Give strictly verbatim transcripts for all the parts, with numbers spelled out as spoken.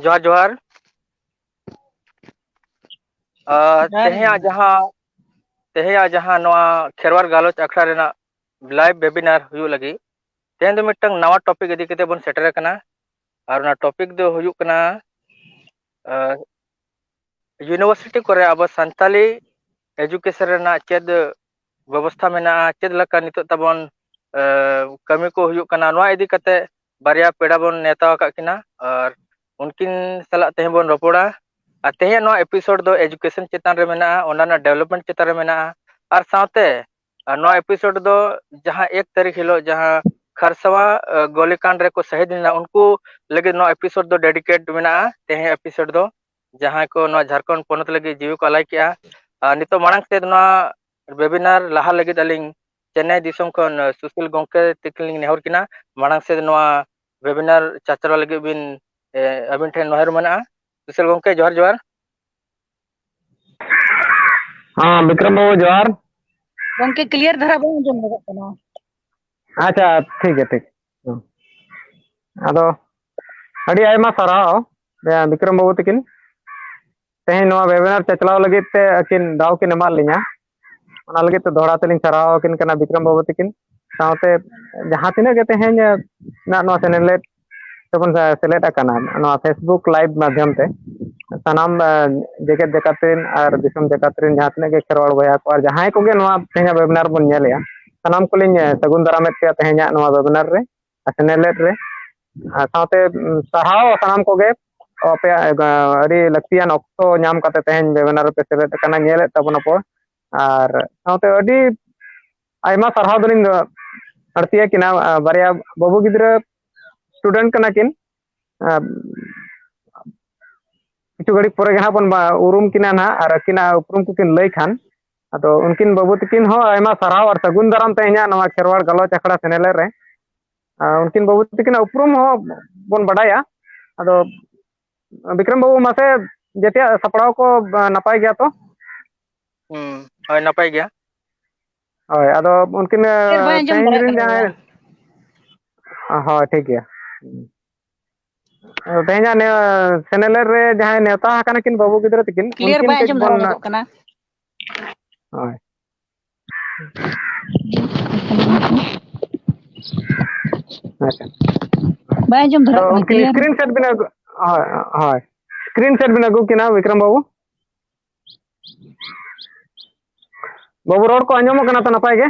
ᱡᱚᱦᱟᱨ ᱡᱚᱦᱟᱨ᱾ ᱟᱨ ᱡᱚᱦᱟᱨ ᱛᱮᱦᱮᱧᱟᱜ ᱜᱮ᱾ ᱡᱟᱦᱟᱸ ᱛᱮᱦᱮᱧᱟᱜ ᱡᱟᱦᱟᱸ ᱱᱚᱣᱟ ᱠᱷᱮᱨᱣᱟᱲ ᱜᱟᱞᱚᱪ ᱟᱠᱷᱲᱟ ᱨᱮᱱᱟᱜ live webinar ᱦᱩᱭᱩᱜ ᱞᱟᱹᱜᱤᱫ, ᱛᱮᱦᱮᱧ ᱫᱚ ᱢᱤᱫᱴᱟᱝ ᱱᱟᱣᱟ topic ᱤᱫᱤ ᱠᱟᱛᱮ ᱵᱚᱱ ᱥᱮᱴᱮᱨ ᱟᱠᱟᱱᱟ᱾ ᱟᱨ ᱚᱱᱟ topic ᱫᱚ ᱦᱩᱭᱩᱜ ᱠᱟᱱᱟ, ᱟᱨ university ᱠᱚᱨᱮ ᱟᱵᱚ ᱥᱟᱱᱛᱟᱞᱤ education ᱨᱮᱱᱟᱜ ᱪᱮᱫ ᱵᱮᱵᱚᱥᱛᱷᱟ ᱢᱮᱱᱟᱜᱼᱟ, ᱪᱮᱫ ᱞᱮᱠᱟ ᱱᱤᱛᱚᱜ ᱛᱟᱵᱚᱱ, ᱮ, ᱠᱟᱹᱢᱤ ᱠᱚ ᱦᱩᱭᱩᱜ ᱠᱟᱱᱟ, ᱱᱚᱣᱟ ᱤᱫᱤ ᱠᱟᱛᱮ ᱵᱟᱨᱭᱟ ᱯᱮᱲᱟ ᱵᱚᱱ ᱱᱮᱣᱛᱟ ᱟᱠᱟᱫ ᱠᱤᱱᱟ᱾ ᱟᱨ ᱩᱱᱠᱤᱱ ᱥᱟᱞᱟᱜ ᱛᱮᱦᱮᱧ ᱵᱚᱱ ᱨᱚᱯᱚᱲᱟ᱾ ᱟᱨ ᱛᱮᱦᱮᱧᱟᱜ ᱱᱚᱣᱟ episode ᱫᱚ education ᱪᱮᱛᱟᱱ ᱨᱮ ᱢᱮᱱᱟᱜᱼᱟ, ᱚᱱᱟ ᱨᱮᱱᱟᱜ development ᱪᱮᱛᱟᱱ ᱨᱮ ᱢᱮᱱᱟᱜᱼᱟ᱾ ᱟᱨ ᱥᱟᱶᱛᱮ, ᱟᱨ ᱱᱚᱣᱟ episode ᱫᱚ ᱡᱟᱦᱟᱸ ᱮᱠ ᱛᱟᱹᱨᱤᱠᱷ ᱦᱤᱞᱳᱜ ᱡᱟᱦᱟᱸ ᱠᱷᱟᱨᱥᱟᱣᱟ, ᱮ, ᱜᱚᱞᱤᱠᱟᱱᱰ ᱨᱮᱠᱚ ᱥᱟᱹᱦᱤᱫ ᱞᱮᱱᱟ, ᱩᱱᱠᱩ ᱞᱟᱹᱜᱤᱫ ᱱᱚᱣᱟ episode ᱫᱚ dedicate ᱢᱮᱱᱟᱜᱼᱟ᱾ ᱛᱮᱦᱮᱧ episode ᱫᱚ ᱡᱟᱦᱟᱸᱭ ᱠᱚ ᱱᱚᱣᱟ ᱡᱷᱟᱲᱠᱷᱚᱸᱰ ᱯᱚᱱᱚᱛ ᱞᱟᱹᱜᱤᱫ ᱡᱤᱣᱤ ᱠᱚ ᱟᱞᱟᱭ ᱠᱮᱜᱼᱟ᱾ ᱟᱨ ᱱᱤᱛᱚᱜ ᱢᱟᱲᱟᱝ ᱥᱮᱫ ᱱᱚᱣᱟ webinar ᱞᱟᱦᱟ ᱞᱟᱹᱜᱤᱫ ᱟᱹᱞᱤᱧ ᱪᱮᱱᱱᱟᱭ ᱫᱤᱥᱚᱢ ᱠᱷᱚᱱ, ᱮ, ᱥᱩᱥᱤᱞ ᱜᱚᱢᱠᱮ ᱛᱤᱠᱤᱱ ᱞᱤᱧ ᱱᱮᱦᱚᱨ ᱠᱤᱱᱟ, ᱢᱟᱲᱟᱝ ᱥᱮᱫ ᱱᱚᱣᱟ webinar ᱪᱟᱪᱞᱟᱣ ᱞᱟᱹᱜᱤᱫ ᱵᱤᱱ, ᱮ, ᱟᱹᱵᱤᱱ ᱴᱷᱮᱱ ᱱᱮᱦᱚᱨ ᱢᱮᱱᱟᱜᱼᱟ᱾ ᱥᱩᱥᱤᱞ ᱜᱚᱢᱠᱮ, ᱡᱚᱦᱟᱨ ᱡᱚᱦᱟᱨ᱾ ᱦᱮᱸ, ᱵᱤᱠᱨᱚᱢ ᱵᱟᱹᱵᱩ, ᱡᱚᱦᱟᱨ᱾ ᱜᱚᱢᱠᱮ, clear ᱫᱷᱟᱨᱟ ᱵᱟᱝ ᱟᱸᱡᱚᱢ ᱧᱟᱢᱚᱜ ᱠᱟᱱᱟ᱾ ᱟᱪᱪᱷᱟ, ᱴᱷᱤᱠ ᱜᱮᱭᱟ, ᱴᱷᱤᱠ᱾ ᱦᱩᱸ᱾ ᱟᱫᱚ ᱟᱹᱰᱤ ᱟᱭᱢᱟ ᱥᱟᱨᱦᱟᱣ, ᱮ, ᱵᱤᱠᱨᱚᱢ ᱵᱟᱹᱵᱩ ᱛᱟᱹᱠᱤᱱ᱾ ᱛᱮᱦᱮᱧ ᱱᱚᱣᱟ webinar ᱪᱟᱪᱞᱟᱣ ᱞᱟᱹᱜᱤᱫ ᱛᱮ ᱟᱹᱠᱤᱱ ᱫᱟᱣ ᱠᱤᱱ ᱮᱢᱟᱫ ᱞᱤᱧᱟ, ᱚᱱᱟ ᱞᱟᱹᱜᱤᱫ ᱛᱮ ᱫᱚᱦᱲᱟ ᱛᱮᱞᱤᱧ ᱥᱟᱨᱦᱟᱣ ᱟᱹᱠᱤᱱ ᱠᱟᱱᱟ ᱵᱤᱠᱨᱚᱢ ᱵᱟᱹᱵᱩ ᱛᱟᱹᱠᱤᱱ᱾ ᱥᱟᱶᱛᱮ ᱡᱟᱦᱟᱸ ᱛᱤᱱᱟᱹᱜ ᱜᱮ ᱛᱮᱦᱮᱧ, ᱮ, ᱱᱟᱜ ᱱᱚᱣᱟ ᱥᱮᱱᱮᱞᱮᱫ ᱛᱮᱵᱚᱱ ᱥᱮ-, ᱥᱮᱞᱮᱫ ᱟᱠᱟᱱᱟ, ᱱᱚᱣᱟ Facebook live ᱢᱟᱫᱽᱫᱷᱚᱢ ᱛᱮ ᱥᱟᱱᱟᱢ, ᱮ, ᱡᱮᱜᱮᱛ ᱡᱟᱠᱟᱛ ᱨᱮᱱ ᱟᱨ ᱫᱤᱥᱚᱢ ᱡᱟᱠᱟᱛ ᱨᱮᱱ ᱡᱟᱦᱟᱸ ᱛᱤᱱᱟᱹᱜ ᱜᱮ ᱠᱷᱮᱨᱣᱟᱲ ᱵᱚᱭᱦᱟ ᱠᱚ ᱟᱨ ᱡᱟᱦᱟᱸᱭ ᱠᱚᱜᱮ ᱱᱚᱣᱟ ᱛᱮᱦᱮᱧᱟᱜ webinar ᱵᱚᱱ ᱧᱮᱞᱮᱜᱼᱟ, ᱥᱟᱱᱟᱢ ᱠᱚᱞᱤᱧ, ᱮ, ᱥᱟᱹᱜᱩᱱ ᱫᱟᱨᱟᱢᱮᱫ ᱯᱮᱭᱟ ᱛᱮᱦᱮᱧᱟᱜ ᱱᱚᱣᱟ webinar ᱨᱮ ᱟᱨ ᱥᱮᱱᱮᱞᱮᱫ ᱨᱮ᱾ ᱟᱨ ᱥᱟᱶᱛᱮ, ᱩᱢ, ᱥᱟᱨᱦᱟᱣ ᱥᱟᱱᱟᱢ ᱠᱚᱜᱮ ᱟᱯᱮᱭᱟᱜ, ᱮ, ᱟᱹᱰᱤ ᱞᱟᱹᱠᱛᱤᱭᱟᱱ ᱚᱠᱛᱚ ᱧᱟᱢ ᱠᱟᱛᱮ ᱛᱮᱦᱮᱧ webinar ᱨᱮᱯᱮ ᱥᱮᱞᱮᱫ ᱟᱠᱟᱱᱟ, ᱧᱮᱞᱮᱫ ᱛᱟᱵᱚᱱᱟᱯᱮ᱾ ᱟᱨ ᱥᱟᱶᱛᱮ ᱟᱹᱰᱤ ᱟᱭᱢᱟ ᱥᱟᱨᱦᱟᱣ ᱫᱚᱞᱤᱧ ᱵᱟᱹᱲᱛᱤᱭᱟᱠᱤᱱᱟ, ᱟ, ᱵᱟᱨᱭᱟ ᱵᱟᱹᱵᱩ ᱜᱤᱫᱽᱨᱟᱹ student ᱠᱟᱱᱟ ᱠᱤᱱ᱾ ᱟ, ᱠᱤᱪᱷᱩ ᱜᱷᱟᱹᱲᱤᱡ ᱯᱚᱨᱮ ᱜᱮ ᱦᱟᱸᱜ ᱵᱚᱱ ᱵᱟ-, ᱩᱨᱩᱢ ᱠᱤᱱᱟ ᱱᱟᱦᱟᱜ, ᱟᱨ ᱟᱹᱠᱤᱱᱟᱜ ᱩᱯᱨᱩᱢ ᱠᱚᱠᱤᱱ ᱞᱟᱹᱭ ᱠᱷᱟᱱ᱾ ᱟᱫᱚ ᱩᱱᱠᱤᱱ ᱵᱟᱹᱵᱩ ᱛᱟᱹᱠᱤᱱ ᱦᱚᱸ ᱟᱭᱢᱟ ᱥᱟᱨᱦᱟᱣ ᱟᱨ ᱥᱟᱹᱜᱩᱱ ᱫᱟᱨᱟᱢ ᱛᱮᱦᱮᱧᱟᱜ ᱱᱚᱣᱟ ᱠᱷᱮᱨᱣᱟᱲ ᱜᱟᱞᱚᱪ ᱟᱠᱷᱲᱟ ᱥᱮᱱᱮᱞᱮᱫ ᱨᱮ᱾ ᱟ, ᱩᱱᱠᱤᱱ ᱵᱟᱹᱵᱩ ᱛᱟᱹᱠᱤᱱᱟᱜ ᱩᱯᱨᱩᱢ ᱦᱚᱸ ᱵᱚᱱ ᱵᱟᱰᱟᱭᱟ᱾ ᱟᱫᱚ ᱵᱤᱠᱨᱚᱢ ᱵᱟᱹᱵᱩ, ᱢᱟᱥᱮ ᱡᱮᱛᱮᱭᱟᱜ ᱥᱟᱯᱲᱟᱣ ᱠᱚ, ᱟ, ᱱᱟᱯᱟᱭ ᱜᱮᱭᱟ ᱛᱚ? ᱦᱩᱸ, ᱦᱳᱭ, ᱱᱟᱯᱟᱭ ᱜᱮᱭᱟ᱾ ᱦᱳᱭ, ᱟᱫᱚ ᱩᱱᱠᱤᱱ, ᱟ, ᱵᱟᱭ ᱟᱸᱡᱚᱢ ᱛᱮᱦᱮᱧ ᱫᱟᱲᱮᱭᱟᱜ ᱨᱮᱱ ᱠᱟᱱᱟ ᱡᱟᱦᱟᱸᱭ, ᱵᱚᱭᱦᱟ᱾ ᱟ, ᱦᱳᱭ, ᱴᱷᱤᱠ ᱜᱮᱭᱟ᱾ ᱛᱮᱦᱮᱧᱟᱜ ᱱᱤᱭᱟᱹ ᱥᱮᱱᱮᱞᱮᱫ ᱨᱮ ᱡᱟᱦᱟᱸᱭ ᱱᱮᱣᱛᱟ ᱟᱠᱟᱱᱟ ᱠᱤᱱ ᱵᱟᱹᱵᱩ ᱜᱤᱫᱽᱨᱟᱹ ᱛᱟᱹᱠᱤᱱ, ᱠᱞᱤᱭᱟᱨ ᱩᱱᱠᱤᱱ ᱵᱟᱭ ᱠᱟᱹᱡ ᱟᱸᱡᱚᱢ ᱵᱚᱱ ᱫᱷᱟᱨᱟ ᱜᱚᱫᱚᱜ ᱠᱟᱱᱟ᱾ ᱦᱳᱭ᱾ ᱟᱪᱪᱷᱟ᱾ ᱵᱟᱭ ᱟᱸᱡᱚᱢ ᱫᱷᱟᱨᱟᱜ ᱛᱚ ᱠᱟᱱᱟ, ᱩᱱᱠᱤᱱ ᱠᱞᱤᱭᱟᱨ᱾ ᱥᱠᱨᱤᱱ ᱥᱚᱴ ᱵᱤᱱ ᱟᱹᱜᱩ, ᱦᱳᱭ, ᱦᱳᱭ᱾ ᱥᱠᱨᱤᱱ ᱥᱚᱴ ᱵᱤᱱ ᱟᱹᱜᱩ ᱠᱤᱱᱟ, ᱵᱤᱠᱨᱚᱢ ᱵᱟᱹᱵᱩ᱾ ᱵᱟᱹᱵᱩ, ᱨᱚᱲ ᱠᱚ ᱟᱸᱡᱚᱢᱚᱜ ᱠᱟᱱᱟ ᱛᱚ ᱱᱟᱯᱟᱭ ᱜᱮ?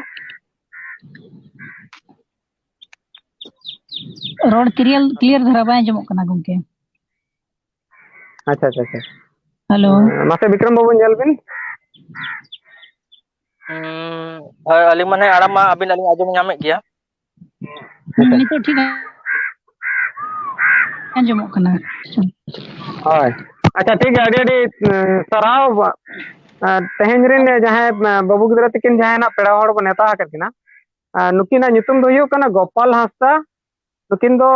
ᱨᱚᱲ ᱠᱞᱤᱭᱟᱨ, ᱠᱞᱤᱭᱟᱨ ᱫᱷᱟᱨᱟ ᱵᱟᱭ ᱟᱸᱡᱚᱢᱚᱜ ᱠᱟᱱᱟ ᱜᱚᱢᱠᱮ᱾ ᱟᱪᱪᱷᱟ, ᱟᱪᱪᱷᱟ, ᱟᱪᱪᱷᱟ᱾ ᱦᱮᱞᱳ᱾ ᱦᱮᱸ, ᱢᱟᱥᱮ ᱵᱤᱠᱨᱚᱢ ᱵᱟᱹᱵᱩ ᱧᱮᱞ ᱵᱤᱱ᱾ ᱦᱩᱸ, ᱦᱳᱭ, ᱟᱹᱞᱤᱧ ᱢᱟᱱᱮ ᱟᱲᱟᱝ ᱢᱟ ᱟᱹᱵᱤᱱᱟᱜ ᱞᱤᱧ ᱟᱸᱡᱚᱢ ᱧᱟᱢᱮᱫ ᱜᱮᱭᱟ᱾ ᱦᱩᱸ, ᱱᱤᱛᱚᱜ ᱴᱷᱤᱠ ᱟᱸᱡᱚᱢᱚᱜ ᱠᱟᱱᱟ᱾ ᱦᱳᱭ, ᱟᱪᱪᱷᱟ, ᱴᱷᱤᱠ ᱜᱮᱭᱟ, ᱟᱹᱰᱤ ᱟᱹᱰᱤ, ᱮᱸ, ᱥᱟᱨᱦᱟᱣ᱾ ᱮᱸ, ᱛᱮᱦᱮᱧ ᱨᱮᱱ ᱡᱟᱦᱟᱸᱭ, ᱮᱸ, ᱵᱟᱹᱵᱩ ᱜᱤᱫᱽᱨᱟᱹ ᱛᱟᱹᱠᱤᱱ ᱡᱟᱦᱟᱸᱭ ᱱᱟᱜ ᱯᱮᱲᱟ ᱦᱚᱲ ᱵᱚᱱ ᱱᱮᱣᱛᱟ ᱟᱠᱟᱫ ᱠᱤᱱᱟ, ᱟᱨ ᱱᱩᱠᱤᱱᱟᱜ ᱧᱩᱛᱩᱢ ᱫᱚ ᱦᱩᱭᱩᱜ ᱠᱟᱱᱟ ᱜᱳᱯᱟᱞ ᱦᱟᱸᱥᱫᱟ᱾ ᱱᱩᱠᱤᱱ ᱫᱚ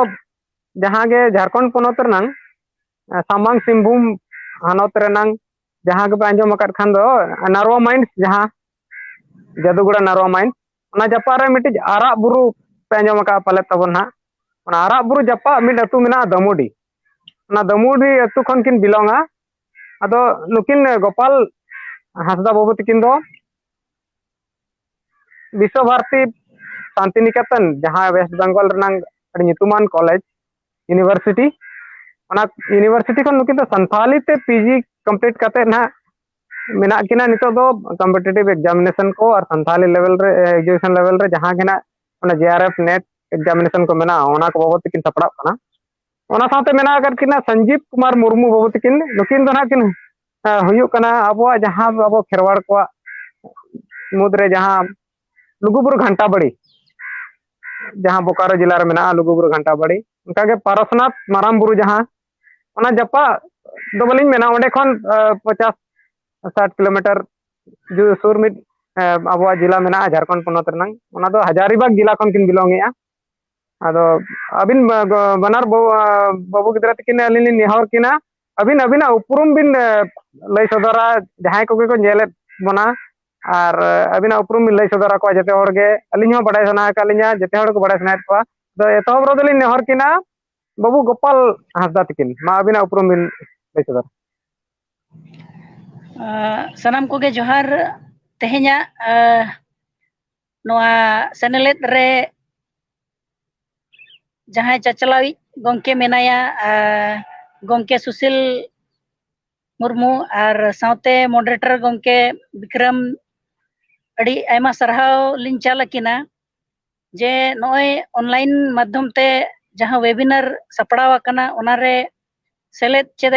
ᱡᱟᱦᱟᱸ ᱜᱮ ᱡᱷᱟᱲᱠᱷᱚᱸᱰ ᱯᱚᱱᱚᱛ ᱨᱮᱱᱟᱝ, ᱮ, ᱥᱟᱢᱟᱝ ᱥᱤᱝᱵᱷᱩᱢ ᱦᱚᱱᱚᱛ ᱨᱮᱱᱟᱝ, ᱡᱟᱦᱟᱸ ᱜᱮᱯᱮ ᱟᱸᱡᱚᱢ ᱟᱠᱟᱫ ᱠᱷᱟᱱ ᱫᱚ, ᱱᱟᱨᱣᱟ ᱢᱟᱭᱤᱱᱥ, ᱡᱟᱦᱟᱸ ᱡᱟᱫᱩᱜᱚᱲᱟ ᱱᱟᱨᱣᱟ ᱢᱟᱭᱤᱱᱥ, ᱚᱱᱟ ᱡᱟᱯᱟᱜ ᱨᱮ ᱢᱤᱫᱴᱤᱡ ᱟᱨᱟᱜ ᱵᱩᱨᱩ ᱯᱮ ᱟᱸᱡᱚᱢ ᱟᱠᱟᱫᱼᱟ ᱯᱟᱞᱮᱫ ᱛᱟᱵᱚᱱ ᱱᱟᱦᱟᱜ᱾ ᱚᱱᱟ ᱟᱨᱟᱜ ᱵᱩᱨᱩ ᱡᱟᱯᱟᱜ ᱢᱤᱫ ᱟᱹᱛᱩ ᱢᱮᱱᱟᱜᱼᱟ, ᱫᱟᱹᱢᱩᱰᱤ᱾ ᱚᱱᱟ ᱫᱟᱹᱢᱩᱰᱤ ᱟᱹᱛᱩ ᱠᱷᱚᱱ ᱠᱤᱱ ᱵᱤᱞᱚᱝᱟ᱾ ᱟᱫᱚ ᱱᱩᱠᱤᱱ ᱜᱳᱯᱟᱞ ᱦᱟᱸᱥᱫᱟ ᱵᱟᱹᱵᱩ ᱛᱟᱹᱠᱤᱱ ᱫᱚ ᱵᱤᱥᱥᱚ ᱵᱷᱟᱨᱚᱛᱤ ᱥᱟᱱᱛᱤᱱᱤᱠᱮᱛᱚᱱ, ᱡᱟᱦᱟᱸ ᱣᱮᱥᱴ ᱵᱮᱝᱜᱚᱞ ᱨᱮᱱᱟᱝ ᱟᱹᱰᱤ ᱧᱩᱛᱩᱢᱟᱱ ᱠᱚᱞᱮᱡᱽ, ᱤᱭᱩᱱᱤᱵᱷᱟᱨᱥᱤᱴᱤ, ᱚᱱᱟ ᱤᱭᱩᱱᱤᱵᱷᱟᱨᱥᱤᱴᱤ ᱠᱷᱚᱱ ᱱᱩᱠᱤᱱ ᱫᱚ ᱥᱟᱱᱛᱷᱟᱞᱤ ᱛᱮ ᱯᱤ ᱡᱤ ᱠᱚᱢᱯᱞᱤᱴ ᱠᱟᱛᱮᱫ ᱱᱟᱦᱟᱜ ᱢᱮᱱᱟᱜ ᱠᱤᱱᱟ ᱱᱤᱛᱚᱜ ᱫᱚ ᱠᱚᱢᱯᱤᱴᱤᱴᱤᱵᱷ ᱮᱠᱡᱟᱢᱤᱱᱮᱥᱚᱱ ᱠᱚ ᱟᱨ ᱥᱟᱱᱛᱷᱟᱞᱤ ᱞᱮᱵᱮᱞ ᱨᱮ, ᱮᱡᱩᱠᱮᱥᱚᱱ ᱞᱮᱵᱮᱞ ᱨᱮ ᱡᱟᱦᱟᱸ ᱜᱮ ᱱᱟᱦᱟᱜ ᱚᱱᱟ ᱡᱮ ᱟᱨ ᱮᱯᱷ, ᱱᱮᱴ ᱮᱠᱡᱟᱢᱤᱱᱮᱥᱚᱱ ᱠᱚ ᱢᱮᱱᱟᱜᱼᱟ, ᱚᱱᱟ ᱠᱚ ᱵᱟᱵᱚᱫ ᱛᱮᱠᱤᱱ ᱥᱟᱯᱲᱟᱣᱜ ᱠᱟᱱᱟ᱾ ᱚᱱᱟ ᱥᱟᱶᱛᱮ ᱢᱮᱱᱟᱜ ᱟᱠᱟᱫ ᱠᱤᱱᱟ ᱥᱚᱧᱡᱤᱵᱽ ᱠᱩᱢᱟᱨ ᱢᱩᱨᱢᱩ ᱵᱟᱹᱵᱩ ᱛᱟᱹᱠᱤᱱ, ᱱᱩᱠᱤᱱ ᱫᱚ ᱱᱟᱦᱟᱜ ᱠᱤᱱ, ᱮ, ᱦᱩᱭᱩᱜ ᱠᱟᱱᱟ ᱟᱵᱚᱣᱟᱜ ᱡᱟᱦᱟᱸ ᱟᱵᱚ ᱠᱷᱮᱨᱣᱟᱲ ᱠᱚᱣᱟᱜ ᱢᱩᱫᱽᱨᱮ ᱡᱟᱦᱟᱸ ᱞᱩᱜᱩᱵᱩᱨᱩ ᱜᱷᱟᱱᱴᱟ ᱵᱟᱲᱤ, ᱡᱟᱦᱟᱸ ᱵᱳᱠᱟᱨᱳ ᱡᱮᱞᱟ ᱨᱮ ᱢᱮᱱᱟᱜᱼᱟ ᱞᱩᱜᱩᱵᱩᱨᱩ ᱜᱷᱟᱱᱴᱟ ᱵᱟᱲᱤ, ᱚᱱᱠᱟᱜᱮ ᱯᱟᱨᱚᱥᱱᱟᱛᱷ ᱢᱟᱨᱟᱝ ᱵᱩᱨᱩ, ᱡᱟᱦᱟᱸ ᱚᱱᱟ ᱡᱟᱯᱟᱜ ᱫᱚ ᱵᱟᱹᱞᱤᱧ ᱢᱮᱱᱟ, ᱚᱸᱰᱮ ᱠᱷᱚᱱ, ᱮ, ᱯᱚᱪᱟᱥ ᱥᱟᱴ ᱠᱤᱞᱳᱢᱤᱴᱟᱨ ᱡᱩ-, ᱥᱩᱨ ᱢᱤᱫ, ᱮ, ᱟᱵᱚᱣᱟᱜ ᱡᱮᱞᱟ ᱢᱮᱱᱟᱜᱼᱟ ᱡᱷᱟᱲᱠᱷᱚᱸᱰ ᱯᱚᱱᱚᱛ ᱨᱮᱱᱟᱝ, ᱚᱱᱟ ᱫᱚ ᱦᱟᱡᱟᱨᱤᱵᱟᱜᱽ ᱡᱮᱞᱟ ᱠᱷᱚᱱ ᱠᱤᱱ ᱵᱤᱞᱚᱝ ᱮᱜᱼᱟ᱾ ᱟᱫᱚ ᱟᱹᱵᱤᱱ ᱵᱟ-, ᱜᱚ-, ᱵᱟᱱᱟᱨ ᱵᱟᱹᱵᱩ, ᱟ, ᱵᱟᱹᱵᱩ ᱜᱤᱫᱽᱨᱟᱹ ᱛᱟᱹᱠᱤᱱ ᱟᱹᱞᱤᱧ ᱞᱤᱧ ᱱᱮᱦᱚᱨ ᱠᱤᱱᱟ, ᱟᱹᱵᱤᱱ ᱟᱹᱵᱤᱱᱟᱜ ᱩᱯᱨᱩᱢ ᱵᱤᱱ, ᱮ, ᱞᱟᱹᱭ ᱥᱚᱫᱚᱨᱟ, ᱡᱟᱦᱟᱸᱭ ᱠᱚᱜᱮ ᱠᱚ ᱧᱮᱞᱮᱫ ᱵᱚᱱᱟ, ᱟᱨ, ᱮ, ᱟᱹᱵᱤᱱᱟᱜ ᱩᱯᱨᱩᱢ ᱵᱤᱱ ᱞᱟᱹᱭ ᱥᱚᱫᱚᱨ ᱟᱠᱚᱣᱟ ᱡᱮᱛᱮ ᱦᱚᱲ ᱜᱮ᱾ ᱟᱹᱞᱤᱧ ᱦᱚᱸ ᱵᱟᱰᱟᱭ ᱥᱟᱱᱟ ᱟᱠᱟᱫ ᱞᱤᱧᱟ, ᱡᱮᱛᱮ ᱦᱚᱲ ᱠᱚ ᱵᱟᱰᱟᱭ ᱥᱟᱱᱟᱭᱮᱫ ᱠᱚᱣᱟ᱾ ᱟᱫᱚ ᱮᱛᱚᱦᱚᱵ ᱨᱮᱫᱚ ᱞᱤᱧ ᱱᱮᱦᱚᱨ ᱠᱤᱱᱟ, ᱵᱟᱹᱵᱩ ᱜᱳᱯᱟᱞ ᱦᱟᱸᱥᱫᱟ ᱛᱤᱠᱤᱱ, ᱢᱟ ᱟᱹᱵᱤᱱᱟᱜ ᱩᱯᱨᱩᱢ ᱵᱤᱱ ᱞᱟᱹᱭ ᱥᱚᱫᱚᱨ᱾ ᱥᱟᱱᱟᱢ ᱠᱚᱜᱮ ᱡᱚᱦᱟᱨ᱾ ᱛᱮᱦᱮᱧᱟᱜ ᱱᱚᱣᱟ ᱥᱮᱱᱮᱞᱮᱫ ᱨᱮ ᱡᱟᱦᱟᱸᱭ ᱪᱟᱪᱞᱟᱣᱤᱡ ᱜᱚᱢᱠᱮ ᱢᱮᱱᱟᱭᱟ, ᱜᱚᱢᱠᱮ ᱥᱩᱥᱤᱞ ᱢᱩᱨᱢᱩ, ᱟᱨ ᱥᱟᱶᱛᱮ ᱢᱚᱰᱟᱨᱮᱴᱚᱨ ᱜᱚᱢᱠᱮ ᱵᱤᱠᱨᱚᱢ, ᱟᱹᱰᱤ ᱟᱭᱢᱟ ᱥᱟᱨᱦᱟᱣ ᱞᱤᱧ ᱪᱟᱞ ᱟᱹᱠᱤᱱᱟ ᱡᱮ ᱱᱚᱜᱼᱚᱭ ᱚᱱᱞᱟᱭᱤᱱ ᱢᱟᱫᱽᱫᱷᱚᱢ ᱛᱮ ᱡᱟᱦᱟᱸ ᱣᱮᱵᱤᱱᱟᱨ ᱥᱟᱯᱲᱟᱣ ᱟᱠᱟᱱᱟ, ᱚᱱᱟᱨᱮ ᱥᱮᱞᱮᱫ ᱪᱮᱫ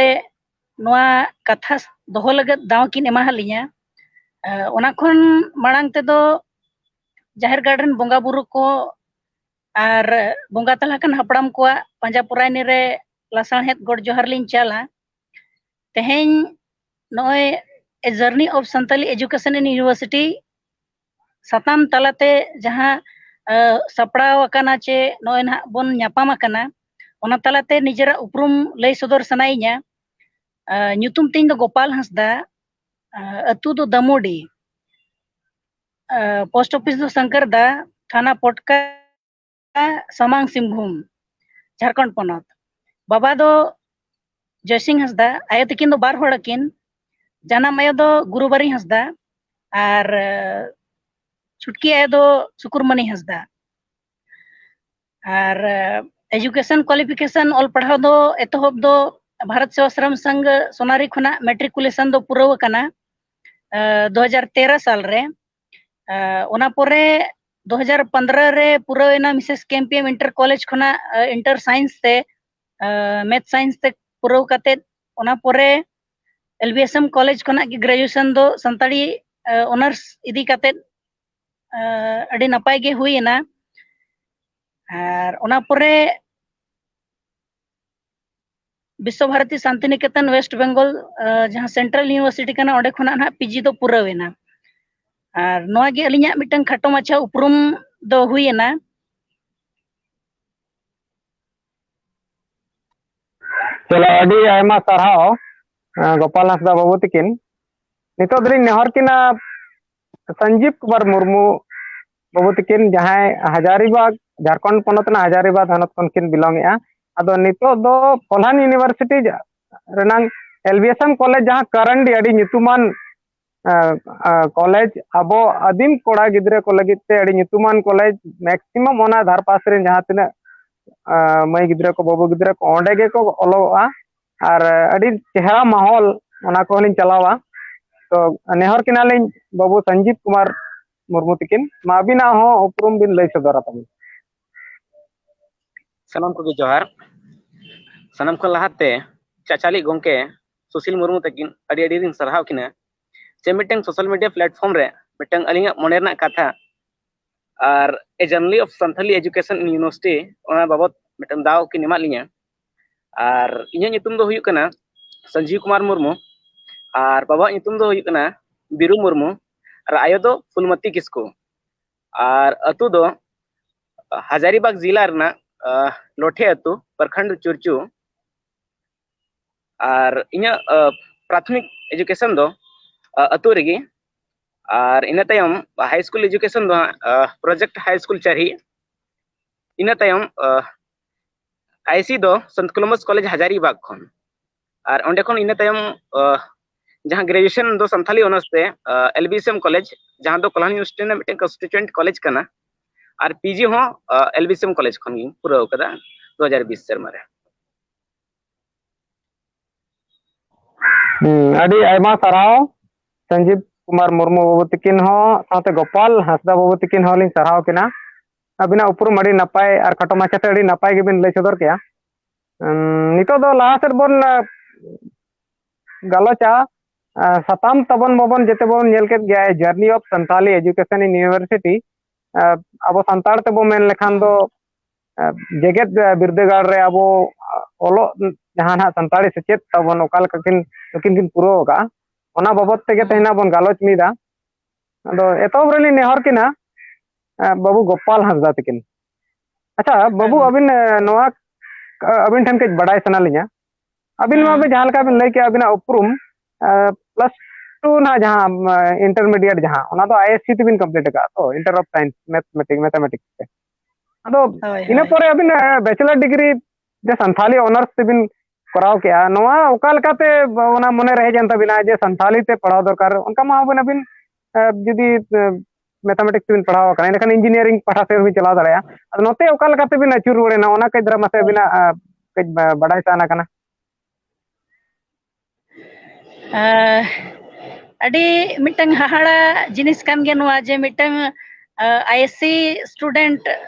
ᱱᱚᱣᱟ ᱠᱟᱛᱷᱟ ᱫᱚᱦᱚ ᱞᱟᱹᱜᱤᱫ ᱫᱟᱣ ᱠᱤᱱ ᱮᱢᱟᱦᱟᱫ ᱞᱤᱧᱟ᱾ ᱚᱱᱟ ᱠᱷᱚᱱ ᱢᱟᱲᱟᱝ ᱛᱮᱫᱚ ᱡᱟᱦᱮᱨ ᱜᱟᱲ ᱨᱮᱱ ᱵᱚᱸᱜᱟ ᱵᱩᱨᱩ ᱠᱚ ᱟᱨ ᱵᱚᱸᱜᱟ ᱛᱟᱞᱟ ᱠᱟᱱ ᱦᱟᱯᱲᱟᱢ ᱠᱚᱣᱟᱜ ᱯᱟᱸᱡᱟ ᱯᱚᱨᱟᱭᱱᱤ ᱨᱮ ᱞᱟᱥᱟᱬᱦᱮᱫ ᱜᱚᱰ ᱡᱚᱦᱟᱨ ᱞᱤᱧ ᱪᱟᱞᱟ᱾ ᱛᱮᱦᱮᱧ ᱱᱚᱜᱼᱚᱭ A Journey of Santali Education in University ᱥᱟᱛᱟᱢ ᱛᱟᱞᱟᱛᱮ ᱡᱟᱦᱟᱸ ᱥᱟᱯᱲᱟᱣ ᱟᱠᱟᱱᱟ ᱪᱮ ᱱᱚᱜᱼᱚᱭ ᱱᱟᱦᱟᱜ ᱵᱚᱱ ᱧᱟᱯᱟᱢ ᱟᱠᱟᱱᱟ, ᱚᱱᱟ ᱛᱟᱞᱟᱛᱮ ᱱᱤᱡᱮᱨᱟᱜ ᱩᱯᱨᱩᱢ ᱞᱟᱹᱭ ᱥᱚᱫᱚᱨ ᱥᱟᱱᱟᱭᱤᱧᱟ᱾ ᱧᱩᱛᱩᱢ ᱛᱤᱧ ᱫᱚ ᱜᱳᱯᱟᱞ ᱦᱟᱸᱥᱫᱟ, ᱟᱹᱛᱩ ᱫᱚ ᱫᱟᱢᱳᱰᱤ, ᱯᱳᱥᱴ ᱚᱯᱷᱤᱥ ᱫᱚ ᱥᱟᱝᱠᱟᱨᱫᱟ, ᱛᱷᱟᱱᱟ ᱯᱚᱴᱠᱟ, ᱥᱟᱢᱟᱝ ᱥᱤᱝᱵᱷᱩᱢ, ᱡᱷᱟᱲᱠᱷᱚᱸᱰ ᱯᱚᱱᱚᱛ᱾ ᱵᱟᱵᱟ ᱫᱚ ᱡᱚᱭᱥᱤᱝ ᱦᱟᱸᱥᱫᱟ, ᱟᱭᱳ ᱛᱟᱹᱠᱤᱱ ᱫᱚ ᱵᱟᱨ ᱦᱚᱲ ᱟᱹᱠᱤᱱ᱾ ᱡᱟᱱᱟᱢ ᱟᱭᱳ ᱫᱚ ᱜᱩᱨᱩᱵᱟᱨᱤ ᱦᱟᱸᱥᱫᱟ ᱟᱨ ᱪᱷᱩᱴᱠᱤ ᱟᱭᱳ ᱫᱚ ᱥᱩᱠᱩᱨᱢᱚᱱᱤ ᱦᱟᱸᱥᱫᱟ᱾ ᱟᱨ education qualification, ᱚᱞ ᱯᱟᱲᱦᱟᱣ ᱫᱚ ᱮᱛᱚᱦᱚᱵ ᱫᱚ ᱵᱷᱟᱨᱚᱛ ᱥᱮᱵᱟᱥᱨᱚᱢ ᱥᱚᱝᱜᱷ ᱥᱳᱱᱟᱨᱤ ᱠᱷᱚᱱᱟᱜ matriculation ᱫᱚ ᱯᱩᱨᱟᱹᱣ ᱟᱠᱟᱱᱟ ᱫᱩ ᱦᱟᱡᱟᱨ ᱛᱮᱨᱚ ᱥᱟᱞ ᱨᱮ᱾ ᱚᱱᱟ ᱯᱚᱨᱮ ᱫᱩ ᱦᱟᱡᱟᱨ ᱯᱚᱱᱫᱽᱨᱚ ᱨᱮ ᱯᱩᱨᱟᱹᱣ ᱮᱱᱟ ᱢᱤᱥᱮᱥ ᱠᱮ M P M inter college ᱠᱷᱚᱱᱟᱜ ᱤᱱᱴᱟᱨ ᱥᱟᱭᱮᱱᱥ ᱛᱮ, ᱢᱮᱛᱷ ᱥᱟᱭᱮᱱᱥ ᱛᱮ ᱯᱩᱨᱟᱹᱣ ᱠᱟᱛᱮᱫ, ᱚᱱᱟ ᱯᱚᱨᱮ L B S M college ᱠᱷᱚᱱᱟᱜ ᱜᱮ ᱜᱨᱮᱡᱩᱭᱮᱥᱚᱱ ᱫᱚ ᱥᱟᱱᱛᱟᱲᱤ ᱚᱱᱟᱨᱥ ᱤᱫᱤ ᱠᱟᱛᱮᱫ ᱟᱹᱰᱤ ᱱᱟᱯᱟᱭ ᱜᱮ ᱦᱩᱭ ᱮᱱᱟ᱾ ᱟᱨ ᱚᱱᱟ ᱯᱚᱨᱮ ᱵᱤᱥᱥᱚ ᱵᱷᱟᱨᱚᱛᱤ ᱥᱟᱱᱛᱤᱱᱤᱠᱮᱛᱚᱱ ᱣᱮᱥᱴ ᱵᱮᱝᱜᱚᱞ, ᱡᱟᱦᱟᱸ ᱥᱮᱱᱴᱨᱟᱞ ᱤᱭᱩᱱᱤᱵᱷᱟᱨᱥᱤᱴᱤ ᱠᱟᱱᱟ, ᱚᱸᱰᱮ ᱠᱷᱚᱱᱟᱜ ᱱᱟᱦᱟᱜ ᱯᱤ ᱡᱤ ᱫᱚ ᱯᱩᱨᱟᱹᱣ ᱮᱱᱟ᱾ ᱟᱨ ᱱᱚᱣᱟ ᱜᱮ ᱟᱹᱞᱤᱧᱟᱜ ᱢᱤᱫᱴᱟᱝ ᱠᱷᱟᱴᱚ ᱢᱟᱪᱷᱟ ᱩᱯᱨᱩᱢ ᱫᱚ ᱦᱩᱭ ᱮᱱᱟ᱾ ᱪᱚᱞᱚ, ᱟᱹᱰᱤ ᱟᱭᱢᱟ ᱥᱟᱨᱦᱟᱣ, ᱜᱳᱯᱟᱞ ᱦᱟᱸᱥᱫᱟ ᱵᱟᱹᱵᱩ ᱛᱤᱠᱤᱱ᱾ ᱱᱤᱛᱚᱜ ᱫᱚᱞᱤᱧ ᱱᱮᱦᱚᱨ ᱠᱤᱱᱟ ᱥᱚᱧᱡᱤᱵ ᱠᱩᱢᱟᱨ ᱢᱩᱨᱢᱩ ᱵᱟᱹᱵᱩ ᱛᱤᱠᱤᱱ, ᱡᱟᱦᱟᱸᱭ ᱦᱟᱡᱟᱨᱤᱵᱟᱜᱽ, ᱡᱷᱟᱲᱠᱷᱚᱸᱰ ᱯᱚᱱᱚᱛ ᱨᱮᱱᱟᱜ ᱦᱟᱡᱟᱨᱤᱵᱟᱜᱽ ᱦᱚᱱᱚᱛ ᱠᱷᱚᱱ ᱠᱤᱱ belong ᱮᱜᱼᱟ᱾ ᱟᱫᱚ ᱱᱤᱛᱚᱜ ᱫᱚ ᱠᱚᱞᱦᱟᱱ ᱤᱭᱩᱱᱤᱵᱷᱟᱨᱥᱤᱴᱤ ᱨᱮᱱᱟᱝ L B S M college, ᱡᱟᱦᱟᱸ ᱠᱟᱨᱟᱱᱰᱤ ᱟᱹᱰᱤ ᱧᱩᱛᱩᱢᱟᱱ ᱠᱚᱞᱮᱡᱽ, ᱟᱵᱚ ᱟᱹᱫᱤᱢ ᱠᱚᱲᱟ ᱜᱤᱫᱽᱨᱟᱹ ᱠᱚ ᱞᱟᱹᱜᱤᱫ ᱛᱮ ᱟᱹᱰᱤ ᱧᱩᱛᱩᱢᱟᱱ ᱠᱚᱞᱮᱡᱽ᱾ ᱢᱮᱠᱥᱤᱢᱟᱢ ᱚᱱᱟ ᱫᱷᱟᱨᱯᱟᱥ ᱨᱮᱱ ᱡᱟᱦᱟᱸ ᱛᱤᱱᱟᱹᱜ ᱢᱟᱹᱭ ᱜᱤᱫᱽᱨᱟᱹ ᱠᱚ, ᱵᱟᱹᱵᱩ ᱜᱤᱫᱽᱨᱟᱹ ᱠᱚ ᱚᱸᱰᱮ ᱜᱮᱠᱚ ᱚᱞᱚᱜᱚᱜᱼᱟ᱾ ᱟᱨ ᱟᱹᱰᱤ ᱪᱮᱦᱨᱟ ᱢᱟᱦᱚᱞ, ᱚᱱᱟ ᱠᱚᱦᱚᱸ ᱞᱤᱧ ᱪᱟᱞᱟᱣᱟ᱾ ᱛᱚ ᱱᱮᱦᱚᱨ ᱠᱤᱱᱟᱞᱤᱧ ᱵᱟᱹᱵᱩ ᱥᱚᱧᱡᱤᱵ ᱠᱩᱢᱟᱨ ᱢᱩᱨᱢᱩ ᱛᱤᱠᱤᱱ, ᱢᱟ ᱟᱹᱵᱤᱱᱟᱜ ᱦᱚᱸ ᱩᱯᱨᱩᱢ ᱵᱤᱱ ᱞᱟᱹᱭ ᱥᱚᱫᱚᱨᱟ ᱛᱟᱵᱚᱱ᱾ ᱥᱟᱱᱟᱢ ᱠᱚᱜᱮ ᱡᱚᱦᱟᱨ᱾ ᱥᱟᱱᱟᱢ ᱠᱷᱚᱱ ᱞᱟᱦᱟᱛᱮ ᱪᱟᱪᱟᱞᱤᱡ ᱜᱚᱢᱠᱮ ᱥᱩᱥᱤᱞ ᱢᱩᱨᱢᱩ ᱛᱟᱹᱠᱤᱱ ᱟᱹᱰᱤ ᱟᱹᱰᱤ ᱞᱤᱧ ᱥᱟᱨᱦᱟᱣ ᱠᱤᱱᱟ, ᱡᱮ ᱢᱤᱫᱴᱟᱝ ᱥᱳᱥᱟᱞ ᱢᱤᱰᱤᱭᱟ ᱯᱞᱟᱴᱯᱷᱚᱨᱢ ᱨᱮ ᱢᱤᱫᱴᱟᱝ ᱟᱹᱞᱤᱧᱟᱜ ᱢᱚᱱᱮ ᱨᱮᱱᱟᱜ ᱠᱟᱛᱷᱟ ᱟᱨ A Journey of Santhali Education in University, ᱚᱱᱟ ᱵᱟᱵᱚᱛ ᱢᱤᱫᱴᱟᱝ ᱫᱟᱣ ᱠᱤᱱ ᱮᱢᱟᱫ ᱞᱤᱧᱟ᱾ ᱟᱨ ᱤᱧᱟᱹᱜ ᱧᱩᱛᱩᱢ ᱫᱚ ᱦᱩᱭᱩᱜ ᱠᱟᱱᱟ ᱥᱚᱧᱡᱤᱵ ᱠᱩᱢᱟᱨ ᱢᱩᱨᱢᱩ, ᱟᱨ ᱵᱟᱵᱟᱣᱟᱜ ᱧᱩᱛᱩᱢ ᱫᱚ ᱦᱩᱭᱩᱜ ᱠᱟᱱᱟ ᱵᱤᱨᱩ ᱢᱩᱨᱢᱩ, ᱟᱨ ᱟᱭᱳ ᱫᱚ ᱯᱷᱩᱞᱢᱚᱛᱤ ᱠᱤᱥᱠᱩ᱾ ᱟᱨ ᱟᱹᱛᱩ ᱫᱚ ᱦᱟᱡᱟᱨᱤᱵᱟᱜᱽ ᱡᱮᱞᱟ ᱨᱮᱱᱟᱜ ᱞᱚᱴᱷᱮ ᱟᱹᱛᱩ, ᱯᱨᱚᱠᱷᱚᱸᱰ ᱪᱩᱨᱪᱩ᱾ ᱟᱨ ᱤᱧᱟᱹᱜ ᱯᱨᱟᱛᱷᱚᱢᱤᱠ ᱮᱡᱩᱠᱮᱥᱚᱱ ᱫᱚ ᱟᱹᱛᱩ ᱨᱮᱜᱮ, ᱟᱨ ᱤᱱᱟᱹ ᱛᱟᱭᱚᱢ ᱦᱟᱭ ᱥᱠᱩᱞ ᱮᱡᱩᱠᱮᱥᱚᱱ ᱫᱚ ᱦᱟᱸᱜ ᱯᱨᱚᱡᱮᱠᱴ ᱦᱟᱭ ᱥᱠᱩᱞ ᱪᱟᱹᱨᱦᱤ, ᱤᱱᱟᱹ ᱛᱟᱭᱚᱢ ᱟᱭᱥᱤ ᱫᱚ ᱥᱟᱱᱛ ᱠᱚᱞᱚᱢᱵᱚᱥ ᱠᱚᱞᱮᱡᱽ ᱦᱟᱡᱟᱨᱤᱵᱟᱜᱽ ᱠᱷᱚᱱ᱾ ᱟᱨ ᱚᱸᱰᱮ ᱠᱷᱚᱱ ᱤᱱᱟᱹ ᱛᱟᱭᱚᱢ ᱡᱟᱦᱟᱸ ᱜᱨᱮᱡᱩᱭᱮᱥᱚᱱ ᱫᱚ ᱥᱟᱱᱛᱷᱟᱞᱤ ᱚᱱᱟᱨᱥ ᱛᱮ L B S M college, ᱡᱟᱦᱟᱸ ᱫᱚ ᱠᱚᱞᱦᱟᱱ ᱤᱭᱩᱱᱤᱵᱷᱟᱨᱥᱤᱴᱤ ᱨᱮᱱᱟᱜ ᱢᱤᱫᱴᱮᱱ ᱠᱚᱱᱥᱴᱤᱴᱩᱭᱮᱱᱴ ᱠᱚᱞᱮᱡᱽ ᱠᱟᱱᱟ᱾ ᱟᱨ ᱯᱤᱡᱤ ᱦᱚᱸ L B S M college ᱠᱷᱚᱱ ᱜᱤᱧ ᱯᱩᱨᱟᱹᱣ ᱠᱟᱫᱟ ᱫᱩ ᱦᱟᱡᱟᱨ ᱵᱤᱥ ᱥᱮᱨᱢᱟ ᱨᱮ᱾ ᱦᱩᱸ, ᱟᱹᱰᱤ ᱟᱭᱢᱟ ᱥᱟᱨᱦᱟᱣ ᱥᱚᱧᱡᱤᱵ ᱠᱩᱢᱟᱨ ᱢᱩᱨᱢᱩ ᱵᱟᱹᱵᱩ ᱛᱤᱠᱤᱱ ᱦᱚᱸ, ᱥᱟᱶᱛᱮ ᱜᱳᱯᱟᱞ ᱦᱟᱸᱥᱫᱟ ᱵᱟᱹᱵᱩ ᱛᱤᱠᱤᱱ ᱦᱚᱸ ᱞᱤᱧ ᱥᱟᱨᱦᱟᱣ ᱠᱤᱱᱟ᱾ ᱟᱹᱵᱤᱱᱟᱜ ᱩᱯᱨᱩᱢ ᱟᱹᱰᱤ ᱱᱟᱯᱟᱭ ᱟᱨ ᱠᱷᱟᱴᱚ ᱢᱟᱪᱷᱟᱛᱮ ᱟᱹᱰᱤ ᱱᱟᱯᱟᱭ ᱜᱮᱵᱤᱱ ᱞᱟᱹᱭ ᱥᱚᱫᱚᱨ ᱠᱮᱜᱼᱟ᱾ ᱩᱸ, ᱱᱤᱛᱚᱜ ᱫᱚ ᱞᱟᱦᱟ ᱥᱮᱫ ᱵᱚᱱ ᱜᱟᱞᱚᱪᱟ᱾ ᱥᱟᱛᱟᱢ ᱛᱟᱵᱚᱱ ᱢᱟᱵᱚᱱ ᱡᱮᱛᱮ ᱵᱚᱱ ᱧᱮᱞ ᱠᱮᱫ ᱜᱮᱭᱟ, Journey of Santhali Education in University᱾ ᱟᱵᱚ ᱥᱟᱱᱛᱟᱲ ᱛᱮᱵᱚ ᱢᱮᱱ ᱞᱮᱠᱷᱟᱱ ᱫᱚ ᱡᱮᱜᱮᱛ ᱵᱤᱨᱫᱟᱹᱜᱟᱲ ᱨᱮ ᱟᱵᱚ ᱚᱞᱚᱜ ᱡᱟᱦᱟᱸ ᱱᱟᱦᱟᱜ ᱥᱟᱱᱛᱟᱲᱤ ᱥᱮᱪᱮᱫ ᱛᱟᱵᱚᱱ ᱚᱠᱟ ᱞᱮᱠᱟ ᱠᱤᱱ ᱱᱩᱠᱤᱱ ᱠᱤᱱ ᱯᱩᱨᱟᱹᱣ ᱟᱠᱟᱫᱼᱟ, ᱚᱱᱟ ᱵᱟᱵᱚᱫ ᱛᱮᱜᱮ ᱛᱮᱦᱮᱧ ᱵᱚᱱ ᱜᱟᱞᱚᱪ ᱢᱤᱫᱟ᱾ ᱟᱫᱚ ᱮᱛᱚᱦᱚᱵ ᱨᱮᱞᱤᱧ ᱱᱮᱦᱚᱨ ᱠᱤᱱᱟ, ᱵᱟᱹᱵᱩ ᱜᱳᱯᱟᱞ ᱦᱟᱸᱥᱫᱟ ᱛᱟᱹᱠᱤᱱ᱾ ᱟᱪᱪᱷᱟ ᱵᱟᱹᱵᱩ, ᱟᱹᱵᱤᱱ ᱱᱚᱣᱟ ᱟᱹᱵᱤᱱ ᱴᱷᱮᱱ ᱠᱟᱹᱡ ᱵᱟᱰᱟᱭ ᱥᱟᱱᱟ ᱞᱤᱧᱟ, ᱟᱹᱵᱤᱱ ᱢᱟ ᱡᱟᱦᱟᱸ ᱞᱮᱠᱟ ᱵᱤᱱ ᱞᱟᱹᱭ ᱠᱮᱜᱼᱟ ᱟᱹᱵᱤᱱᱟᱜ ᱩᱯᱨᱩᱢ ᱯᱞᱟᱥ ᱴᱩ ᱱᱟᱜ ᱡᱟᱦᱟᱸ ᱤᱱᱴᱟᱨᱢᱤᱰᱤᱭᱮᱴ ᱡᱟᱦᱟᱸ, ᱚᱱᱟ ᱫᱚ ᱟᱭ ᱮᱥ ᱥᱤ ᱛᱮᱵᱤᱱ ᱠᱚᱢᱯᱞᱤᱴ ᱟᱠᱟᱫᱼᱟ ᱛᱚ, ᱤᱱᱴᱟᱨ ᱚᱯᱷ ᱥᱟᱭᱮᱱᱥ ᱢᱮᱛᱷᱢᱮᱴᱤᱠ ᱢᱮᱛᱷᱟᱢᱮᱴᱤᱠᱥ ᱛᱮ᱾ ᱟᱫᱚ ᱤᱱᱟᱹ ᱯᱚᱨᱮ ᱟᱹᱵᱤᱱ ᱵᱮᱪᱮᱞᱟᱨ ᱰᱤᱜᱽᱨᱤ ᱡᱮ ᱥᱟᱱᱛᱷᱟᱞᱤ ᱚᱱᱟᱨᱥ ᱛᱮᱵᱤᱱ ᱠᱚᱨᱟᱣ ᱠᱮᱜᱼᱟ, ᱱᱚᱣᱟ ᱚᱠᱟ ᱞᱮᱠᱟᱛᱮ ᱚᱱᱟ ᱢᱚᱱᱮ ᱨᱮ ᱦᱮᱡ ᱮᱱ ᱛᱟᱵᱤᱱᱟ ᱡᱮ ᱥᱟᱱᱛᱷᱟᱞᱤ ᱛᱮ ᱯᱟᱲᱦᱟᱣ ᱫᱚᱨᱠᱟᱨ? ᱚᱱᱠᱟ ᱢᱟ ᱟᱵᱤᱱ, ᱟᱵᱤᱱ ᱡᱩᱫᱤ ᱢᱮᱛᱷᱟᱢᱮᱴᱤᱠᱥ ᱛᱮᱵᱤᱱ ᱯᱟᱲᱦᱟᱣ ᱟᱠᱟᱱᱟ, ᱮᱸᱰᱮᱠᱷᱟᱱ ᱤᱧᱡᱤᱱᱤᱭᱟᱨᱤᱝ ᱯᱟᱦᱴᱟ ᱥᱮᱫ ᱵᱤᱱ ᱪᱟᱞᱟᱣ ᱫᱟᱲᱮᱭᱟᱜᱼᱟ᱾ ᱟᱫᱚ ᱱᱚᱛᱮ ᱚᱠᱟ ᱞᱮᱠᱟᱛᱮ ᱵᱤᱱ ᱟᱹᱪᱩᱨ ᱨᱩᱣᱟᱹᱲ ᱮᱱᱟ, ᱚᱱᱟ ᱠᱟᱹᱡ ᱫᱷᱟᱨᱟ ᱢᱟᱥᱮ ᱟᱹᱵᱤᱱᱟᱜ ᱠᱟᱹᱡ ᱵᱟᱰᱟᱭ ᱥᱟᱱᱟ ᱠᱟᱱᱟ᱾ ᱟᱹᱰᱤ ᱢᱤᱫᱴᱟᱝ ᱦᱟᱦᱟᱲᱟ ᱡᱤᱱᱤᱥ ᱠᱟᱱ ᱜᱮᱭᱟ ᱱᱚᱣᱟ, ᱡᱮ ᱢᱤᱫᱴᱟᱝ ᱟᱭᱮᱥᱥᱤ ᱥᱴᱩᱰᱮᱱᱴ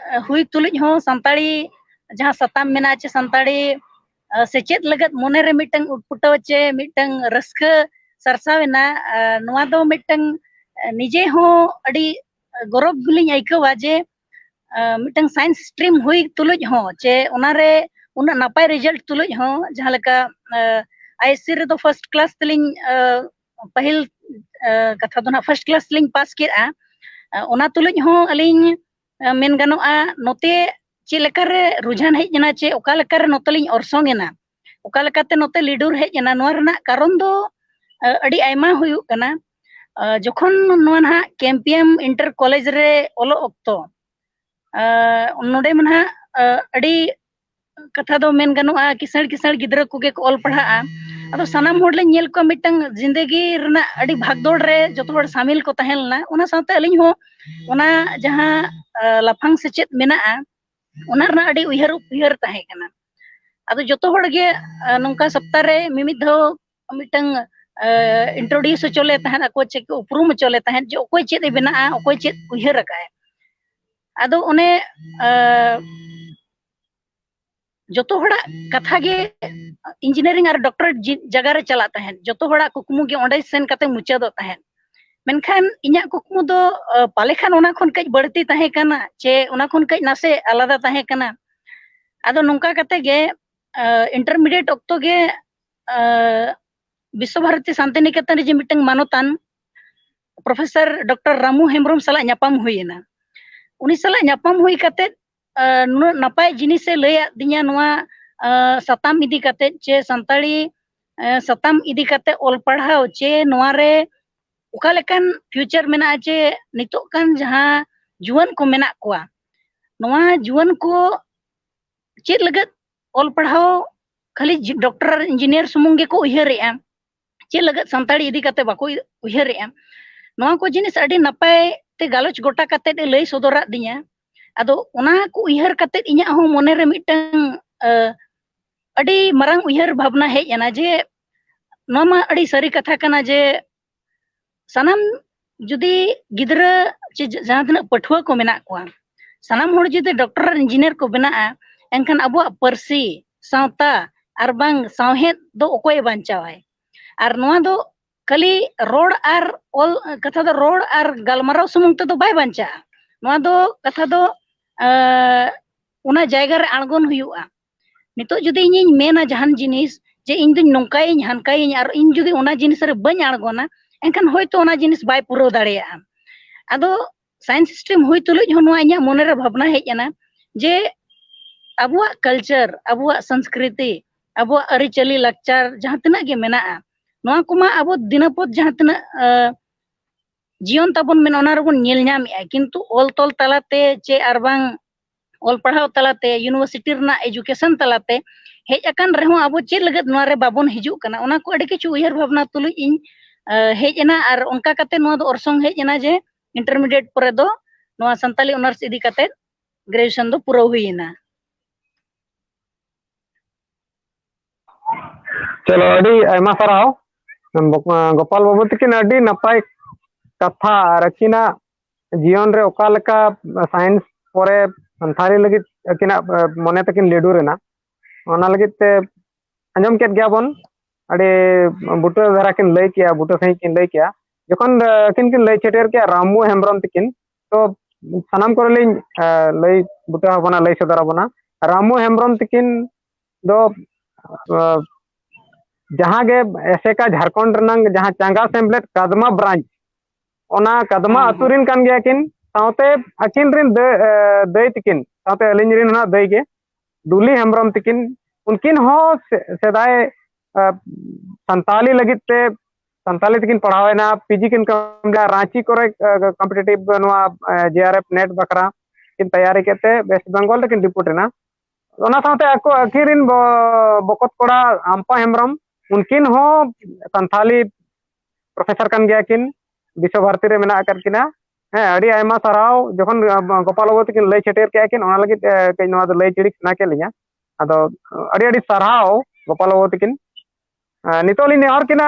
ᱦᱩᱭ ᱛᱩᱞᱩᱡ ᱦᱚᱸ ᱥᱟᱱᱛᱟᱲᱤ ᱡᱟᱦᱟᱸ ᱥᱟᱛᱟᱢ ᱢᱮᱱᱟᱜᱼᱟ ᱪᱮ ᱥᱟᱱᱛᱟᱲᱤ ᱥᱮᱪᱮᱫ ᱞᱟᱹᱜᱤᱫ ᱢᱚᱱᱮᱨᱮ ᱢᱤᱫᱴᱟᱝ ᱩᱴᱯᱩᱴᱟᱹᱣ ᱪᱮ ᱢᱤᱫᱴᱟᱝ ᱨᱟᱹᱥᱠᱟᱹ ᱥᱟᱨᱥᱟᱣ ᱮᱱᱟ᱾ ᱱᱚᱣᱟ ᱫᱚ ᱢᱤᱫᱴᱟᱝ ᱱᱤᱡᱮ ᱦᱚᱸ ᱟᱹᱰᱤ ᱜᱚᱨᱚᱵᱽ ᱜᱮᱞᱤᱧ ᱟᱹᱭᱠᱟᱹᱣᱟ ᱡᱮ ᱢᱤᱫᱴᱟᱝ ᱥᱟᱭᱮᱱᱥ ᱥᱴᱨᱤᱢ ᱦᱩᱭ ᱛᱩᱞᱩᱡ ᱦᱚᱸ ᱪᱮ ᱚᱱᱟᱨᱮ ᱩᱱᱟᱹᱜ ᱱᱟᱯᱟᱭ ᱨᱮᱡᱟᱞᱴ ᱛᱩᱞᱩᱡ ᱦᱚᱸ, ᱡᱟᱦᱟᱸ ᱞᱮᱠᱟ ᱟᱭᱮᱥᱥᱤ ᱨᱮᱫᱚ ᱯᱷᱟᱨᱥᱴ ᱠᱞᱟᱥ ᱛᱮᱞᱤᱧ ᱯᱟᱹᱦᱤᱞ ᱠᱟᱛᱷᱟ ᱫᱚ ᱱᱟᱦᱟᱜ ᱯᱷᱟᱨᱥᱴ ᱠᱞᱟᱥ ᱛᱮᱞᱤᱧ ᱯᱟᱥ ᱠᱮᱫᱼᱟ᱾ ᱚᱱᱟ ᱛᱩᱞᱩᱡ ᱦᱚᱸ ᱟᱹᱞᱤᱧ ᱢᱮᱱ ᱜᱟᱱᱚᱜᱼᱟ ᱱᱚᱛᱮ ᱪᱮᱫ ᱞᱮᱠᱟᱨᱮ ᱨᱩᱡᱷᱟᱱ ᱦᱮᱡ ᱮᱱᱟ ᱪᱮ ᱚᱠᱟ ᱞᱮᱠᱟᱨᱮ ᱱᱚᱛᱮ ᱞᱤᱧ ᱚᱨᱥᱚᱝ ᱮᱱᱟ, ᱚᱠᱟ ᱞᱮᱠᱟᱛᱮ ᱱᱚᱛᱮ ᱞᱤᱰᱩᱨ ᱦᱮᱡ ᱮᱱᱟ, ᱱᱚᱣᱟ ᱨᱮᱱᱟᱜ ᱠᱟᱨᱚᱱ ᱫᱚ ᱟᱹᱰᱤ ᱟᱭᱢᱟ ᱦᱩᱭᱩᱜ ᱠᱟᱱᱟ᱾ ᱡᱚᱠᱷᱚᱱ ᱱᱚᱣᱟ ᱱᱟᱦᱟᱜ ᱠᱮᱢᱯᱤᱭᱟᱢ ᱤᱱᱴᱟᱨ ᱠᱚᱞᱮᱡᱽ ᱨᱮ ᱚᱞᱚᱜ ᱚᱠᱛᱚ ᱱᱚᱰᱮ ᱢᱟ ᱱᱟᱦᱟᱜ ᱟᱹᱰᱤ ᱠᱟᱛᱷᱟ ᱫᱚ ᱢᱮᱱ ᱜᱟᱱᱚᱜᱼᱟ ᱠᱤᱥᱟᱹᱬ ᱠᱤᱥᱟᱹᱬ ᱜᱤᱫᱽᱨᱟᱹ ᱠᱚᱜᱮ ᱠᱚ ᱚᱞ ᱯᱟᱲᱦᱟᱜᱼᱟ᱾ ᱟᱫᱚ ᱥᱟᱱᱟᱢ ᱦᱚᱲ ᱞᱤᱧ ᱧᱮᱞ ᱠᱚᱣᱟ ᱢᱤᱫᱴᱟᱝ ᱡᱤᱱᱫᱮᱜᱤ ᱨᱮᱱᱟᱜ ᱟᱹᱰᱤ ᱵᱷᱟᱜᱽᱫᱚᱲ ᱨᱮ ᱡᱚᱛᱚ ᱦᱚᱲ ᱥᱟᱢᱤᱞ ᱠᱚ ᱛᱟᱦᱮᱸ ᱞᱮᱱᱟ᱾ ᱚᱱᱟ ᱥᱟᱶᱛᱮ ᱟᱹᱞᱤᱧ ᱦᱚᱸ ᱚᱱᱟ ᱡᱟᱦᱟᱸ ᱞᱟᱯᱷᱟᱝ ᱥᱮᱪᱮᱫ ᱢᱮᱱᱟᱜᱼᱟ ᱚᱱᱟ ᱨᱮᱱᱟᱜ ᱟᱹᱰᱤ ᱩᱭᱦᱟᱹᱨ ᱩᱭᱦᱟᱹᱨ ᱛᱟᱦᱮᱸ ᱠᱟᱱᱟ᱾ ᱟᱫᱚ ᱡᱚᱛᱚ ᱦᱚᱲ ᱜᱮ ᱱᱚᱝᱠᱟ ᱥᱚᱯᱛᱟ ᱨᱮ ᱢᱤᱢᱤᱫ ᱫᱷᱟᱣ ᱢᱤᱫᱴᱟᱝ ᱤᱱᱴᱨᱳᱰᱤᱭᱩᱥ ᱦᱚᱪᱚ ᱞᱮ ᱛᱟᱦᱮᱸᱫ, ᱟᱠᱚ ᱪᱮᱫ ᱠᱚ ᱩᱯᱨᱩᱢ ᱦᱚᱪᱚ ᱞᱮ ᱛᱟᱦᱮᱸᱫ ᱡᱮ ᱚᱠᱚᱭ ᱪᱮᱫ ᱮ ᱵᱮᱱᱟᱜᱼᱟ, ᱚᱠᱚᱭ ᱪᱮᱫ ᱩᱭᱦᱟᱹᱨ ᱟᱠᱟᱫᱼᱟᱭ᱾ ᱟᱫᱚ ᱚᱱᱮ ᱡᱚᱛᱚ ᱦᱚᱲᱟᱜ ᱠᱟᱛᱷᱟ ᱜᱮ ᱤᱧᱡᱤᱱᱤᱭᱟᱨᱤᱝ ᱟᱨ ᱰᱚᱠᱴᱚᱨᱮᱴ ᱡᱟᱭᱜᱟ ᱨᱮ ᱪᱟᱞᱟᱜ ᱛᱟᱦᱮᱸᱫ, ᱡᱚᱛᱚ ᱦᱚᱲᱟᱜ ᱠᱩᱠᱢᱩ ᱜᱮ ᱚᱸᱰᱮ ᱥᱮᱱ ᱠᱟᱛᱮ ᱢᱩᱪᱟᱹᱫᱚᱜ ᱛᱟᱦᱮᱸᱫ᱾ ᱢᱮᱱᱠᱷᱟᱱ ᱤᱧᱟᱹᱜ ᱠᱩᱠᱢᱩ ᱫᱚ ᱯᱟᱞᱮ ᱠᱷᱟᱱ ᱚᱱᱟ ᱠᱷᱚᱱ ᱠᱟᱹᱡ ᱵᱟᱹᱲᱛᱤ ᱛᱟᱦᱮᱸ ᱠᱟᱱᱟ ᱪᱮ ᱚᱱᱟ ᱠᱷᱚᱱ ᱠᱟᱹᱡ ᱱᱟᱥᱮ ᱟᱞᱟᱫᱟ ᱛᱟᱦᱮᱸ ᱠᱟᱱᱟ᱾ ᱟᱫᱚ ᱱᱚᱝᱠᱟ ᱠᱟᱛᱮ ᱜᱮ ᱤᱱᱴᱟᱨᱢᱤᱰᱤᱭᱮᱴ ᱚᱠᱛᱚ ᱜᱮ ᱵᱤᱥᱥᱚ ᱵᱷᱟᱨᱚᱛᱤ ᱥᱟᱱᱛᱤᱱᱤᱠᱮᱛᱚᱱ ᱨᱮ ᱡᱮ ᱢᱤᱫᱴᱟᱝ ᱢᱟᱱᱚᱛᱟᱱ ᱯᱨᱚᱯᱷᱮᱥᱚᱨ ᱰᱚᱠᱴᱚᱨ ᱨᱟᱢᱩ ᱦᱮᱢᱵᱨᱚᱢ ᱥᱟᱞᱟᱜ ᱧᱟᱯᱟᱢ ᱦᱩᱭᱮᱱᱟ᱾ ᱩᱱᱤ ᱥᱟᱞᱟᱜ ᱧᱟᱯᱟᱢ ᱦᱩᱭ ᱠᱟᱛᱮ ᱱᱩᱱᱟᱹᱜ ᱱᱟᱯᱟᱭ ᱡᱤᱱᱤᱥᱮ ᱞᱟᱹᱭᱟᱫ ᱫᱤᱧᱟ ᱱᱚᱣᱟ ᱥᱟᱛᱟᱢ ᱤᱫᱤ ᱠᱟᱛᱮ ᱪᱮ ᱥᱟᱱᱛᱟᱲᱤ ᱥᱟᱛᱟᱢ ᱤᱫᱤ ᱠᱟᱛᱮ ᱚᱞ ᱯᱟᱲᱦᱟᱣ ᱪᱮ ᱱᱚᱣᱟ ᱨᱮ ᱚᱠᱟ ᱞᱮᱠᱟᱱ ᱯᱷᱤᱭᱩᱪᱟᱨ ᱢᱮᱱᱟᱜᱼᱟ ᱪᱮ ᱱᱤᱛᱚᱜ ᱠᱟᱱ ᱡᱟᱦᱟᱸ ᱡᱩᱣᱟᱹᱱ ᱠᱚ ᱢᱮᱱᱟᱜ ᱠᱚᱣᱟ ᱱᱚᱣᱟ ᱡᱩᱣᱟᱹᱱ ᱠᱚ ᱪᱮᱫ ᱞᱟᱹᱜᱤᱫ ᱚᱞ ᱯᱟᱲᱦᱟᱣ ᱠᱷᱟᱹᱞᱤ ᱰᱚᱠᱴᱚᱨ ᱟᱨ ᱤᱧᱡᱤᱱᱤᱭᱟᱨ ᱥᱩᱢᱩᱝ ᱜᱮᱠᱚ ᱩᱭᱦᱟᱹᱨᱮᱜᱼᱟ, ᱪᱮᱫ ᱞᱟᱹᱜᱤᱫ ᱥᱟᱱᱛᱟᱲᱤ ᱤᱫᱤ ᱠᱟᱛᱮ ᱵᱟᱠᱚ ᱩᱭᱦᱟᱹᱨᱮᱜᱼᱟ? ᱱᱚᱣᱟ ᱠᱚ ᱡᱤᱱᱤᱥ ᱟᱹᱰᱤ ᱱᱟᱯᱟᱭ ᱛᱮ ᱜᱟᱞᱚᱪ ᱜᱚᱴᱟ ᱠᱟᱛᱮ ᱮ ᱞᱟᱹᱭ ᱥᱚᱫᱚᱨᱟᱫ ᱫᱤᱧᱟ᱾ ᱟᱫᱚ ᱚᱱᱟ ᱠᱚ ᱩᱭᱦᱟᱹᱨ ᱠᱟᱛᱮ ᱤᱧᱟᱹᱜ ᱦᱚᱸ ᱢᱚᱱᱮᱨᱮ ᱢᱤᱫᱴᱟᱝ ᱟᱹᱰᱤ ᱢᱟᱨᱟᱝ ᱩᱭᱦᱟᱹᱨ ᱵᱷᱟᱵᱽᱱᱟ ᱦᱮᱡ ᱮᱱᱟ ᱡᱮ ᱱᱚᱣᱟ ᱢᱟ ᱟᱹᱰᱤ ᱥᱟᱹᱨᱤ ᱠᱟᱛᱷᱟ ᱠᱟᱱᱟ ᱡᱮ ᱥᱟᱱᱟᱢ ᱡᱩᱫᱤ ᱜᱤᱫᱽᱨᱟᱹ ᱪᱮ ᱡᱟᱦᱟᱸ ᱛᱤᱱᱟᱹᱜ ᱯᱟᱹᱴᱷᱩᱣᱟᱹ ᱠᱚ ᱢᱮᱱᱟᱜ ᱠᱚᱣᱟ, ᱥᱟᱱᱟᱢ ᱦᱚᱲ ᱡᱩᱫᱤ ᱰᱚᱠᱴᱚᱨ ᱟᱨ ᱤᱧᱡᱤᱱᱤᱭᱟᱨ ᱠᱚ ᱵᱮᱱᱟᱜᱼᱟ, ᱮᱱᱠᱷᱟᱱ ᱟᱵᱚᱣᱟᱜ ᱯᱟᱹᱨᱥᱤ, ᱥᱟᱶᱛᱟ ᱟᱨ ᱵᱟᱝ ᱥᱟᱶᱦᱮᱫ ᱫᱚ ᱚᱠᱚᱭᱮ ᱵᱟᱧᱪᱟᱣᱟᱭ? ᱟᱨ ᱱᱚᱣᱟ ᱫᱚ ᱠᱷᱟᱹᱞᱤ ᱨᱚᱲ ᱟᱨ ᱚᱞ, ᱠᱟᱛᱷᱟ ᱫᱚ ᱨᱚᱲ ᱟᱨ ᱜᱟᱞᱢᱟᱨᱟᱣ ᱥᱩᱢᱩᱝ ᱛᱮᱫᱚ ᱵᱟᱭ ᱵᱟᱧᱪᱟᱜᱼᱟ᱾ ᱱᱚᱣᱟ ᱫᱚ ᱠᱟᱛᱷᱟ ᱫᱚ ᱚᱱᱟ ᱡᱟᱭᱜᱟ ᱨᱮ ᱟᱬᱜᱚᱱ ᱦᱩᱭᱩᱜᱼᱟ᱾ ᱱᱤᱛᱚᱜ ᱡᱩᱫᱤ ᱤᱧᱤᱧ ᱢᱮᱱᱟ ᱡᱟᱦᱟᱱ ᱡᱤᱱᱤᱥ ᱡᱮ ᱤᱧ ᱫᱚᱧ ᱱᱚᱝᱠᱟᱭᱟᱹᱧ ᱦᱟᱱᱠᱟᱭᱟᱹᱧ, ᱟᱨ ᱤᱧ ᱡᱩᱫᱤ ᱚᱱᱟ ᱡᱤᱱᱤᱥ ᱨᱮ ᱵᱟᱹᱧ ᱟᱬᱜᱚᱱᱟ, ᱮᱱᱠᱷᱟᱱ ᱦᱚᱭᱛᱳ ᱚᱱᱟ ᱡᱤᱱᱤᱥ ᱵᱟᱭ ᱯᱩᱨᱟᱹᱣ ᱫᱟᱲᱮᱭᱟᱜᱼᱟ᱾ ᱟᱫᱚ ᱥᱟᱭᱮᱱᱥ ᱥᱴᱨᱤᱢ ᱦᱩᱭ ᱛᱩᱞᱩᱡ ᱦᱚᱸ ᱱᱚᱣᱟ ᱤᱧᱟᱹᱜ ᱢᱚᱱᱮᱨᱮ ᱵᱷᱟᱵᱽᱱᱟ ᱦᱮᱡ ᱮᱱᱟ ᱡᱮ ᱟᱵᱚᱣᱟᱜ ᱠᱟᱞᱪᱟᱨ, ᱟᱵᱚᱣᱟᱜ ᱥᱚᱝᱥᱠᱨᱤᱛᱤ, ᱟᱵᱚᱣᱟᱜ ᱟᱹᱨᱤᱪᱟᱹᱞᱤ ᱞᱟᱠᱪᱟᱨ ᱡᱟᱦᱟᱸ ᱛᱤᱱᱟᱹᱜ ᱜᱮ ᱢᱮᱱᱟᱜᱼᱟ, ᱱᱚᱣᱟ ᱠᱚᱢᱟ ᱟᱵᱚ ᱫᱤᱱᱟᱹᱯᱚᱛ ᱡᱟᱦᱟᱸ ᱛᱤᱱᱟᱹᱜ ᱡᱤᱭᱚᱱ ᱛᱟᱵᱚᱱ ᱢᱮᱱᱟᱜᱼᱟ, ᱚᱱᱟ ᱨᱮᱵᱚᱱ ᱧᱮᱞ ᱧᱟᱢᱮᱫᱼᱟ, ᱠᱤᱱᱛᱩ ᱚᱞ ᱛᱚᱞ ᱛᱟᱞᱟᱛᱮ ᱪᱮ ᱟᱨ ᱵᱟᱝ ᱚᱞ ᱯᱟᱲᱦᱟᱣ ᱛᱟᱞᱟᱛᱮ, ᱤᱭᱩᱱᱤᱵᱷᱟᱨᱥᱤᱴᱤ ᱨᱮᱱᱟᱜ ᱮᱡᱩᱠᱮᱥᱚᱱ ᱛᱟᱞᱟᱛᱮ ᱦᱮᱡ ᱟᱠᱟᱱ ᱨᱮᱦᱚᱸ ᱟᱵᱚ ᱪᱮᱫ ᱞᱟᱹᱜᱤᱫ ᱱᱚᱣᱟ ᱨᱮ ᱵᱟᱵᱚᱱ ᱦᱤᱡᱩᱜ ᱠᱟᱱᱟ? ᱚᱱᱟ ᱠᱚ ᱟᱹᱰᱤ ᱠᱤᱪᱷᱩ ᱩᱭᱦᱟᱹᱨ ᱵᱷᱟᱵᱽᱱᱟ ᱛᱩᱞᱩᱡ ᱤᱧ ᱦᱮᱡ ᱮᱱᱟ᱾ ᱟᱨ ᱚᱱᱠᱟ ᱠᱟᱛᱮ ᱱᱚᱣᱟ ᱫᱚ ᱚᱨᱥᱚᱝ ᱦᱮᱡ ᱮᱱᱟ ᱡᱮ ᱤᱱᱴᱟᱨᱢᱤᱰᱤᱭᱮᱴ ᱯᱚᱨᱮ ᱫᱚ ᱱᱚᱣᱟ ᱥᱟᱱᱛᱟᱞᱤ ᱚᱱᱟᱨᱥ ᱤᱫᱤ ᱠᱟᱛᱮ ᱜᱨᱮᱡᱩᱭᱮᱥᱚᱱ ᱫᱚ ᱯᱩᱨᱟᱹᱣ ᱦᱩᱭ ᱮᱱᱟ᱾ ᱪᱚᱞᱚ, ᱟᱹᱰᱤ ᱟᱭᱢᱟ ᱥᱟᱨᱦᱟᱣ ᱜᱳᱯᱟᱞ ᱵᱟᱹᱵᱩ ᱛᱟᱹᱠᱤᱱ, ᱟᱹᱰᱤ ᱱᱟᱯᱟᱭ ᱠᱟᱛᱷᱟ᱾ ᱟᱨ ᱟᱹᱠᱤᱱᱟᱜ ᱡᱤᱭᱚᱱ ᱨᱮ ᱚᱠᱟ ᱞᱮᱠᱟ ᱥᱟᱭᱮᱱᱥ ᱯᱚᱨᱮ ᱥᱟᱱᱛᱟᱲᱤ ᱞᱟᱹᱜᱤᱫ ᱟᱹᱠᱤᱱᱟᱜ ᱢᱚᱱᱮ ᱛᱟᱹᱠᱤᱱ ᱞᱟᱹᱰᱩᱨ ᱮᱱᱟ, ᱚᱱᱟ ᱞᱟᱹᱜᱤᱫ ᱛᱮ ᱟᱸᱡᱚᱢ ᱠᱮᱫ ᱜᱮᱭᱟ ᱵᱚᱱ, ᱟᱹᱰᱤ ᱵᱩᱴᱟᱹ ᱫᱷᱟᱨᱟ ᱠᱤᱱ ᱞᱟᱹᱭ ᱠᱮᱜᱼᱟ, ᱵᱩᱴᱟᱹ ᱥᱟᱺᱦᱤᱡ ᱠᱤᱱ ᱞᱟᱹᱭ ᱠᱮᱜᱼᱟ᱾ ᱡᱚᱠᱷᱚᱱ ᱟᱹᱠᱤᱱ ᱠᱤᱱ ᱞᱟᱹᱭ ᱥᱮᱴᱮᱨ ᱠᱮᱜᱼᱟ ᱨᱟᱢᱩ ᱦᱮᱢᱵᱨᱚᱢ ᱛᱟᱹᱠᱤᱱ, ᱛᱚ ᱥᱟᱱᱟᱢ ᱠᱚᱨᱮ ᱞᱤᱧ ᱞᱟᱹᱭ ᱵᱩᱴᱟᱹ ᱟᱵᱚᱱᱟ, ᱞᱟᱹᱭ ᱥᱚᱫᱚᱨ ᱟᱵᱚᱱᱟ᱾ ᱨᱟᱢᱩ ᱦᱮᱢᱵᱨᱚᱢ ᱛᱟᱹᱠᱤᱱ ᱫᱚ ᱡᱟᱦᱟᱸ ᱜᱮ ᱮᱥᱮᱠᱟ ᱡᱷᱟᱲᱠᱷᱚᱸᱰ ᱨᱮᱱᱟᱝ ᱡᱟᱦᱟᱸ ᱪᱟᱸᱜᱟ ᱥᱮᱢᱞᱮᱫ ᱠᱟᱫᱢᱟ ᱵᱨᱟᱧᱪ, ᱚᱱᱟ ᱠᱟᱫᱢᱟ ᱟᱹᱛᱩ ᱨᱮᱱ ᱠᱟᱱ ᱜᱮᱭᱟ ᱠᱤᱱ᱾ ᱥᱟᱶᱛᱮ ᱟᱹᱠᱤᱱ ᱨᱮᱱ ᱫᱟᱹᱭ ᱛᱟᱹᱠᱤᱱ, ᱥᱟᱶᱛᱮ ᱟᱹᱞᱤᱧ ᱨᱮᱱ ᱦᱚᱸ ᱫᱟᱹᱭ ᱜᱮ ᱫᱩᱞᱤ ᱦᱮᱢᱵᱨᱚᱢ ᱛᱟᱹᱠᱤᱱ, ᱩᱱᱠᱤᱱ ᱦᱚᱸ ᱥᱮᱫᱟᱭ ᱥᱟᱱᱛᱟᱞᱤ ᱞᱟᱹᱜᱤᱫ ᱛᱮ, ᱥᱟᱱᱛᱟᱞᱤ ᱛᱮᱠᱤᱱ ᱯᱟᱲᱦᱟᱣ ᱮᱱᱟ, ᱯᱤᱡᱤ ᱠᱤᱱ ᱠᱚᱢᱯᱞᱤᱴ, ᱨᱟᱸᱪᱤ ᱠᱚᱨᱮ ᱠᱚᱢᱯᱤᱴᱤᱴᱤᱵᱷ ᱱᱚᱣᱟ ᱡᱮᱟᱨᱮᱯᱷ ᱱᱮᱴ ᱵᱟᱠᱷᱨᱟ ᱠᱤᱱ ᱛᱮᱭᱟᱨᱤ ᱠᱮᱫ ᱛᱮ ᱣᱮᱥᱴ ᱵᱮᱝᱜᱚᱞ ᱨᱮᱠᱤᱱ ᱰᱤᱯᱳᱨᱴ ᱮᱱᱟ᱾ ᱚᱱᱟ ᱥᱟᱶᱛᱮ ᱟᱠᱚ ᱟᱹᱠᱤᱱ ᱨᱮᱱ ᱵᱚ-, ᱵᱚᱠᱚᱛ ᱠᱚᱲᱟ ᱟᱢᱯᱟ ᱦᱮᱢᱵᱨᱚᱢ, ᱩᱱᱠᱤᱱ ᱦᱚᱸ ᱥᱟᱱᱛᱷᱟᱞᱤ ᱯᱨᱚᱯᱷᱮᱥᱚᱨ ᱠᱟᱱ ᱜᱮᱭᱟ ᱠᱤᱱ, ᱵᱤᱥᱥᱚ ᱵᱷᱟᱨᱚᱛᱤ ᱨᱮ ᱢᱮᱱᱟᱜ ᱟᱠᱟᱫ ᱠᱤᱱᱟ᱾ ᱦᱮᱸ, ᱟᱹᱰᱤ ᱟᱭᱢᱟ ᱥᱟᱨᱦᱟᱣ᱾ ᱡᱚᱠᱷᱚᱱ, ᱟᱸ, ᱜᱳᱯᱟᱞ ᱵᱟᱹᱵᱩ ᱛᱟᱹᱠᱤᱱ ᱞᱟᱹᱭ ᱥᱮᱴᱮᱨ ᱠᱮᱜᱼᱟ ᱠᱤᱱ, ᱚᱱᱟ ᱞᱟᱹᱜᱤᱫ, ᱮ, ᱠᱟᱹᱡ ᱱᱚᱣᱟ ᱫᱚ ᱞᱟᱹᱭ ᱪᱤᱲᱤᱠ ᱥᱟᱱᱟ ᱠᱮᱫ ᱞᱤᱧᱟ᱾ ᱟᱫᱚ, ᱟᱹᱰᱤ ᱟᱹᱰᱤ ᱥᱟᱨᱦᱟᱣ ᱜᱳᱯᱟᱞ ᱵᱟᱹᱵᱩ ᱛᱟᱹᱠᱤᱱ᱾ ᱮ, ᱱᱤᱛᱚᱜ ᱞᱤᱧ ᱱᱮᱦᱚᱨ ᱠᱤᱱᱟ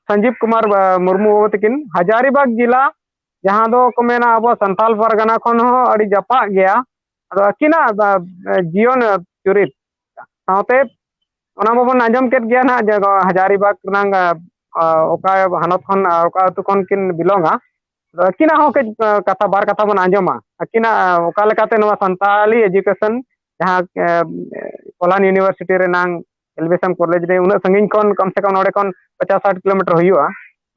ᱥᱚᱧᱡᱤᱵ ᱠᱩᱢᱟᱨ, ᱮ, ᱢᱩᱨᱢᱩ ᱵᱟᱹᱵᱩ ᱛᱟᱹᱠᱤᱱ, ᱦᱟᱡᱟᱨᱤᱵᱟᱜᱽ ᱡᱮᱞᱟ, ᱡᱟᱦᱟᱸ ᱫᱚ ᱠᱚ ᱢᱮᱱᱟ ᱟᱵᱚ ᱥᱟᱱᱛᱟᱞ ᱯᱟᱨᱜᱟᱱᱟ ᱠᱷᱚᱱ ᱦᱚᱸ ᱟᱹᱰᱤ ᱡᱟᱯᱟᱜ ᱜᱮᱭᱟ᱾ ᱟᱫᱚ ᱟᱹᱠᱤᱱᱟᱜ, ᱮ, ᱡᱤᱭᱚᱱ, ᱮ, ᱪᱩᱨᱤᱛ ᱥᱟᱶᱛᱮ ᱚᱱᱟ ᱢᱟᱵᱚᱱ ᱟᱸᱡᱚᱢ ᱠᱮᱫ ᱜᱮᱭᱟ ᱱᱟᱦᱟᱜ ᱡᱮ ᱦᱟᱡᱟᱨᱤᱵᱟᱜᱽ ᱨᱮᱱᱟᱜ, ᱟ, ᱚᱠᱟ ᱦᱚᱱᱚᱛ ᱠᱷᱚᱱ, ᱟ, ᱚᱠᱟ ᱟᱹᱛᱩ ᱠᱷᱚᱱ ᱠᱤᱱ ᱵᱤᱞᱚᱝᱟ᱾ ᱟᱫᱚ ᱟᱹᱠᱤᱱᱟᱜ ᱦᱚᱸ ᱠᱟᱹᱡ, ᱟ, ᱠᱟᱛᱷᱟ, ᱵᱟᱨ ᱠᱟᱛᱷᱟ ᱵᱚᱱ ᱟᱸᱡᱚᱢᱟ᱾ ᱟᱹᱠᱤᱱᱟᱜ, ᱟ, ᱚᱠᱟ ᱞᱮᱠᱟᱛᱮ ᱱᱚᱣᱟ ᱥᱟᱱᱛᱟᱞᱤ education ᱡᱟᱦᱟᱸ, ᱮ, ᱠᱚᱞᱟᱱ university ᱨᱮᱱᱟᱝ ᱮᱞᱵᱮᱥᱟᱢ ᱠᱚᱞᱮᱡᱽ ᱨᱮ ᱩᱱᱟᱹᱜ ᱥᱟᱺᱜᱤᱧ ᱠᱷᱚᱱ ᱠᱚᱢ ᱥᱮ ᱠᱚᱢ ᱱᱚᱰᱮ ᱠᱷᱚᱱ ᱯᱚᱪᱟᱥ ᱥᱟᱴ ᱠᱤᱞᱳᱢᱤᱴᱟᱨ ᱦᱩᱭᱩᱜᱼᱟ,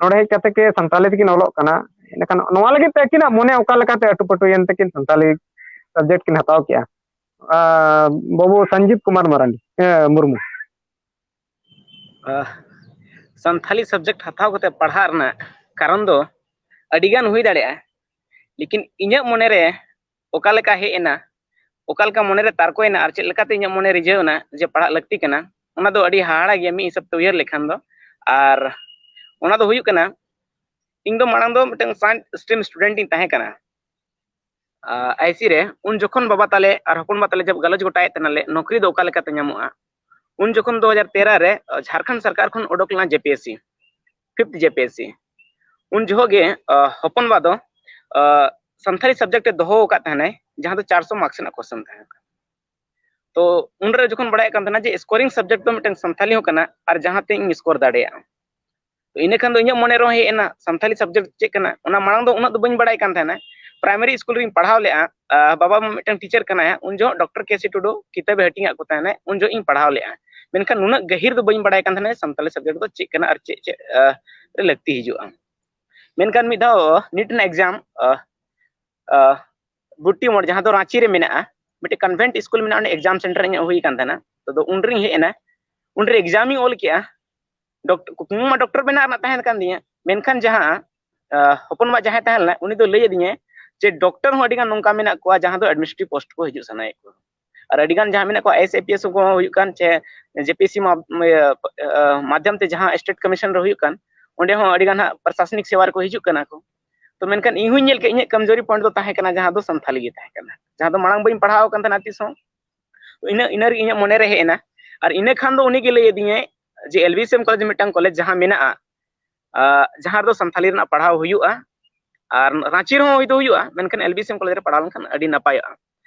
ᱱᱚᱰᱮ ᱦᱮᱡ ᱠᱟᱛᱮ ᱠᱤ ᱥᱟᱱᱛᱟᱞᱤ ᱛᱮᱠᱤᱱ ᱚᱞᱚᱜ ᱠᱟᱱᱟ᱾ ᱮᱸᱰᱮᱠᱷᱟᱱ ᱱᱚᱣᱟ ᱞᱟᱹᱜᱤᱫ ᱛᱮ ᱟᱹᱠᱤᱱᱟᱜ ᱢᱚᱱᱮ ᱚᱠᱟ ᱞᱮᱠᱟᱛᱮ ᱟᱹᱴᱩᱯᱟᱹᱴᱩᱭᱮᱱ ᱛᱮᱠᱤᱱ ᱥᱟᱱᱛᱟᱞᱤ subject ᱠᱤᱱ ᱦᱟᱛᱟᱣ ᱠᱮᱜᱼᱟ? ᱟ, ᱵᱟᱹᱵᱩ ᱥᱚᱧᱡᱤᱵ ᱠᱩᱢᱟᱨ ᱢᱟᱨᱟᱱᱰᱤ, ᱮ, ᱢᱩᱨᱢᱩ᱾ ᱟᱦ, ᱥᱟᱱᱛᱷᱟᱞᱤ subject ᱦᱟᱛᱟᱣ ᱠᱟᱛᱮ ᱯᱟᱲᱦᱟᱜ ᱨᱮᱱᱟᱜ ᱠᱟᱨᱚᱱ ᱫᱚ ᱟᱹᱰᱤᱜᱟᱱ ᱦᱩᱭ ᱫᱟᱲᱮᱭᱟᱜᱼᱟ, ᱞᱮᱠᱤᱱ ᱤᱧᱟᱹᱜ ᱢᱚᱱᱮᱨᱮ ᱚᱠᱟ ᱞᱮᱠᱟ ᱦᱮᱡ ᱮᱱᱟ, ᱚᱠᱟ ᱞᱮᱠᱟ ᱢᱚᱱᱮᱨᱮ ᱛᱟᱨᱠᱚᱭᱮᱱᱟ ᱟᱨ ᱪᱮᱫ ᱞᱮᱠᱟᱛᱮ ᱤᱧᱟᱹᱜ ᱢᱚᱱᱮ ᱨᱤᱡᱷᱟᱹᱣ ᱮᱱᱟ ᱡᱮ ᱯᱟᱲᱦᱟᱜ ᱞᱟᱹᱠᱛᱤ ᱠᱟᱱᱟ, ᱚᱱᱟ ᱫᱚ ᱟᱹᱰᱤ ᱦᱟᱦᱟᱲᱟ ᱜᱮᱭᱟ ᱢᱤᱫ ᱦᱤᱥᱟᱹᱵ ᱛᱮ ᱩᱭᱦᱟᱹᱨ ᱞᱮᱠᱷᱟᱱ ᱫᱚ᱾ ᱟᱨ ᱚᱱᱟ ᱫᱚ ᱦᱩᱭᱩᱜ ᱠᱟᱱᱟ, ᱤᱧ ᱫᱚ ᱢᱟᱲᱟᱝ ᱫᱚ ᱢᱤᱫᱴᱟᱝ science stream student ᱤᱧ ᱛᱟᱦᱮᱸ ᱠᱟᱱᱟ᱾ ᱟᱭᱥᱤ ᱨᱮ ᱩᱱ ᱡᱚᱠᱷᱚᱱ ᱵᱟᱵᱟ ᱛᱟᱞᱮ ᱟᱨ ᱦᱚᱯᱚᱱ ᱵᱟ ᱛᱟᱞᱮ ᱡᱚᱵ ᱜᱟᱞᱚᱪ ᱜᱚᱴᱟᱭᱮᱫ ᱛᱟᱦᱮᱱᱟᱞᱮ ᱱᱚᱠᱨᱤ ᱫᱚ ᱚᱠᱟ ᱞᱮᱠᱟᱛᱮ ᱧᱟᱢᱚᱜᱼᱟ, ᱩᱱ ᱡᱚᱠᱷᱚᱱ ᱫᱩ ᱦᱟᱡᱟᱨ ᱛᱮᱨᱚ ᱨᱮ, ᱟ, ᱡᱷᱟᱲᱠᱷᱚᱸᱰ ᱥᱚᱨᱠᱟᱨ ᱠᱷᱚᱱ ᱚᱰᱚᱠ ᱞᱮᱱᱟ ᱡᱮᱯᱤᱮᱥᱥᱤ, fifth ᱡᱮᱯᱤᱮᱥᱥᱤ᱾ ᱩᱱ ᱡᱚᱦᱚᱜ ᱜᱮ, ᱟ, ᱦᱚᱯᱚᱱ ᱵᱟ ᱫᱚ, ᱟ, ᱥᱟᱱᱛᱟᱲᱤ subject ᱮ ᱫᱚᱦᱚ ᱟᱠᱟᱫ ᱛᱟᱦᱮᱱᱟᱭ, ᱡᱟᱦᱟᱸ ᱫᱚ ᱪᱟᱨᱥᱚ marks ᱨᱮᱱᱟᱜ question ᱛᱟᱦᱮᱸ ᱠᱟᱱᱟ᱾ ᱛᱚ ᱩᱱᱨᱮ ᱡᱚᱠᱷᱚᱱ ᱵᱟᱲᱟᱭᱚᱜ ᱠᱟᱱ ᱛᱟᱦᱮᱱᱟ ᱡᱮ scoring subject ᱫᱚ ᱢᱤᱫᱴᱟᱝ ᱥᱟᱱᱛᱟᱲᱤ ᱦᱚᱸ ᱠᱟᱱᱟ ᱟᱨ ᱡᱟᱦᱟᱸ ᱛᱮ ᱤᱧ score ᱫᱟᱲᱮᱭᱟᱜᱼᱟ᱾ ᱛᱚ ᱤᱱᱟᱹ ᱠᱷᱟᱱ ᱫᱚ ᱤᱧᱟᱹᱜ ᱢᱚᱱᱮ ᱨᱮᱦᱚᱸ ᱦᱮᱡ ᱮᱱᱟ, ᱥᱟᱱᱛᱟᱲᱤ subject ᱪᱮᱫ ᱠᱟᱱᱟ? ᱚᱱᱟ ᱢᱟᱲᱟᱝ ᱫᱚ ᱩᱱᱟᱹᱜ ᱫᱚ ᱵᱟᱹᱧ ᱵᱟᱲᱟᱭ ᱠᱟᱱ ᱛᱟᱦᱮᱱᱟ᱾ Primary school ᱨᱤᱧ ᱯᱟᱲᱦᱟᱣ ᱞᱮᱜᱼᱟ᱾ ᱟ, ᱵᱟᱵᱟ ᱢᱟ ᱢᱤᱫᱴᱟᱝ teacher ᱠᱟᱱᱟᱭ, ᱩᱱ ᱡᱚᱦᱚᱜ ᱰᱚᱠᱴᱚᱨ ᱠᱮ ᱥᱤ ᱴᱩᱰᱩ ᱠᱤᱛᱟᱹᱵᱮ ᱦᱟᱹᱴᱤᱧ ᱟᱫ ᱠᱚ ᱛᱟᱦᱮᱱᱟ, ᱩᱱ ᱡᱚᱦᱚᱜ ᱤᱧ ᱯᱟᱲᱦᱟᱣ ᱞᱮᱜᱼᱟ᱾ ᱢᱮᱱᱠᱷᱟᱱ ᱱᱩᱱᱟᱹᱜ ᱜᱟᱹᱦᱤᱨ ᱫᱚ ᱵᱟᱹᱧ ᱵᱟᱲᱟᱭ ᱠᱟᱱ ᱛᱟᱦᱮᱱᱟ ᱥᱟᱱᱛᱟᱲᱤ subject ᱫᱚ ᱪᱮᱫ ᱠᱟᱱᱟ ᱟᱨ ᱪᱮᱫ ᱪᱮᱫ, ᱟ, ᱨᱮ ᱞᱟᱹᱠᱛᱤ ᱦᱤᱡᱩᱜᱼᱟ᱾ ᱢᱮᱱᱠᱷᱟᱱ ᱢᱤᱫ ᱫᱷᱟᱣ NEET ᱨᱮᱱᱟᱜ exam, ᱟ, ᱟ, ᱵᱩᱴᱤ ᱢᱳᱲ, ᱡᱟᱦᱟᱸ ᱫᱚ ᱨᱟᱸᱪᱤ ᱨᱮ ᱢᱮᱱᱟᱜᱼᱟ, ᱢᱤᱫᱴᱮᱱ convent school ᱢᱮᱱᱟᱜᱼᱟ, ᱚᱸᱰᱮ exam center ᱤᱧᱟᱹᱜ ᱦᱩᱭ ᱠᱟᱱ ᱛᱟᱦᱮᱱᱟ᱾ ᱛᱚ, ᱩᱱᱨᱤᱧ ᱦᱮᱡ ᱮᱱᱟ, ᱩᱱᱨᱮ exam ᱤᱧ ᱚᱞ ᱠᱮᱜᱼᱟ᱾ ᱰᱚᱠᱴᱚᱨ, ᱠᱩᱠᱢᱩ ᱢᱟ ᱰᱚᱠᱴᱚᱨ ᱵᱮᱱᱟᱜ ᱨᱮᱱᱟᱜ ᱛᱟᱦᱮᱸ ᱠᱟᱱ ᱛᱤᱧᱟᱹ, ᱢᱮᱱᱠᱷᱟᱱ ᱡᱟᱦᱟᱸ, ᱟ, ᱦᱚᱯᱚᱱ ᱵᱟ ᱡᱟᱦᱟᱸᱭ ᱛᱟᱦᱮᱸ ᱞᱮᱱᱟ, ᱩᱱᱤ ᱫᱚ ᱞᱟᱹᱭ ᱟᱹᱫᱤᱧᱟᱭ ᱡᱮ ᱰᱚᱠᱴᱚᱨ ᱦᱚᱸ ᱟᱹᱰᱤ ᱜᱟᱱ ᱱᱚᱝᱠᱟ ᱢᱮᱱᱟᱜ ᱠᱚᱣᱟ ᱡᱟᱦᱟᱸ ᱫᱚ administrative post ᱠᱚ ᱦᱤᱡᱩᱜ ᱥᱟᱱᱟᱭᱮᱫ ᱠᱚᱣᱟ᱾ ᱟᱨ ᱟᱹᱰᱤ ᱜᱟᱱ ᱡᱟᱦᱟᱸ ᱢᱮᱱᱟᱜ ᱠᱚᱣᱟ, I S I P S ᱠᱚ ᱦᱩᱭᱩᱜ ᱠᱟᱱ, ᱪᱮ ᱡᱮ ᱯᱤ ᱮᱥ ᱥᱤ ᱢᱟ-, ᱤᱭᱟᱹ, ᱟᱸ, ᱢᱟᱫᱽᱫᱷᱚᱢ ᱛᱮ ᱡᱟᱦᱟᱸ ᱥᱴᱮᱴ ᱠᱚᱢᱤᱥᱚᱱ ᱨᱮ ᱦᱩᱭᱩᱜ ᱠᱟᱱ, ᱚᱸᱰᱮ ᱦᱚᱸ ᱟᱹᱰᱤ ᱜᱟᱱ ᱦᱟᱸᱜ ᱯᱨᱚᱥᱟᱥᱚᱱᱤᱠ ᱥᱮᱵᱟ ᱨᱮᱠᱚ ᱦᱤᱡᱩᱜ ᱠᱟᱱᱟ ᱠᱚ᱾ ᱛᱚ ᱢᱮᱱᱠᱷᱟᱱ ᱤᱧ ᱦᱚᱸᱧ ᱧᱮᱞ ᱠᱮᱫ, ᱤᱧᱟᱹᱜ ᱠᱚᱢᱡᱳᱨᱤ ᱯᱚᱭᱮᱱᱴ ᱫᱚ ᱛᱟᱦᱮᱸ ᱠᱟᱱᱟ, ᱡᱟᱦᱟᱸ ᱫᱚ ᱥᱟᱱᱛᱷᱟᱞᱤ ᱜᱮ ᱛᱟᱦᱮᱸ ᱠᱟᱱᱟ, ᱡᱟᱦᱟᱸ ᱫᱚ ᱢᱟᱲᱟᱝ ᱵᱟᱹᱧ ᱯᱟᱲᱦᱟᱣ ᱟᱠᱟᱱ ᱛᱟᱦᱮᱱᱟ ᱛᱤᱥ ᱦᱚᱸ᱾ ᱤᱱᱟᱹ, ᱤᱱᱟᱹ ᱨᱮᱜᱮ ᱤᱧᱟᱹᱜ ᱢᱚᱱᱮ ᱨᱮ ᱦᱮᱡ ᱮᱱᱟ᱾ ᱟᱨ ᱤᱱᱟᱹ ᱠᱷᱟᱱ ᱫᱚ ᱩᱱᱤ ᱜᱮ ᱞᱟᱹᱭ ᱟᱹᱫᱤᱧᱟᱭ ᱡᱮ L B S M college ᱢᱤᱫᱴᱟᱝ ᱠᱚᱞᱮᱡᱽ ᱡᱟᱦᱟᱸ ᱢᱮᱱᱟᱜᱼᱟ, ᱟᱸ, ᱡᱟᱦᱟᱸ ᱨᱮᱫᱚ ᱥᱟᱱᱛᱷᱟᱞᱤ ᱨᱮᱱᱟᱜ ᱯᱟᱲᱦᱟᱣ ᱦᱩᱭᱩᱜᱼᱟ, ᱟᱨ ᱨᱟᱸᱪᱤ ᱨᱮᱦᱚᱸ ᱦᱩᱭ ᱫᱚ ᱦᱩᱭᱩᱜᱼᱟ, ᱢᱮᱱᱠᱷᱟᱱ L B S M college ᱨᱮ ᱯᱟᱲᱦᱟᱣ ᱞᱮᱱᱠᱷᱟᱱ ᱟᱹᱰᱤ ᱱᱟᱯᱟᱭᱚᱜᱼᱟ᱾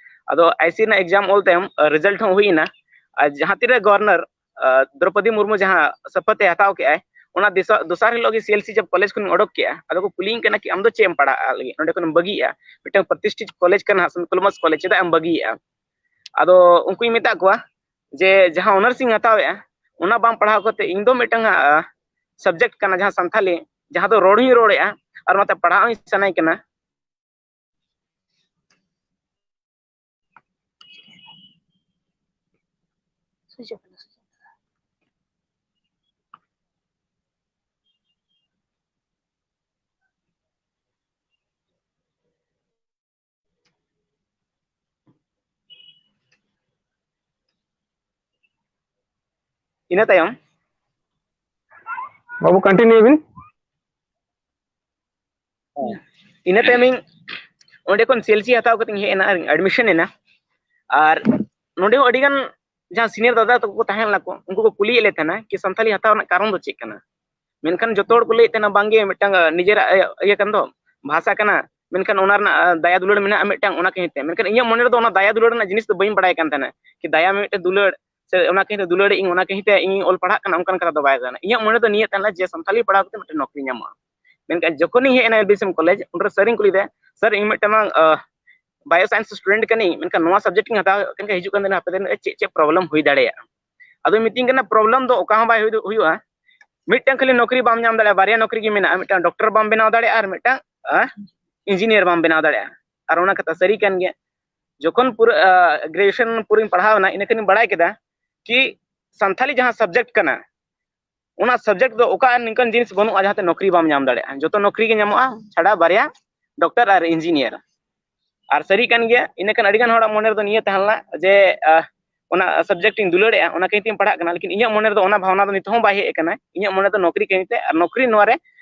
ᱟᱫᱚ ᱟᱭ ᱮᱥ ᱥᱤ ᱨᱮᱱᱟᱜ ᱮᱠᱡᱟᱢ ᱚᱞ ᱛᱟᱭᱚᱢ, ᱟᱸ, ᱨᱮᱡᱟᱞᱴ ᱦᱚᱸ ᱦᱩᱭ ᱮᱱᱟ᱾ ᱟᱨ ᱡᱟᱦᱟᱸ ᱛᱤᱱᱨᱮ ᱜᱚᱵᱷᱚᱨᱱᱚᱨ, ᱟᱸ, ᱫᱨᱚᱯᱚᱫᱤ ᱢᱩᱨᱢᱩ ᱡᱟᱦᱟᱸ ᱥᱚᱯᱚᱛᱷ ᱮ ᱦᱟᱛᱟᱣ ᱠᱮᱜᱼᱟᱭ, ᱚᱱᱟ ᱫᱤᱥᱟ-, ᱫᱚᱥᱟᱨ ᱦᱤᱞᱳᱜ ᱜᱮ ᱥᱤ ᱮᱞ ᱥᱤ ᱡᱚᱵ ᱠᱚᱞᱮᱡᱽ ᱠᱷᱚᱱᱤᱧ ᱚᱰᱚᱠ ᱠᱮᱜᱼᱟ᱾ ᱟᱫᱚ ᱠᱚ ᱠᱩᱞᱤᱭᱤᱧ ᱠᱟᱱᱟ ᱠᱤ, "ᱟᱢ ᱫᱚ ᱪᱮᱫ ᱮᱢ ᱯᱟᱲᱦᱟᱜᱼᱟ ᱞᱟᱹᱜᱤᱫ? ᱱᱚᱸᱰᱮ ᱠᱷᱚᱱᱮᱢ ᱵᱟᱹᱜᱤᱭᱮᱜᱼᱟ? ᱢᱤᱫᱴᱟᱝ ᱯᱨᱚᱛᱤᱥᱴᱷᱤᱛ ᱠᱚᱞᱮᱡᱽ ᱠᱟᱱᱟ, ᱥᱮᱱᱴ ᱠᱚᱞᱚᱢᱵᱚᱥ ᱠᱚᱞᱮᱡᱽ, ᱪᱮᱫᱟᱜ ᱮᱢ ᱵᱟᱹᱜᱤᱭᱮᱜᱼᱟ?" ᱟᱫᱚ ᱩᱱᱠᱩᱧ ᱢᱮᱛᱟᱜ ᱠᱚᱣᱟ ᱡᱮ, ᱡᱟᱦᱟᱸ ᱚᱱᱟᱨᱥ ᱤᱧ ᱦᱟᱛᱟᱣᱮᱜᱼᱟ, ᱚᱱᱟ ᱵᱟᱝ ᱯᱟᱲᱦᱟᱣ ᱠᱟᱛᱮ ᱤᱧ ᱫᱚ ᱢᱤᱫᱴᱟᱝ, ᱟ, ᱥᱟᱵᱡᱮᱠᱴ ᱠᱟᱱᱟ ᱡᱟᱦᱟᱸ ᱥᱟᱱᱛᱷᱟᱞᱤ, ᱡᱟᱦᱟᱸ ᱫᱚ ᱨᱚᱲ ᱦᱚᱸᱧ ᱨᱚᱲᱮᱜᱼᱟ ᱟᱨ ᱚᱱᱟᱛᱮ ᱯᱟᱲᱦᱟᱣ ᱦᱚᱸᱧ ᱥᱟᱱᱟᱧ ᱠᱟᱱᱟ᱾ ᱤᱱᱟᱹ ᱛᱟᱭᱚᱢ, ᱵᱟᱹᱵᱩ, ᱠᱚᱱᱴᱤᱱᱤᱭᱩ ᱵᱤᱱ᱾ ᱤᱱᱟᱹ ᱛᱟᱭᱚᱢ ᱤᱧ ᱚᱸᱰᱮ ᱠᱷᱚᱱ ᱥᱤ ᱮᱞ ᱥᱤ ᱦᱟᱛᱟᱣ ᱠᱟᱛᱮ ᱤᱧ ᱦᱮᱡ ᱮᱱᱟ ᱟᱨ ᱤᱧ ᱮᱰᱢᱤᱥᱚᱱ ᱮᱱᱟ᱾ ᱟᱨ ᱱᱚᱸᱰᱮ ᱦᱚᱸ ᱟᱹᱰᱤ ᱜᱟᱱ ᱡᱟᱦᱟᱸ ᱥᱤᱱᱤᱭᱟᱨ ᱫᱟᱫᱟ ᱛᱟᱠᱚ ᱠᱚ ᱛᱟᱦᱮᱸ ᱞᱮᱱᱟ ᱠᱚ, ᱩᱱᱠᱩ ᱠᱚ ᱠᱩᱞᱤᱭᱮᱫ ᱞᱮ ᱛᱟᱦᱮᱱᱟ ᱠᱤ ᱥᱟᱱᱛᱷᱟᱞᱤ ᱦᱟᱛᱟᱣ ᱨᱮᱱᱟᱜ ᱠᱟᱨᱚᱱ ᱫᱚ ᱪᱮᱫ ᱠᱟᱱᱟ? ᱢᱮᱱᱠᱷᱟᱱ ᱡᱚᱛᱚ ᱦᱚᱲ ᱠᱚ ᱞᱟᱹᱭᱮᱫ ᱛᱟᱦᱮᱱᱟ, "ᱵᱟᱝᱜᱮ, ᱢᱤᱫᱴᱟᱝ, ᱟᱸ, ᱱᱤᱡᱮᱨᱟᱜ ᱤᱭᱟᱹ, ᱤᱭᱟᱹ ᱠᱟᱱ ᱫᱚ, ᱵᱷᱟᱥᱟ ᱠᱟᱱᱟ, ᱢᱮᱱᱠᱷᱟᱱ ᱚᱱᱟ ᱨᱮᱱᱟᱜ, ᱟᱸ, ᱫᱟᱭᱟ ᱫᱩᱞᱟᱹᱲ ᱢᱮᱱᱟᱜᱼᱟ ᱢᱤᱫᱴᱟᱝ, ᱚᱱᱟ ᱠᱟᱹᱦᱤᱛᱮ᱾" ᱢᱮᱱᱠᱷᱟᱱ ᱤᱧᱟᱹᱜ ᱢᱚᱱᱮ ᱨᱮᱫᱚ ᱚᱱᱟ ᱫᱟᱭᱟ ᱫᱩᱞᱟᱹᱲ ᱨᱮᱱᱟᱜ ᱡᱤᱱᱤᱥ ᱫᱚ ᱵᱟᱹᱧ ᱵᱟᱲᱟᱭ ᱠᱟᱱ ᱛᱟᱦᱮᱱᱟ, ᱠᱤ ᱫᱟᱭᱟ ᱢᱤᱫᱴᱮᱱ ᱫᱩᱞᱟᱹᱲ, ᱥᱮ ᱚᱱᱟ ᱠᱟᱹᱦᱤᱛᱮ ᱫᱩᱞᱟᱹᱲ ᱤᱧ, ᱚᱱᱟ ᱠᱟᱹᱦᱤᱛᱮ ᱤᱧᱤᱧ ᱚᱞ ᱯᱟᱲᱦᱟᱜ ᱠᱟᱱᱟ, ᱚᱱᱠᱟᱱ ᱠᱟᱛᱷᱟ ᱫᱚ ᱵᱟᱭ ᱠᱟᱱᱟ᱾ ᱤᱧᱟᱹᱜ ᱢᱚᱱᱮ ᱫᱚ ᱱᱤᱭᱟᱹ ᱛᱟᱦᱮᱸ ᱞᱮᱱᱟ ᱡᱮ ᱥᱟᱱᱛᱷᱟᱞᱤ ᱯᱟᱲᱦᱟᱣ ᱠᱟᱛᱮ ᱢᱤᱫᱴᱮᱱ ᱱᱚᱠᱨᱤ ᱧᱟᱢᱚᱜᱼᱟ᱾ ᱢᱮᱱᱠᱷᱟᱱ ᱡᱚᱠᱷᱚᱱᱤᱧ ᱦᱮᱡ ᱮᱱᱟ L B S M college, ᱩᱱᱨᱮ ᱥᱟᱨᱤᱧ ᱠᱩᱞᱤ ᱠᱮᱫᱮᱭᱟ, "ᱥᱟᱨ, ᱤᱧ ᱢᱤᱫᱴᱟᱝ, ᱟᱸ, ᱵᱟᱭᱳ ᱥᱟᱭᱮᱱᱥ ᱥᱴᱩᱰᱮᱱᱴ ᱠᱟᱹᱱᱟᱹᱧ, ᱢᱮᱱᱠᱷᱟᱱ ᱱᱚᱣᱟ ᱥᱟᱵᱡᱮᱠᱴ ᱤᱧ ᱦᱟᱛᱟᱣ ᱠᱟᱱ ᱠᱷᱟᱱ ᱦᱤᱡᱩᱜ ᱠᱟᱱ ᱫᱤᱱ ᱦᱟᱯᱮ ᱫᱤᱱ ᱪᱮᱫ ᱪᱮᱫ ᱯᱨᱚᱵᱞᱮᱢ ᱦᱩᱭ ᱫᱟᱲᱮᱭᱟᱜᱼᱟ?" ᱟᱫᱚᱭ ᱢᱤᱛᱟᱹᱧ ᱠᱟᱱᱟ, "ᱯᱨᱚᱵᱞᱮᱢ ᱫᱚ ᱚᱠᱟ ᱦᱚᱸ ᱵᱟᱭ ᱦᱩᱭ ᱫᱚ-, ᱦᱩᱭᱩᱜᱼᱟ, ᱢᱤᱫᱴᱟᱝ ᱠᱷᱟᱹᱞᱤ ᱱᱚᱠᱨᱤ ᱵᱟᱢ ᱧᱟᱢ ᱫᱟᱲᱮᱭᱟᱜᱼᱟ, ᱵᱟᱨᱭᱟ ᱱᱚᱠᱨᱤ ᱜᱮ ᱢᱮᱱᱟᱜᱼᱟ, ᱢᱤᱫᱴᱟᱝ ᱰᱚᱠᱴᱚᱨ ᱵᱟᱢ ᱵᱮᱱᱟᱣ ᱫᱟᱲᱮᱭᱟᱜᱼᱟ ᱟᱨ ᱢᱤᱫᱴᱟᱝ, ᱟᱸ, ᱤᱧᱡᱤᱱᱤᱭᱟᱨ ᱵᱟᱢ ᱵᱮᱱᱟᱣ ᱫᱟᱲᱮᱭᱟᱜᱼᱟ᱾" ᱟᱨ ᱚᱱᱟ ᱠᱟᱛᱷᱟ ᱥᱟᱹᱨᱤ ᱠᱟᱱ ᱜᱮᱭᱟ᱾ ᱡᱚᱠᱷᱚᱱ ᱯᱩᱨᱟᱹ, ᱟᱸ, ᱜᱨᱮᱡᱩᱭᱮᱥᱚᱱ ᱯᱩᱨᱟᱹᱧ ᱯᱟᱲᱦᱟᱣ ᱮᱱᱟ, ᱤᱱᱟᱹ ᱠᱷᱟᱱᱤᱧ ᱵᱟᱲᱟᱭ ᱠᱮᱫᱟ ᱠᱤ ᱥᱟᱱᱛᱷᱟᱞᱤ ᱡᱟᱦᱟᱸ ᱥᱟᱵᱡᱮᱠᱴ ᱠᱟᱱᱟ, ᱚᱱᱟ ᱥᱟᱵᱡᱮᱠᱴ ᱫᱚ ᱚᱠᱟ ᱱᱤᱝᱠᱟᱱ ᱡᱤᱱᱤᱥ ᱵᱟᱹᱱᱩᱜᱼᱟ ᱡᱟᱦᱟᱸᱛᱮ ᱱᱚᱠᱨᱤ ᱵᱟᱢ ᱧᱟᱢ ᱫᱟᱲᱮᱭᱟᱜᱼᱟ᱾ ᱡᱚᱛᱚ ᱱᱚᱠᱨᱤ ᱜᱮ ᱧᱟᱢᱚᱜᱼᱟ, ᱪᱷᱟᱰᱟ ᱵᱟᱨᱭᱟ, ᱰᱚᱠᱴᱚᱨ ᱟᱨ ᱤᱧᱡᱤᱱᱤᱭᱟᱨ᱾ ᱟᱨ ᱥᱟᱹᱨᱤ ᱠᱟᱱ ᱜᱮᱭᱟ, ᱤᱱᱟᱹ ᱠᱷᱟᱱ ᱟᱹᱰᱤ ᱜᱟᱱ ᱦᱚᱲᱟᱜ ᱢᱚᱱᱮ ᱨᱮᱫᱚ ᱱᱤᱭᱟᱹ ᱛᱟᱦᱮᱸ ᱞᱮᱱᱟ ᱡᱮ, ᱟᱦ, ᱚᱱᱟ subject ᱤᱧ ᱫᱩᱞᱟᱹᱲᱮᱜᱼᱟ, ᱚᱱᱟ ᱠᱟᱹᱦᱤᱛᱮᱧ ᱯᱟᱲᱦᱟᱜ ᱠᱟᱱᱟ, ᱞᱮᱠᱤᱱ ᱤᱧᱟᱹᱜ ᱢᱚᱱᱮ ᱨᱮᱫᱚ ᱚᱱᱟ ᱵᱷᱟᱵᱽᱱᱟ ᱫᱚ ᱱᱤᱛᱚᱜ ᱦᱚᱸ ᱵᱟᱭ ᱦᱮᱡ ᱟᱠᱟᱱᱟ᱾ ᱤᱧᱟᱹᱜ ᱢᱚᱱᱮ ᱫᱚ ᱱᱚᱠᱨᱤ ᱠᱟᱹᱦᱤᱛᱮ, ᱟᱨ ᱱᱚᱠᱨᱤ ᱱᱚᱣᱟ ᱨᱮ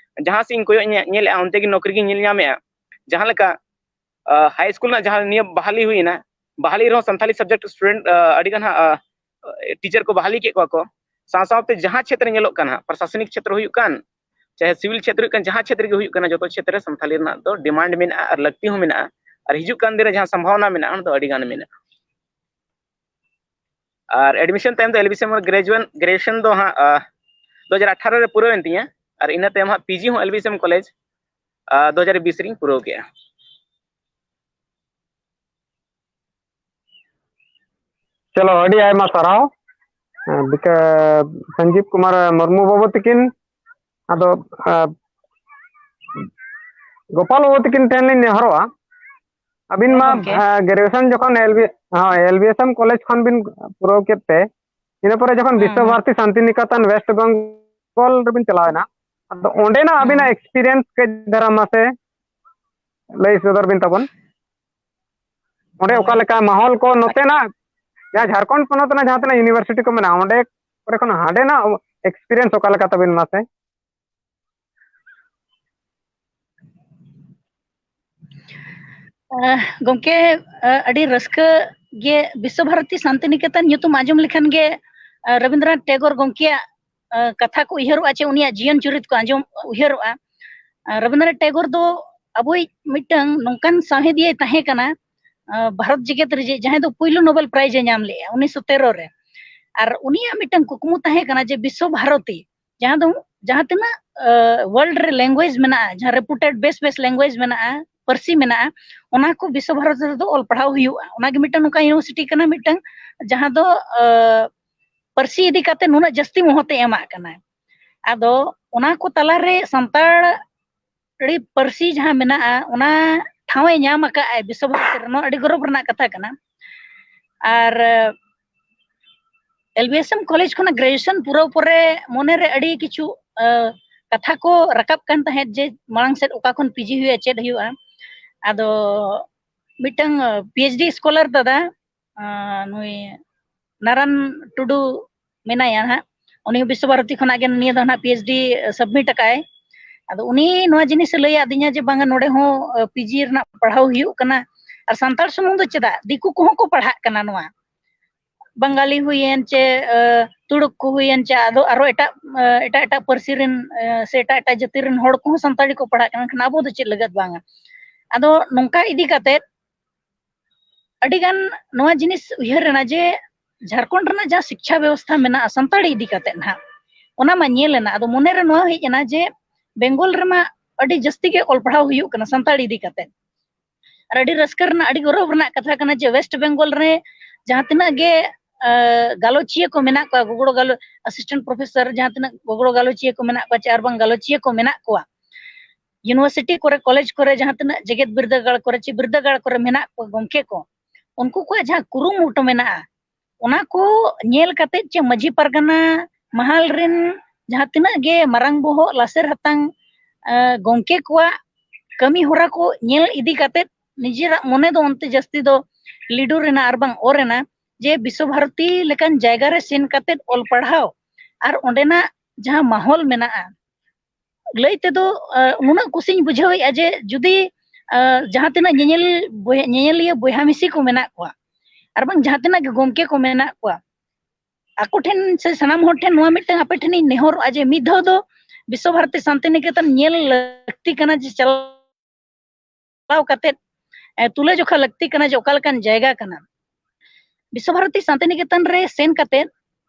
ᱡᱟᱦᱟᱸ ᱥᱮᱫ ᱤᱧ ᱠᱚᱭᱚᱜ ᱧᱮ-, ᱧᱮᱞᱮᱜᱼᱟ, ᱚᱱᱛᱮ ᱜᱮ ᱱᱚᱠᱨᱤ ᱜᱤᱧ ᱧᱮᱞ ᱧᱟᱢᱮᱜᱼᱟ᱾ ᱡᱟᱦᱟᱸ ᱞᱮᱠᱟ, ᱟᱦ, high school ᱨᱮᱱᱟᱜ ᱡᱟᱦᱟᱸ ᱱᱤᱭᱟᱹ ᱵᱟᱦᱟᱞᱤ ᱦᱩᱭᱮᱱᱟ, ᱵᱟᱦᱟᱞᱤ ᱨᱮᱦᱚᱸ ᱥᱟᱱᱛᱟᱞᱤ subject student, ᱟᱦ, ᱟᱹᱰᱤ ᱜᱟᱱ ᱦᱟᱸᱜ, ᱟᱦ, teacher ᱠᱚ ᱵᱟᱦᱟᱞᱤ ᱠᱮᱫ ᱠᱚᱣᱟ ᱠᱚ᱾ ᱥᱟᱶ ᱥᱟᱶᱛᱮ ᱡᱟᱦᱟᱸ ᱪᱷᱮᱛᱨᱚ ᱧᱮᱞᱚᱜ ᱠᱟᱱᱟ, ᱯᱨᱚᱥᱟᱥᱚᱱᱤᱠ ᱪᱷᱮᱛᱨᱚ ᱦᱩᱭᱩᱜ ᱠᱟᱱ, ᱪᱟᱦᱮ civil ᱪᱷᱮᱛᱨᱚ ᱦᱩᱭᱩᱜ ᱠᱟᱱ, ᱡᱟᱦᱟᱸ ᱪᱷᱮᱛᱨᱚ ᱜᱮ ᱦᱩᱭᱩᱜ ᱠᱟᱱᱟ, ᱡᱚᱛᱚ ᱪᱷᱮᱛᱨᱚ ᱨᱮ ᱥᱟᱱᱛᱟᱞᱤ ᱨᱮᱱᱟᱜ ᱫᱚ demand ᱢᱮᱱᱟᱜᱼᱟ ᱟᱨ ᱞᱟᱹᱠᱛᱤ ᱦᱚᱸ ᱢᱮᱱᱟᱜᱼᱟ᱾ ᱟᱨ ᱦᱤᱡᱩᱜ ᱠᱟᱱ ᱫᱤᱱ ᱨᱮ ᱡᱟᱦᱟᱸ ᱥᱚᱢᱵᱷᱟᱵᱚᱱᱟ ᱢᱮᱱᱟᱜᱼᱟ, ᱚᱱᱟ ᱫᱚ ᱟᱹᱰᱤ ᱜᱟᱱ ᱢᱮᱱᱟᱜᱼᱟ᱾ ᱟᱨ admission ᱛᱟᱭᱚᱢ ᱫᱚ ᱮᱞ ᱵᱤ ᱮᱥ ᱮᱢ graduation, graduation ᱫᱚ ᱦᱟᱸᱜ, ᱟᱦ, ᱫᱩ ᱦᱟᱡᱟᱨ ᱟᱴᱷᱟᱨᱚ ᱨᱮ ᱯᱩᱨᱟᱹᱣᱮᱱ ᱛᱤᱧᱟ᱾ ᱟᱨ ᱤᱱᱟᱹ ᱛᱟᱭᱚᱢ ᱦᱟᱸᱜ ᱯᱤ ᱡᱤ ᱦᱚᱸ L B S M college, ᱟᱦ, ᱫᱩ ᱦᱟᱡᱟᱨ ᱵᱤᱥ ᱨᱤᱧ ᱯᱩᱨᱟᱹᱣ ᱠᱮᱜᱼᱟ᱾ ᱪᱚᱞᱚ, ᱟᱹᱰᱤ ᱟᱭᱢᱟ ᱥᱟᱨᱦᱟᱣ, ᱟᱦ, ᱵᱤᱠᱟ-, ᱥᱚᱧᱡᱤᱵ ᱠᱩᱢᱟᱨ ᱢᱩᱨᱢᱩ ᱵᱟᱹᱵᱩ ᱛᱤᱠᱤᱱ᱾ ᱟᱫᱚ, ᱟᱦ, ᱜᱳᱯᱟᱞ ᱵᱟᱹᱵᱩ ᱛᱤᱠᱤᱱ ᱴᱷᱮᱱ ᱞᱤᱧ ᱱᱮᱦᱚᱨᱚᱜᱼᱟ, ᱟᱹᱵᱤᱱ ᱦᱮᱸ ᱢᱟ, ᱜᱚᱢᱠᱮ᱾ ᱟᱦ, graduation ᱡᱚᱠᱷᱚᱱ ᱮᱞ ᱵᱤ, ᱦᱳᱭ, L B S M college ᱠᱷᱚᱱ ᱵᱤᱱ ᱯᱩᱨᱟᱹᱣ ᱠᱮᱫ ᱛᱮ, ᱤᱱᱟᱹ ᱯᱚᱨᱮ ᱡᱚᱠᱷᱚᱱ ᱦᱩᱸ, ᱵᱤᱥᱥᱚ ᱦᱩᱸ᱾ ᱵᱷᱟᱨᱚᱛᱤ ᱥᱟᱱᱛᱤᱱᱤᱠᱮᱛᱚᱱ ᱳᱭᱮᱥᱴ ᱵᱮᱝᱜᱚᱞ ᱨᱮᱵᱤᱱ ᱪᱟᱞᱟᱣᱮᱱᱟ, ᱟᱫᱚ ᱚᱸᱰᱮᱱᱟᱜ ᱟᱹᱵᱤᱱᱟᱜ ᱦᱩᱸ᱾ Experience ᱠᱟᱹᱡ ᱫᱷᱟᱨᱟ ᱢᱟᱥᱮ ᱞᱟᱹᱭ ᱥᱚᱫᱚᱨ ᱵᱤᱱ ᱛᱟᱵᱚᱱ᱾ ᱚᱸᱰᱮ ᱚᱠᱟ ᱦᱳᱭ᱾ ᱞᱮᱠᱟ ᱢᱟᱦᱚᱞ ᱠᱚ ᱱᱚᱛᱮᱱᱟᱜ, ᱡᱟᱦᱟᱸ ᱡᱷᱟᱲᱠᱷᱚᱸᱰ ᱯᱚᱱᱚᱛ ᱨᱮᱱᱟᱜ ᱡᱟᱦᱟᱸ ᱛᱤᱱᱟᱹᱜ university ᱠᱚ ᱢᱮᱱᱟᱜᱼᱟ, ᱚᱸᱰᱮ ᱠᱚᱨᱮ ᱠᱷᱚᱱ ᱦᱟᱸᱰᱮᱱᱟᱜ experience ᱚᱠᱟ ᱞᱮᱠᱟ ᱛᱟᱵᱤᱱ ᱢᱟᱥᱮ? ᱟᱦ, ᱜᱚᱢᱠᱮ, ᱟᱦ, ᱟᱹᱰᱤ ᱨᱟᱹᱥᱠᱟᱹ ᱜᱮ ᱵᱤᱥᱥᱚ ᱵᱷᱟᱨᱚᱛᱤ ᱥᱟᱱᱛᱤᱱᱤᱠᱮᱛᱚᱱ ᱧᱩᱛᱩᱢ ᱟᱸᱡᱚᱢ ᱞᱮᱠᱷᱟᱱ ᱜᱮ, ᱟᱦ, ᱨᱚᱵᱤᱱᱫᱨᱚᱱᱟᱛᱷ ᱴᱮᱜᱳᱨ ᱜᱚᱢᱠᱮᱭᱟᱜ, ᱟᱦ, ᱠᱟᱛᱷᱟ ᱠᱚ ᱩᱭᱦᱟᱹᱨᱚᱜᱼᱟ, ᱪᱮ ᱩᱱᱤᱭᱟᱜ ᱡᱤᱭᱚᱱ ᱪᱩᱨᱤᱛ ᱠᱚ ᱟᱸᱡᱚᱢ ᱩᱭᱦᱟᱹᱨᱚᱜᱼᱟ᱾ ᱟᱦ, ᱨᱚᱵᱤᱱᱫᱨᱚᱱᱟᱛᱷ ᱴᱮᱜᱳᱨ ᱫᱚ ᱟᱵᱚᱭᱤᱡ ᱢᱤᱫᱴᱟᱝ ᱱᱚᱝᱠᱟᱱ ᱥᱟᱶᱦᱮᱫᱤᱭᱟᱹᱭ ᱛᱟᱦᱮᱸ ᱠᱟᱱᱟ, ᱟᱦ, ᱵᱷᱟᱨᱚᱛ ᱡᱮᱜᱮᱛ ᱨᱮ ᱡᱮ, ᱡᱟᱦᱟᱸᱭ ᱫᱚ ᱯᱩᱭᱞᱩ Nobel Prize ᱮ ᱧᱟᱢ ᱞᱮᱜᱼᱟ ᱩᱱᱤᱥᱥᱚ ᱛᱮᱨᱚ ᱨᱮ᱾ ᱟᱨ ᱩᱱᱤᱭᱟᱜ ᱢᱤᱫᱴᱟᱝ ᱠᱩᱠᱢᱩ ᱛᱟᱦᱮᱸ ᱠᱟᱱᱟ ᱡᱮ ᱵᱤᱥᱥᱚ ᱵᱷᱟᱨᱚᱛᱤ, ᱡᱟᱦᱟᱸ ᱫᱚ ᱡᱟᱦᱟᱸ ᱛᱤᱱᱟᱹᱜ, ᱟᱦ, world ᱨᱮ language ᱢᱮᱱᱟᱜᱼᱟ, ᱡᱟᱦᱟᱸ reputed ᱵᱮᱥ ᱵᱮᱥ language ᱢᱮᱱᱟᱜᱼᱟ, ᱯᱟᱹᱨᱥᱤ ᱢᱮᱱᱟᱜᱼᱟ, ᱚᱱᱟ ᱠᱚ ᱵᱤᱥᱥᱚ ᱵᱷᱟᱨᱚᱛᱤ ᱨᱮᱫᱚ ᱚᱞ ᱯᱟᱲᱦᱟᱣ ᱦᱩᱭᱩᱜᱼᱟ᱾ ᱚᱱᱟᱜᱮ ᱢᱤᱫᱴᱟᱝ ᱱᱚᱝᱠᱟ university ᱠᱟᱱᱟ ᱢᱤᱫᱴᱟᱝ, ᱡᱟᱦᱟᱸ ᱫᱚ, ᱟᱦ, ᱯᱟᱹᱨᱥᱤ ᱤᱫᱤ ᱠᱟᱛᱮ ᱱᱩᱱᱟᱹᱜ ᱡᱟᱹᱥᱛᱤ ᱢᱚᱦᱚᱛ ᱮ ᱮᱢᱟᱜ ᱠᱟᱱᱟ᱾ ᱟᱫᱚ ᱚᱱᱟ ᱠᱚ ᱛᱟᱞᱟᱨᱮ ᱥᱟᱱᱛᱟᱲ ᱟᱹᱲᱤ ᱯᱟᱹᱨᱥᱤ ᱡᱟᱦᱟᱸ ᱢᱮᱱᱟᱜᱼᱟ, ᱚᱱᱟ ᱴᱷᱟᱶ ᱮ ᱧᱟᱢ ᱟᱠᱟᱫ ᱟᱭ ᱵᱤᱥᱥᱚ ᱵᱷᱟᱨᱚᱛᱤ ᱨᱮ, ᱱᱚᱣᱟ ᱟᱹᱰᱤ ᱜᱚᱨᱚᱵᱽ ᱨᱮᱱᱟᱜ ᱠᱟᱛᱷᱟ ᱠᱟᱱᱟ᱾ ᱟᱨ L B S M college ᱠᱷᱚᱱᱟᱜ graduation ᱯᱩᱨᱟᱹᱣ ᱯᱚᱨᱮ ᱢᱚᱱᱮᱨᱮ ᱟᱹᱰᱤ ᱠᱤᱪᱷᱩ, ᱟᱹ, ᱠᱟᱛᱷᱟ ᱠᱚ ᱨᱟᱠᱟᱵ ᱠᱟᱱ ᱛᱟᱦᱮᱸᱫ ᱡᱮ ᱢᱟᱲᱟᱝ ᱥᱮᱫ ᱚᱠᱟ ᱠᱷᱚᱱ ᱯᱤ ᱡᱤ ᱦᱩᱭᱩᱜᱼᱟ, ᱪᱮᱫ ᱦᱩᱭᱩᱜᱼᱟ᱾ ᱟᱫᱚ ᱢᱤᱫᱴᱟᱝ ᱯᱤ ᱮᱭᱤᱪ ᱰᱤ ᱥᱠᱚᱞᱟᱨ ᱫᱟᱫᱟ, ᱟᱸ, ᱱᱩᱭ ᱱᱟᱨᱟᱱ ᱴᱩᱰᱩ ᱢᱮᱱᱟᱭᱟ ᱦᱟᱸᱜ, ᱩᱱᱤ ᱦᱚᱸ ᱵᱤᱥᱥᱚ ᱵᱷᱟᱨᱚᱛᱤ ᱠᱷᱚᱱᱟᱜ ᱜᱮ ᱱᱤᱭᱟᱹ ᱫᱷᱟᱣ ᱦᱟᱸᱜ ᱯᱤ ᱮᱭᱤᱪ ᱰᱤ ᱥᱟᱵᱢᱤᱴ ᱟᱠᱟᱫᱼᱟᱭ᱾ ᱟᱫᱚ ᱩᱱᱤ ᱱᱚᱣᱟ ᱡᱤᱱᱤᱥᱮ ᱞᱟᱹᱭ ᱟᱹᱫᱤᱧᱟ ᱡᱮ ᱵᱟᱝᱟ, ᱱᱚᱰᱮ ᱦᱚᱸ ᱯᱤ ᱡᱤ ᱨᱮᱱᱟᱜ ᱯᱟᱲᱦᱟᱣ ᱦᱩᱭᱩᱜ ᱠᱟᱱᱟ, ᱟᱨ ᱥᱟᱱᱛᱟᱲ ᱥᱩᱢᱩᱝ ᱫᱚ ᱪᱮᱫᱟᱜ, ᱫᱤᱠᱩ ᱠᱚᱦᱚᱸ ᱠᱚ ᱯᱟᱲᱦᱟᱜ ᱠᱟᱱᱟ ᱱᱚᱣᱟ᱾ ᱵᱟᱝᱜᱟᱞᱤ ᱦᱩᱭᱮᱱ ᱪᱮ, ᱟᱸ, ᱛᱩᱲᱩᱠ ᱠᱚ ᱦᱩᱭᱮᱱ ᱪᱮ, ᱟᱫᱚ ᱟᱨᱚ ᱮᱴᱟᱜ, ᱟᱸ, ᱮᱴᱟᱜ ᱮᱴᱟᱜ ᱯᱟᱹᱨᱥᱤ ᱨᱮᱱ, ᱟᱸ, ᱥᱮ ᱮᱴᱟᱜ ᱮᱴᱟᱜ ᱡᱟᱹᱛᱤ ᱨᱮᱱ ᱦᱚᱲ ᱠᱚᱦᱚᱸ ᱥᱟᱱᱛᱟᱲᱤ ᱠᱚ ᱯᱟᱲᱦᱟᱜ ᱠᱟᱱᱟ, ᱮᱱᱠᱷᱟᱱ ᱟᱵᱚ ᱫᱚ ᱪᱮᱫ ᱞᱟᱹᱜᱤᱫ ᱵᱟᱝᱟ? ᱟᱫᱚ ᱱᱚᱝᱠᱟ ᱤᱫᱤ ᱠᱟᱛᱮ ᱟᱹᱰᱤᱜᱟᱱ ᱱᱚᱣᱟ ᱡᱤᱱᱤᱥ ᱩᱭᱦᱟᱹᱨ ᱮᱱᱟ ᱡᱮ ᱡᱷᱟᱲᱠᱷᱚᱸᱰ ᱨᱮᱱᱟᱜ ᱡᱟᱦᱟᱸ ᱥᱤᱠᱪᱷᱟ ᱵᱮᱵᱚᱥᱛᱷᱟ ᱢᱮᱱᱟᱜᱼᱟ ᱥᱟᱱᱛᱟᱲᱤ ᱤᱫᱤ ᱠᱟᱛᱮ ᱱᱟᱦᱟᱜ, ᱚᱱᱟ ᱢᱟ ᱧᱮᱞ ᱮᱱᱟ᱾ ᱟᱫᱚ ᱢᱚᱱᱮᱨᱮ ᱱᱚᱣᱟ ᱦᱮᱡ ᱮᱱᱟ ᱡᱮ ᱵᱮᱝᱜᱚᱞ ᱨᱮᱢᱟ ᱟᱹᱰᱤ ᱡᱟᱹᱥᱛᱤ ᱜᱮ ᱚᱞ ᱯᱟᱲᱦᱟᱣ ᱦᱩᱭᱩᱜ ᱠᱟᱱᱟ ᱥᱟᱱᱛᱟᱲᱤ ᱤᱫᱤ ᱠᱟᱛᱮ᱾ ᱟᱨ ᱟᱹᱰᱤ ᱨᱟᱹᱥᱠᱟᱹ ᱨᱮᱱᱟᱜ, ᱟᱹᱰᱤ ᱜᱚᱨᱚᱵᱽ ᱨᱮᱱᱟᱜ ᱠᱟᱛᱷᱟ ᱠᱟᱱᱟ ᱡᱮ ᱣᱮᱥᱴ ᱵᱮᱝᱜᱚᱞ ᱨᱮ ᱡᱟᱦᱟᱸ ᱛᱤᱱᱟᱹᱜ ᱜᱮ, ᱟᱸ, ᱜᱟᱞᱚᱪᱤᱭᱟᱹ ᱠᱚ ᱢᱮᱱᱟᱜ ᱠᱚᱣᱟ, ᱜᱚᱜᱚᱲᱚ ᱜᱟᱞᱚᱪ, ᱟᱥᱤᱥᱴᱮᱱᱴ ᱯᱨᱚᱯᱷᱮᱥᱚᱨ, ᱡᱟᱦᱟᱸ ᱛᱤᱱᱟᱹᱜ ᱜᱚᱜᱚᱲᱚ ᱜᱟᱞᱚᱪᱤᱭᱟᱹ ᱠᱚ ᱢᱮᱱᱟᱜ ᱠᱚᱣᱟ ᱪᱮ ᱟᱨ ᱵᱟᱝ ᱜᱟᱞᱚᱪᱤᱭᱟᱹ ᱠᱚ ᱢᱮᱱᱟᱜ ᱠᱚᱣᱟ, ᱤᱭᱩᱱᱤᱵᱷᱟᱨᱥᱤᱴᱤ ᱠᱚᱨᱮ, ᱠᱚᱞᱮᱡᱽ ᱠᱚᱨᱮ, ᱡᱟᱦᱟᱸ ᱛᱤᱱᱟᱹᱜ ᱡᱮᱜᱮᱛ ᱵᱤᱨᱫᱟᱹᱜᱟᱲ ᱠᱚᱨᱮ ᱪᱮ ᱵᱤᱨᱫᱟᱹᱜᱟᱲ ᱠᱚᱨᱮ ᱢᱮᱱᱟᱜ ᱠᱚᱣᱟ ᱜᱚᱢᱠᱮ ᱠᱚ, ᱩᱱᱠᱩ ᱠᱚᱣᱟᱜ ᱡᱟᱦᱟᱸ ᱠᱩᱨᱩᱢᱩᱴᱩ ᱢᱮᱱᱟᱜᱼᱟ, ᱚᱱᱟ ᱠᱚ ᱧᱮᱞ ᱠᱟᱛᱮ ᱪᱮ ᱢᱟᱹᱡᱷᱤ ᱯᱟᱨᱜᱟᱱᱟ ᱢᱟᱦᱟᱞ ᱨᱮᱱ ᱡᱟᱦᱟᱸ ᱛᱤᱱᱟᱹᱜ ᱜᱮ ᱢᱟᱨᱟᱝ ᱵᱚᱦᱚᱜ, ᱞᱟᱥᱮᱨ ᱦᱟᱛᱟᱝ, ᱟᱸ, ᱜᱚᱢᱠᱮ ᱠᱚᱣᱟᱜ ᱠᱟᱹᱢᱤ ᱦᱚᱨᱟ ᱠᱚ ᱧᱮᱞ ᱤᱫᱤ ᱠᱟᱛᱮ ᱱᱤᱡᱮᱨᱟᱜ ᱢᱚᱱᱮ ᱫᱚ ᱚᱱᱛᱮ ᱡᱟᱹᱥᱛᱤ ᱫᱚ ᱞᱤᱰᱩᱨ ᱮᱱᱟ ᱟᱨ ᱵᱟᱝ ᱚᱨ ᱮᱱᱟ ᱡᱮ ᱵᱤᱥᱥᱚ ᱵᱷᱟᱨᱚᱛᱤ ᱞᱮᱠᱟᱱ ᱡᱟᱭᱜᱟ ᱨᱮ ᱥᱮᱱ ᱠᱟᱛᱮ ᱚᱞ ᱯᱟᱲᱦᱟᱣ ᱟᱨ ᱚᱸᱰᱮᱱᱟᱜ ᱡᱟᱦᱟᱸ ᱢᱟᱦᱚᱞ ᱢᱮᱱᱟᱜᱼᱟ, ᱞᱟᱹᱭ ᱛᱮᱫᱚ, ᱟᱸ, ᱱᱩᱱᱟᱹᱜ ᱠᱩᱥᱤᱧ ᱵᱩᱡᱷᱟᱹᱣᱮᱫᱼᱟ ᱡᱮ ᱡᱩᱫᱤ, ᱟᱸ, ᱡᱟᱦᱟᱸ ᱛᱤᱱᱟᱹᱜ ᱧᱮᱧᱮᱞ ᱵᱚᱭ-, ᱧᱮᱧᱮᱞᱤᱭᱟᱹ ᱵᱚᱭᱦᱟ ᱢᱤᱥᱤ ᱠᱚ ᱢᱮᱱᱟᱜ ᱠᱚᱣᱟ ᱟᱨ ᱵᱟᱝ ᱡᱟᱦᱟᱸ ᱛᱤᱱᱟᱹᱜ ᱜᱮ ᱜᱚᱢᱠᱮ ᱠᱚ ᱢᱮᱱᱟᱜ ᱠᱚᱣᱟ, ᱟᱠᱚ ᱴᱷᱮᱱ ᱥᱮ ᱥᱟᱱᱟᱢ ᱦᱚᱲ ᱴᱷᱮᱱ ᱱᱚᱣᱟ ᱢᱤᱫᱴᱟᱝ ᱟᱯᱮ ᱴᱷᱮᱱᱤᱧ ᱱᱮᱦᱚᱨᱚᱜᱼᱟ ᱡᱮ ᱢᱤᱫ ᱫᱷᱟᱣ ᱫᱚ ᱵᱤᱥᱥᱚ ᱵᱷᱟᱨᱚᱛᱤ ᱥᱟᱱᱛᱤᱱᱤᱠᱮᱛᱚᱱ ᱧᱮᱞ ᱞᱟᱹᱠᱛᱤ ᱠᱟᱱᱟ, ᱡᱮ ᱪᱟᱞᱟᱣ ᱠᱟᱛᱮ, ᱮ, ᱛᱩᱞᱟᱹᱡᱚᱠᱷᱟ ᱞᱟᱹᱠᱛᱤ ᱠᱟᱱᱟ ᱡᱮ ᱚᱠᱟ ᱞᱮᱠᱟᱱ ᱡᱟᱭᱜᱟ ᱠᱟᱱᱟ᱾ ᱵᱤᱥᱥᱚ ᱵᱷᱟᱨᱚᱛᱤ ᱥᱟᱱᱛᱤᱱᱤᱠᱮᱛᱚᱱ ᱨᱮ ᱥᱮᱱ ᱠᱟᱛᱮ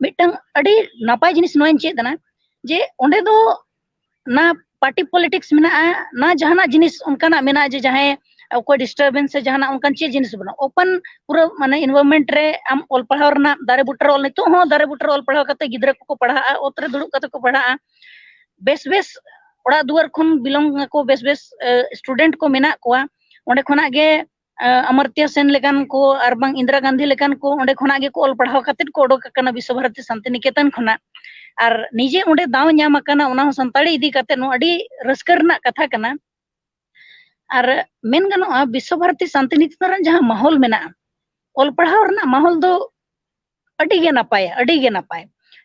ᱢᱤᱫᱴᱟᱝ ᱟᱹᱰᱤ ᱱᱟᱯᱟᱭ ᱡᱤᱱᱤᱥ ᱱᱚᱣᱟᱧ ᱪᱮᱫ ᱮᱱᱟ ᱡᱮ ᱚᱸᱰᱮ ᱫᱚ ᱱᱟ ᱯᱟᱨᱴᱤ ᱯᱚᱞᱤᱴᱤᱠᱥ ᱢᱮᱱᱟᱜᱼᱟ, ᱱᱟ ᱡᱟᱦᱟᱱᱟᱜ ᱡᱤᱱᱤᱥ ᱚᱱᱠᱟᱱᱟᱜ ᱢᱮᱱᱟᱜᱼᱟ ᱡᱮ ᱡᱟᱦᱟᱸᱭ ᱚᱠᱚᱭ ᱰᱤᱥᱴᱟᱨᱵᱮᱱᱥ ᱥᱮ ᱡᱟᱦᱟᱱᱟᱜ ᱚᱱᱠᱟᱱ ᱪᱮᱫ ᱡᱤᱱᱤᱥ ᱵᱟᱹᱱᱩᱜᱼᱟ᱾ ᱳᱯᱮᱱ ᱯᱩᱨᱟᱹ ᱢᱟᱱᱮ ᱤᱱᱵᱷᱟᱨᱢᱮᱱᱴ ᱨᱮ ᱟᱢ ᱚᱞ ᱯᱟᱲᱦᱟᱣ ᱨᱮᱱᱟᱜ ᱫᱟᱨᱮ ᱵᱩᱴᱟᱹ ᱨᱮ ᱚᱞ, ᱱᱤᱛᱚᱜ ᱦᱚᱸ ᱫᱟᱨᱮ ᱵᱩᱴᱟᱹ ᱨᱮ ᱚᱞ ᱯᱟᱲᱦᱟᱣ ᱠᱟᱛᱮ ᱜᱤᱫᱽᱨᱟᱹ ᱠᱚᱠᱚ ᱯᱟᱲᱦᱟᱜᱼᱟ, ᱚᱛ ᱨᱮ ᱫᱩᱲᱩᱵ ᱠᱟᱛᱮ ᱠᱚ ᱯᱟᱲᱦᱟᱜᱼᱟ᱾ ᱵᱮᱥ ᱵᱮᱥ ᱚᱲᱟᱜ ᱫᱩᱣᱟᱹᱨ ᱠᱷᱚᱱ ᱵᱤᱞᱚᱝ ᱟᱠᱚ, ᱵᱮᱥ ᱵᱮᱥ, ᱮ, ᱥᱴᱩᱰᱮᱱᱴ ᱠᱚ ᱢᱮᱱᱟᱜ ᱠᱚᱣᱟ᱾ ᱚᱸᱰᱮ ᱠᱷᱚᱱᱟᱜ ᱜᱮ, ᱮ, ᱟᱢᱟᱨᱛᱭᱟ ᱥᱮᱱ ᱞᱮᱠᱟᱱ ᱠᱚ ᱟᱨ ᱵᱟᱝ ᱤᱱᱫᱤᱨᱟ ᱜᱟᱱᱫᱷᱤ ᱞᱮᱠᱟᱱ ᱠᱚ ᱚᱸᱰᱮ ᱠᱷᱚᱱᱟᱜ ᱜᱮᱠᱚ ᱚᱞ ᱯᱟᱲᱦᱟᱣ ᱠᱟᱛᱮ ᱠᱚ ᱚᱰᱚᱠ ᱟᱠᱟᱱᱟ ᱵᱤᱥᱥᱚ ᱵᱷᱟᱨᱚᱛᱤ ᱥᱟᱱᱛᱤᱱᱤᱠᱮᱛᱚᱱ ᱠᱷᱚᱱᱟᱜ᱾ ᱟᱨ ᱱᱤᱡᱮ ᱚᱸᱰᱮ ᱫᱟᱣ ᱧᱟᱢ ᱟᱠᱟᱱᱟ, ᱚᱱᱟ ᱦᱚᱸ ᱥᱟᱱᱛᱟᱲᱤ ᱤᱫᱤ ᱠᱟᱛᱮ, ᱱᱚᱣᱟ ᱟᱹᱰᱤ ᱨᱟᱹᱥᱠᱟᱹ ᱨᱮᱱᱟᱜ ᱠᱟᱛᱷᱟ ᱠᱟᱱᱟ᱾ ᱟᱨ ᱢᱮᱱ ᱜᱟᱱᱚᱜᱼᱟ, ᱵᱤᱥᱥᱚ ᱵᱷᱟᱨᱚᱛᱤ ᱥᱟᱱᱛᱤᱱᱤᱠᱮᱛᱚᱱ ᱨᱮᱱ ᱡᱟᱦᱟᱸ ᱢᱟᱦᱚᱞ ᱢᱮᱱᱟᱜᱼᱟ, ᱚᱞ ᱯᱟᱲᱦᱟᱣ ᱨᱮᱱᱟᱜ ᱢᱟᱦᱚᱞ ᱫᱚ ᱟᱹᱰᱤ ᱜᱮ ᱱᱟᱯᱟᱭᱟ, ᱟᱹᱰᱤ ᱜᱮ ᱱᱟᱯᱟᱭ᱾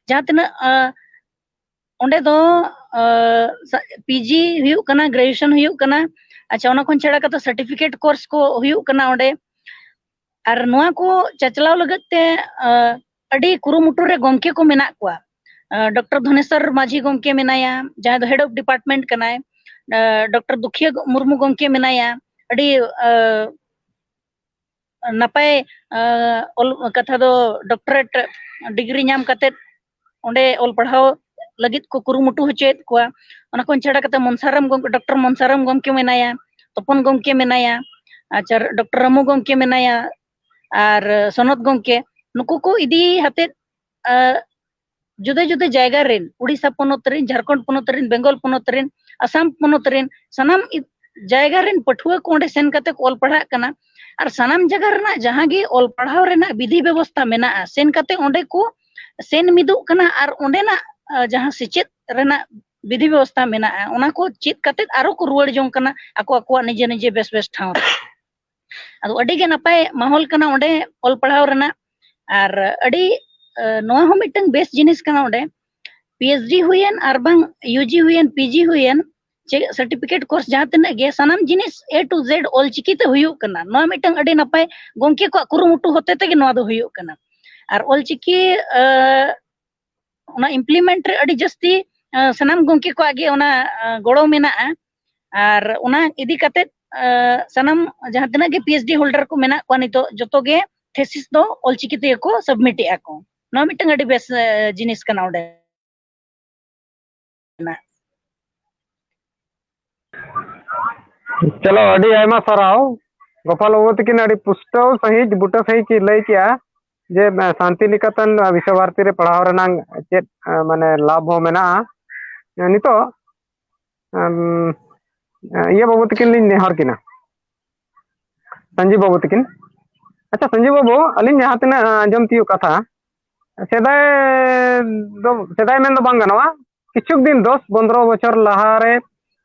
ᱡᱟᱦᱟᱸ ᱛᱤᱱᱟᱹᱜ, ᱟᱸ, ᱚᱸᱰᱮ ᱫᱚ, ᱟᱸ, ᱥᱟ-, ᱯᱤ ᱡᱤ ᱦᱩᱭᱩᱜ ᱠᱟᱱᱟ, ᱜᱨᱮᱡᱩᱭᱮᱥᱚᱱ ᱦᱩᱭᱩᱜ ᱠᱟᱱᱟ, ᱟᱪᱪᱷᱟ, ᱚᱱᱟ ᱠᱷᱚᱱ ᱪᱷᱟᱲᱟ ᱠᱟᱛᱮ ᱥᱟᱨᱴᱤᱯᱷᱤᱠᱮᱴ ᱠᱳᱨᱥ ᱠᱚ ᱦᱩᱭᱩᱜ ᱠᱟᱱᱟ ᱚᱸᱰᱮ᱾ ᱟᱨ ᱱᱚᱣᱟ ᱠᱚ ᱪᱟᱪᱞᱟᱣ ᱞᱟᱹᱜᱤᱫ ᱛᱮ, ᱟᱸ, ᱟᱹᱰᱤ ᱠᱩᱨᱩᱢᱩᱴᱩ ᱨᱮ ᱜᱚᱢᱠᱮ ᱠᱚ ᱢᱮᱱᱟᱜ ᱠᱚᱣᱟ᱾ ᱟᱸ, ᱰᱚᱠᱴᱚᱨ ᱫᱷᱚᱱᱮᱥᱚᱨ ᱢᱟᱹᱡᱷᱤ ᱜᱚᱢᱠᱮ ᱢᱮᱱᱟᱭᱟ, ᱡᱟᱦᱟᱸᱭ ᱫᱚ head of department ᱠᱟᱱᱟᱭ᱾ ᱟᱸ, ᱰᱚᱠᱴᱚᱨ ᱫᱩᱠᱷᱤᱭᱟᱹ ᱢᱩᱨᱢᱩ ᱜᱚᱢᱠᱮ ᱢᱮᱱᱟᱭᱟ, ᱟᱹᱰᱤ, ᱟᱸ, ᱱᱟᱯᱟᱭ, ᱟᱸ, ᱚᱞ ᱠᱟᱛᱷᱟ ᱫᱚ ᱰᱚᱠᱴᱚᱨᱮᱴ ᱰᱤᱜᱽᱨᱤ ᱧᱟᱢ ᱠᱟᱛᱮᱫ ᱚᱸᱰᱮ ᱚᱞ ᱯᱟᱲᱦᱟᱣ ᱞᱟᱹᱜᱤᱫ ᱠᱚ ᱠᱩᱨᱩᱢᱩᱴᱩ ᱦᱚᱪᱚᱭᱮᱫ ᱠᱚᱣᱟ᱾ ᱚᱱᱟ ᱠᱷᱚᱱ ᱪᱷᱟᱰᱟ ᱠᱟᱛᱮ ᱢᱚᱱᱥᱟᱨᱟᱢ ᱜᱚᱢᱠᱮ, ᱰᱚᱠᱴᱚᱨ ᱢᱚᱱᱥᱟᱨᱟᱢ ᱜᱚᱢᱠᱮ ᱢᱮᱱᱟᱭᱟ, ᱛᱚᱯᱚᱱ ᱜᱚᱢᱠᱮ ᱢᱮᱱᱟᱭᱟ, ᱟᱪᱪᱷᱟ, ᱰᱚᱠᱴᱚᱨ ᱨᱟᱢᱩ ᱜᱚᱢᱠᱮ ᱢᱮᱱᱟᱭᱟ, ᱟᱨ ᱥᱚᱱᱚᱛ ᱜᱚᱢᱠᱮ, ᱱᱩᱠᱩ ᱠᱚ ᱤᱫᱤ ᱦᱟᱛᱮᱫ, ᱟᱸ, ᱡᱩᱫᱟᱹ ᱡᱩᱫᱟᱹ ᱡᱟᱭᱜᱟ ᱨᱮᱱ, ᱩᱲᱤᱥᱥᱟ ᱯᱚᱱᱚᱛ ᱨᱮᱱ, ᱡᱷᱟᱲᱠᱷᱚᱸᱰ ᱯᱚᱱᱚᱛ ᱨᱮᱱ, ᱵᱮᱝᱜᱚᱞ ᱯᱚᱱᱚᱛ ᱨᱮᱱ, ᱟᱥᱟᱢ ᱯᱚᱱᱚᱛ ᱨᱮᱱ, ᱥᱟᱱᱟᱢ ᱤ-, ᱡᱟᱭᱜᱟ ᱨᱮᱱ ᱯᱟᱹᱴᱷᱩᱣᱟᱹ ᱠᱚ ᱚᱸᱰᱮ ᱥᱮᱱ ᱠᱟᱛᱮ ᱠᱚ ᱚᱞ ᱯᱟᱲᱦᱟᱜ ᱠᱟᱱᱟ᱾ ᱟᱨ ᱥᱟᱱᱟᱢ ᱡᱟᱭᱜᱟ ᱨᱮᱱᱟᱜ ᱡᱟᱦᱟᱸ ᱜᱮ ᱚᱞ ᱯᱟᱲᱦᱟᱣ ᱨᱮᱱᱟᱜ ᱵᱤᱫᱷᱤ ᱵᱮᱵᱚᱥᱛᱷᱟ ᱢᱮᱱᱟᱜᱼᱟ, ᱥᱮᱱ ᱠᱟᱛᱮ ᱚᱸᱰᱮ ᱠᱚ ᱥᱮᱱ ᱢᱤᱫᱚᱜ ᱠᱟᱱᱟ ᱟᱨ ᱚᱸᱰᱮᱱᱟᱜ, ᱟᱸ, ᱡᱟᱦᱟᱸ ᱥᱮᱪᱮᱫ ᱨᱮᱱᱟᱜ ᱵᱤᱫᱷᱤ ᱵᱮᱵᱚᱥᱛᱷᱟ ᱢᱮᱱᱟᱜᱼᱟ, ᱚᱱᱟ ᱠᱚ ᱪᱮᱫ ᱠᱟᱛᱮ ᱟᱨᱚ ᱠᱚ ᱨᱩᱣᱟᱹᱲ ᱡᱚᱝ ᱠᱟᱱᱟ ᱟᱠᱚ ᱟᱠᱚᱣᱟᱜ ᱱᱤᱡᱮ ᱱᱤᱡᱮ ᱵᱮᱥ ᱵᱮᱥ ᱴᱷᱟᱶ ᱨᱮ᱾ ᱟᱫᱚ ᱟᱹᱰᱤ ᱜᱮ ᱱᱟᱯᱟᱭ ᱢᱟᱦᱚᱞ ᱠᱟᱱᱟ ᱚᱸᱰᱮ ᱚᱞ ᱯᱟᱲᱦᱟᱣ ᱨᱮᱱᱟᱜ᱾ ᱟᱨ ᱟᱹᱰᱤ, ᱟᱸ, ᱱᱚᱣᱟ ᱦᱚᱸ ᱢᱤᱫᱴᱟᱝ ᱵᱮᱥ ᱡᱤᱱᱤᱥ ᱠᱟᱱᱟ ᱚᱸᱰᱮ᱾ ᱯᱤ ᱮᱭᱤᱪ ᱰᱤ ᱦᱩᱭᱮᱱ ᱟᱨ ᱵᱟᱝ ᱭᱩ ᱡᱤ ᱦᱩᱭᱮᱱ, ᱯᱤ ᱡᱤ ᱦᱩᱭᱮᱱ, ᱪᱮ certificate course ᱡᱟᱦᱟᱸ ᱛᱤᱱᱟᱹᱜ ᱜᱮ, ᱥᱟᱱᱟᱢ ᱡᱤᱱᱤᱥ A to Z ᱚᱞᱪᱤᱠᱤ ᱛᱮ ᱦᱩᱭᱩᱜ ᱠᱟᱱᱟ᱾ ᱱᱚᱣᱟ ᱢᱤᱫᱴᱟᱝ ᱟᱹᱰᱤ ᱱᱟᱯᱟᱭ ᱜᱚᱢᱠᱮ ᱠᱚᱣᱟᱜ ᱠᱩᱨᱩᱢᱩᱴᱩ ᱦᱚᱛᱮ ᱛᱮᱜᱮ ᱱᱚᱣᱟ ᱫᱚ ᱦᱩᱭᱩᱜ ᱠᱟᱱᱟ᱾ ᱟᱨ ᱚᱞᱪᱤᱠᱤ, ᱟᱸ, ᱚᱱᱟ implement ᱨᱮ ᱟᱹᱰᱤ ᱡᱟᱹᱥᱛᱤ, ᱟᱸ, ᱥᱟᱱᱟᱢ ᱜᱚᱢᱠᱮ ᱠᱚᱣᱟᱜ ᱜᱮ ᱚᱱᱟ, ᱟᱸ, ᱜᱚᱲᱚ ᱢᱮᱱᱟᱜᱼᱟ᱾ ᱟᱨ ᱚᱱᱟ ᱤᱫᱤ ᱠᱟᱛᱮᱫ, ᱟᱸ, ᱥᱟᱱᱟᱢ ᱡᱟᱦᱟᱸ ᱛᱤᱱᱟᱹᱜ ᱜᱮ ᱯᱤ ᱮᱭᱤᱪ ᱰᱤ holder ᱠᱚ ᱢᱮᱱᱟᱜ ᱠᱚᱣᱟ ᱱᱤᱛᱚᱜ, ᱡᱚᱛᱚ ᱜᱮ thesis ᱫᱚ ᱚᱞᱪᱤᱠᱤ ᱛᱮᱜᱮ ᱠᱚ submit ᱮᱫᱼᱟ ᱠᱚ᱾ ᱱᱚᱣᱟ ᱢᱤᱫᱴᱟᱝ ᱟᱹᱰᱤ ᱵᱮᱥ, ᱟᱸ, ᱡᱤᱱᱤᱥ ᱠᱟᱱᱟ ᱚᱸᱰᱮ᱾ ᱪᱚᱞᱚ, ᱟᱹᱰᱤ ᱟᱭᱢᱟ ᱥᱟᱨᱦᱟᱣ᱾ ᱜᱳᱯᱟᱞ ᱵᱟᱹᱵᱩ ᱛᱟᱹᱠᱤᱱ ᱟᱹᱰᱤ ᱯᱩᱥᱴᱟᱹᱣ ᱥᱟᱺᱦᱤᱡ, ᱵᱩᱴᱟᱹ ᱥᱟᱺᱦᱤᱡ ᱠᱤᱱ ᱞᱟᱹᱭ ᱠᱮᱜᱼᱟ ᱡᱮ, ᱮ, ᱥᱟᱱᱛᱤᱱᱤᱠᱮᱛᱚᱱ ᱵᱤᱥᱥᱚ ᱵᱷᱟᱨᱚᱛᱤ ᱨᱮ ᱯᱟᱲᱦᱟᱣ ᱨᱮᱱᱟᱝ ᱪᱮᱫ, ᱮ, ᱢᱟᱱᱮ ᱞᱟᱵᱷ ᱦᱚᱸ ᱢᱮᱱᱟᱜᱼᱟ᱾ ᱮ, ᱱᱤᱛᱚᱜ, ᱮᱢ, ᱮ, ᱤᱭᱟᱹ ᱵᱟᱹᱵᱩ ᱛᱟᱹᱠᱤᱱ ᱞᱤᱧ ᱱᱮᱦᱚᱨ ᱠᱤᱱᱟ, ᱥᱚᱧᱡᱤᱵ ᱵᱟᱹᱵᱩ ᱛᱟᱹᱠᱤᱱ᱾ ᱟᱪᱪᱷᱟ, ᱥᱚᱧᱡᱤᱵ ᱵᱟᱹᱵᱩ, ᱟᱹᱞᱤᱧ ᱡᱟᱦᱟᱸ ᱛᱤᱱᱟᱹᱜ ᱟᱸᱡᱚᱢ ᱛᱤᱭᱳᱜ ᱠᱟᱛᱷᱟ, ᱥᱮᱫᱟᱭ ᱫᱚ, ᱥᱮᱫᱟᱭ ᱢᱮᱱ ᱫᱚ ᱵᱟᱝ ᱜᱟᱱᱚᱜᱼᱟ, ᱠᱤᱪᱷᱩ ᱫᱤᱱ ᱫᱚᱥ ᱯᱚᱱᱫᱽᱨᱚ ᱵᱚᱪᱷᱚᱨ ᱞᱟᱦᱟᱨᱮ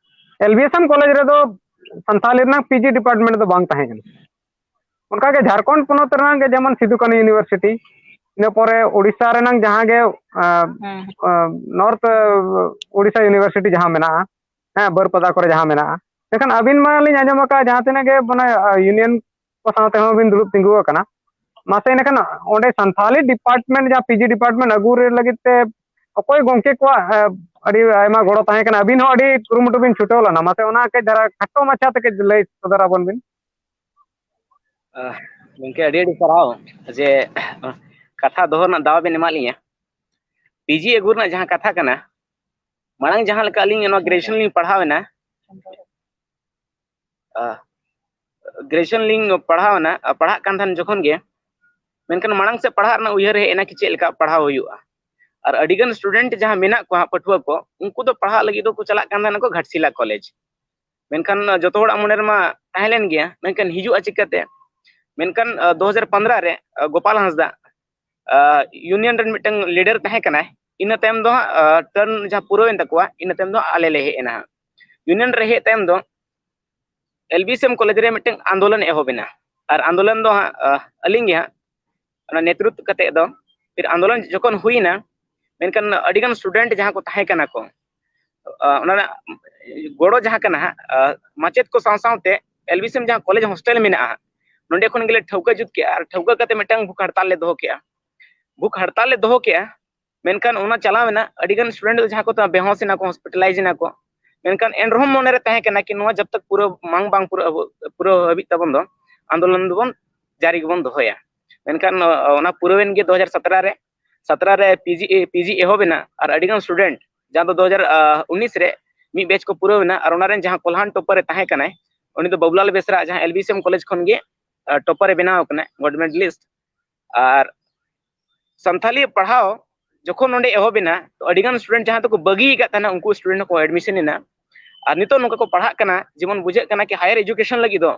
L B S M college ᱨᱮᱫᱚ ᱥᱟᱱᱛᱟᱞᱤ ᱨᱮᱱᱟᱜ ᱯᱤᱡᱤ ᱰᱤᱯᱟᱨᱴᱢᱮᱱᱴ ᱫᱚ ᱵᱟᱝ ᱛᱟᱦᱮᱸ ᱠᱟᱱᱟ᱾ ᱚᱱᱠᱟᱜᱮ ᱡᱷᱟᱲᱠᱷᱚᱸᱰ ᱯᱚᱱᱚᱛ ᱨᱮᱱᱟᱜ ᱜᱮ ᱡᱮᱢᱚᱱ ᱥᱤᱫᱩ ᱠᱟᱹᱱᱩ ᱤᱭᱩᱱᱤᱵᱷᱟᱨᱥᱤᱴᱤ, ᱤᱱᱟᱹ ᱯᱚᱨᱮ ᱳᱰᱤᱥᱟ ᱨᱮᱱᱟᱜ ᱡᱟᱦᱟᱸ ᱜᱮ ᱱᱚᱨᱛᱷ ᱳᱰᱤᱥᱟ ᱤᱭᱩᱱᱤᱵᱷᱟᱨᱥᱤᱴᱤ ᱡᱟᱦᱟᱸ ᱢᱮᱱᱟᱜᱼᱟ, ᱦᱮᱸ, ᱵᱟᱹᱨᱯᱟᱫᱟ ᱠᱚᱨᱮ ᱡᱟᱦᱟᱸ ᱢᱮᱱᱟᱜᱼᱟ, ᱮᱱᱠᱷᱟᱱ ᱟᱹᱵᱤᱱ ᱢᱟᱞᱤᱧ ᱟᱸᱡᱚᱢ ᱟᱠᱟᱫᱼᱟ ᱡᱟᱦᱟᱸ ᱛᱤᱱᱟᱹᱜ ᱜᱮ ᱢᱟᱱᱮ ᱤᱭᱩᱱᱤᱭᱚᱱ ᱠᱚ ᱥᱟᱶ ᱛᱮᱦᱚᱸ ᱵᱤᱱ ᱫᱩᱲᱩᱵ ᱛᱤᱸᱜᱩ ᱟᱠᱟᱱᱟ᱾ ᱢᱟᱥᱮ ᱮᱱᱠᱷᱟᱱ ᱚᱸᱰᱮ ᱥᱟᱱᱛᱷᱟᱞᱤ ᱰᱤᱯᱟᱨᱴᱢᱮᱱᱴ, ᱡᱟᱦᱟᱸ ᱯᱤᱡᱤ ᱰᱤᱯᱟᱨᱴᱢᱮᱱᱴ ᱟᱹᱜᱩ ᱨᱮ ᱞᱟᱹᱜᱤᱫ ᱛᱮ ᱚᱠᱚᱭ ᱜᱚᱢᱠᱮ ᱠᱚᱣᱟᱜ ᱟᱹᱰᱤ ᱟᱭᱢᱟ ᱜᱚᱲᱚ ᱛᱟᱦᱮᱸ ᱠᱟᱱᱟ? ᱟᱹᱵᱤᱱ ᱦᱚᱸ ᱟᱹᱰᱤ ᱠᱩᱨᱩᱢᱩᱴᱩ ᱵᱤᱱ ᱪᱷᱩᱴᱟᱹᱣ ᱞᱮᱱᱟ᱾ ᱢᱟᱥᱮ ᱚᱱᱟ ᱠᱟᱹᱡ ᱫᱷᱟᱨᱟ ᱠᱷᱟᱴᱚ ᱢᱟᱪᱷᱟ ᱛᱮ ᱠᱟᱹᱡ ᱞᱟᱹᱭ ᱥᱚᱫᱚᱨ ᱟᱵᱚᱱ ᱵᱤᱱ᱾ ᱜᱚᱢᱠᱮ, ᱟᱹᱰᱤ ᱟᱹᱰᱤ ᱥᱟᱨᱦᱟᱣ ᱡᱮ ᱠᱟᱛᱷᱟ ᱫᱚᱦᱚ ᱨᱮᱱᱟᱜ ᱫᱟᱣ ᱵᱮᱱ ᱮᱢᱟᱫ ᱞᱤᱧᱟ᱾ ᱯᱤᱡᱤ ᱟᱹᱜᱩ ᱨᱮᱱᱟᱜ ᱡᱟᱦᱟᱸ ᱠᱟᱛᱷᱟ ᱠᱟᱱᱟ, ᱢᱟᱲᱟᱝ ᱡᱟᱦᱟᱸ ᱞᱮᱠᱟ ᱟᱹᱞᱤᱧ ᱱᱚᱣᱟ ᱜᱨᱮᱡᱩᱭᱮᱥᱚᱱ ᱞᱤᱧ ᱯᱟᱲᱦᱟᱣ ᱮᱱᱟ, ᱜᱨᱮᱡᱩᱭᱮᱥᱚᱱ ᱞᱤᱧ ᱯᱟᱲᱦᱟᱣ ᱮᱱᱟ, ᱯᱟᱲᱦᱟᱜ ᱠᱟᱱ ᱛᱟᱦᱮᱱ ᱡᱚᱠᱷᱚᱱ ᱜᱮ, ᱢᱮᱱᱠᱷᱟᱱ ᱢᱟᱲᱟᱝ ᱥᱮᱫ ᱯᱟᱲᱦᱟᱜ ᱨᱮᱱᱟᱜ ᱩᱭᱦᱟᱹᱨ ᱦᱮᱡ ᱮᱱᱟ ᱠᱤ ᱪᱮᱫ ᱞᱮᱠᱟ ᱯᱟᱲᱦᱟᱣ ᱦᱩᱭᱩᱜᱼᱟ᱾ ᱟᱨ ᱟᱹᱰᱤᱜᱟᱱ ᱥᱴᱩᱰᱮᱱᱴ ᱡᱟᱦᱟᱸ ᱢᱮᱱᱟᱜ ᱠᱚᱣᱟ ᱯᱟᱹᱴᱷᱩᱣᱟᱹ ᱠᱚ, ᱩᱱᱠᱩ ᱫᱚ ᱯᱟᱲᱦᱟᱜ ᱞᱟᱹᱜᱤᱫ ᱫᱚᱠᱚ ᱪᱟᱞᱟᱜ ᱠᱟᱱ ᱛᱟᱦᱮᱱᱟ ᱠᱚ ᱜᱷᱟᱴᱥᱤᱞᱟ ᱠᱚᱞᱮᱡᱽ᱾ ᱢᱮᱱᱠᱷᱟᱱ ᱡᱚᱛᱚ ᱦᱚᱲᱟᱜ ᱢᱚᱱᱮ ᱨᱮᱢᱟ ᱛᱟᱦᱮᱸ ᱞᱮᱱ ᱜᱮᱭᱟ, ᱢᱮᱱᱠᱷᱟᱱ ᱦᱤᱡᱩᱜᱼᱟ ᱪᱤᱠᱟᱹᱛᱮ? ᱢᱮᱱᱠᱷᱟᱱ ᱫᱩ ᱦᱟᱡᱟᱨ ᱯᱚᱱᱨᱚ ᱨᱮ ᱜᱳᱯᱟᱞ ᱦᱟᱸᱥᱫᱟ ᱤᱭᱩᱱᱤᱭᱚᱱ ᱨᱮᱱ ᱢᱤᱫᱴᱟᱝ ᱞᱤᱰᱟᱨ ᱛᱟᱦᱮᱸ ᱠᱟᱱᱟᱭ᱾ ᱤᱱᱟᱹ ᱛᱟᱭᱚᱢ ᱫᱚ ᱦᱟᱸᱜ ᱴᱟᱨᱱ ᱡᱟᱦᱟᱸ ᱯᱩᱨᱟᱹᱣᱮᱱ ᱛᱟᱠᱚᱣᱟ, ᱤᱱᱟᱹ ᱛᱟᱭᱚᱢ ᱫᱚ ᱟᱞᱮ ᱞᱮ ᱦᱮᱡ ᱮᱱᱟ ᱦᱟᱸᱜ᱾ ᱤᱭᱩᱱᱤᱭᱚᱱ ᱨᱮ ᱦᱮᱡ ᱛᱟᱭᱚᱢ ᱫᱚ L B S M college ᱨᱮ ᱢᱤᱫᱴᱟᱝ ᱟᱱᱫᱳᱞᱚᱱ ᱮᱦᱚᱵ ᱮᱱᱟ᱾ ᱟᱨ ᱟᱱᱫᱳᱞᱚᱱ ᱫᱚ ᱦᱟᱸᱜ ᱟᱹᱞᱤᱧ ᱜᱮ ᱦᱟᱸᱜ ᱚᱱᱟ ᱱᱮᱛᱨᱤᱛᱵ ᱠᱟᱛᱮ ᱫᱚ ᱯᱷᱤᱨ ᱟᱱᱫᱳᱞᱚᱱ ᱡᱚᱠᱷᱚᱱ ᱦᱩᱭᱱᱟ, ᱢᱮᱱᱠᱷᱟᱱ ᱟᱹᱰᱤᱜᱟᱱ ᱥᱴᱩᱰᱮᱱᱴ ᱡᱟᱦᱟᱸ ᱠᱚ ᱛᱟᱦᱮᱸ ᱠᱟᱱᱟ ᱠᱚ, ᱚᱱᱟ ᱨᱮᱱᱟᱜ ᱜᱚᱲᱚ ᱡᱟᱦᱟᱸ ᱠᱟᱱᱟ ᱦᱟᱸᱜ, ᱢᱟᱪᱮᱫ ᱠᱚ ᱥᱟᱶ ᱥᱟᱶᱛᱮ ᱮᱞ ᱵᱤ ᱮᱥ ᱮᱢ ᱡᱟᱦᱟᱸ ᱠᱚᱞᱮᱡᱽ ᱦᱳᱥᱴᱮᱞ ᱢᱮᱱᱟᱜᱼᱟ, ᱱᱚᱸᱰᱮ ᱠᱷᱚᱱ ᱜᱮᱞᱮ ᱴᱷᱟᱹᱣᱠᱟᱹ ᱡᱩᱛ ᱠᱮᱜᱼᱟ ᱟᱨ ᱴᱷᱟᱹᱣᱠᱟᱹ ᱠᱟᱛᱮ ᱢᱤᱫᱴᱟᱝ ᱵᱷᱩᱠ ᱦᱟᱲᱛᱟᱞ ᱞᱮ ᱫᱚᱦᱚ ᱠᱮᱜᱼᱟ᱾ ᱵᱷᱩᱠ ᱦᱟᱲᱛᱟᱞ ᱞᱮ ᱫᱚᱦᱚ ᱠᱮᱜᱼᱟ, ᱢᱮᱱᱠᱷᱟᱱ ᱚᱱᱟ ᱪᱟᱞᱟᱣ ᱮᱱᱟ, ᱟᱹᱰᱤᱜᱟᱱ ᱥᱴᱩᱰᱮᱱᱴ ᱡᱟᱦᱟᱸ ᱠᱚ ᱵᱮᱦᱚᱥ ᱮᱱᱟ ᱠᱚ, ᱦᱚᱥᱯᱤᱴᱟᱞᱟᱭᱤᱡᱽ ᱮᱱᱟ ᱠᱚ, ᱢᱮᱱᱠᱷᱟᱱ ᱮᱱᱨᱮᱦᱚᱸ ᱢᱚᱱᱮᱨᱮ ᱛᱟᱦᱮᱸ ᱠᱟᱱᱟ ᱠᱤ ᱱᱚᱣᱟ ᱡᱟᱵ ᱛᱟᱠ ᱯᱩᱨᱟᱹ ᱵᱟᱝ ᱵᱟᱝ ᱯᱩᱨᱟᱹ ᱯᱩᱨᱟᱹ ᱦᱟᱹᱵᱤᱡ ᱛᱟᱵᱚᱱ ᱫᱚ ᱟᱱᱫᱳᱞᱚᱱ ᱫᱚᱵᱚᱱ ᱡᱟᱹᱨᱤ ᱜᱮᱵᱚᱱ ᱫᱚᱦᱚᱭᱟ᱾ ᱢᱮᱱᱠᱷᱟᱱ ᱚᱱᱟ ᱯᱩᱨᱟᱹᱣᱮᱱ ᱜᱮ ᱫᱩ ᱦᱟᱡᱟᱨ ᱥᱟᱛᱨᱟ ᱨᱮ᱾ ᱥᱟᱛᱨᱟ ᱨᱮ ᱯᱤᱡᱤ ᱯᱤᱡᱤ ᱮᱦᱚᱵ ᱮᱱᱟ ᱟᱨ ᱟᱹᱰᱤᱜᱟᱱ ᱥᱴᱩᱰᱮᱱᱴ ᱡᱟᱦᱟᱸ ᱫᱚ ᱫᱩ ᱦᱟᱡᱟᱨ ᱩᱱᱤᱥ ᱨᱮ ᱢᱤᱫ ᱵᱮᱪ ᱠᱚ ᱯᱩᱨᱟᱹᱣ ᱮᱱᱟ ᱟᱨ ᱚᱱᱟ ᱨᱮᱱ ᱡᱟᱦᱟᱸ ᱠᱚᱞᱦᱟᱱ ᱴᱚᱯᱟᱨ ᱮ ᱛᱟᱦᱮᱸ ᱠᱟᱱᱟᱭ, ᱩᱱᱤ ᱫᱚ ᱵᱟᱵᱩᱞᱟᱞ ᱵᱮᱥᱨᱟ ᱡᱟᱦᱟᱸ L B S M college ᱠᱷᱚᱱ ᱜᱮ ᱴᱚᱯᱟᱨ ᱮ ᱵᱮᱱᱟᱣ ᱠᱟᱱᱟ, ᱜᱚᱰ ᱢᱮᱰᱟᱞᱤᱥᱴ᱾ ᱟᱨ ᱥᱟᱱᱛᱷᱟᱞᱤ ᱯᱟᱲᱦᱟᱣ ᱡᱚᱠᱷᱚᱱ ᱱᱚᱰᱮ ᱮᱦᱚᱵ ᱮᱱᱟ, ᱛᱚ ᱟᱹᱰᱤᱜᱟᱱ ᱥᱴᱩᱰᱮᱱᱴ ᱡᱟᱦᱟᱸ ᱫᱚᱠᱚ ᱵᱟᱹᱜᱤ ᱟᱠᱟᱫ ᱛᱟᱦᱮᱱᱟ, ᱩᱱᱠᱩ ᱥᱴᱩᱰᱮᱱᱴ ᱦᱚᱸᱠᱚ ᱮᱰᱢᱤᱥᱚᱱ ᱮᱱᱟ᱾ ᱟᱨ ᱱᱤᱛᱚᱜ ᱱᱚᱝᱠᱟ ᱠᱚ ᱯᱟᱲᱦᱟᱜ ᱠᱟᱱᱟ, ᱡᱮᱢᱚᱱ ᱵᱩᱡᱷᱟᱹᱜ ᱠᱟᱱᱟ ᱠᱤ ᱦᱟᱭᱟᱨ ᱮᱡᱩᱠᱮᱥᱚᱱ ᱞᱟᱹᱜᱤᱫ ᱫᱚ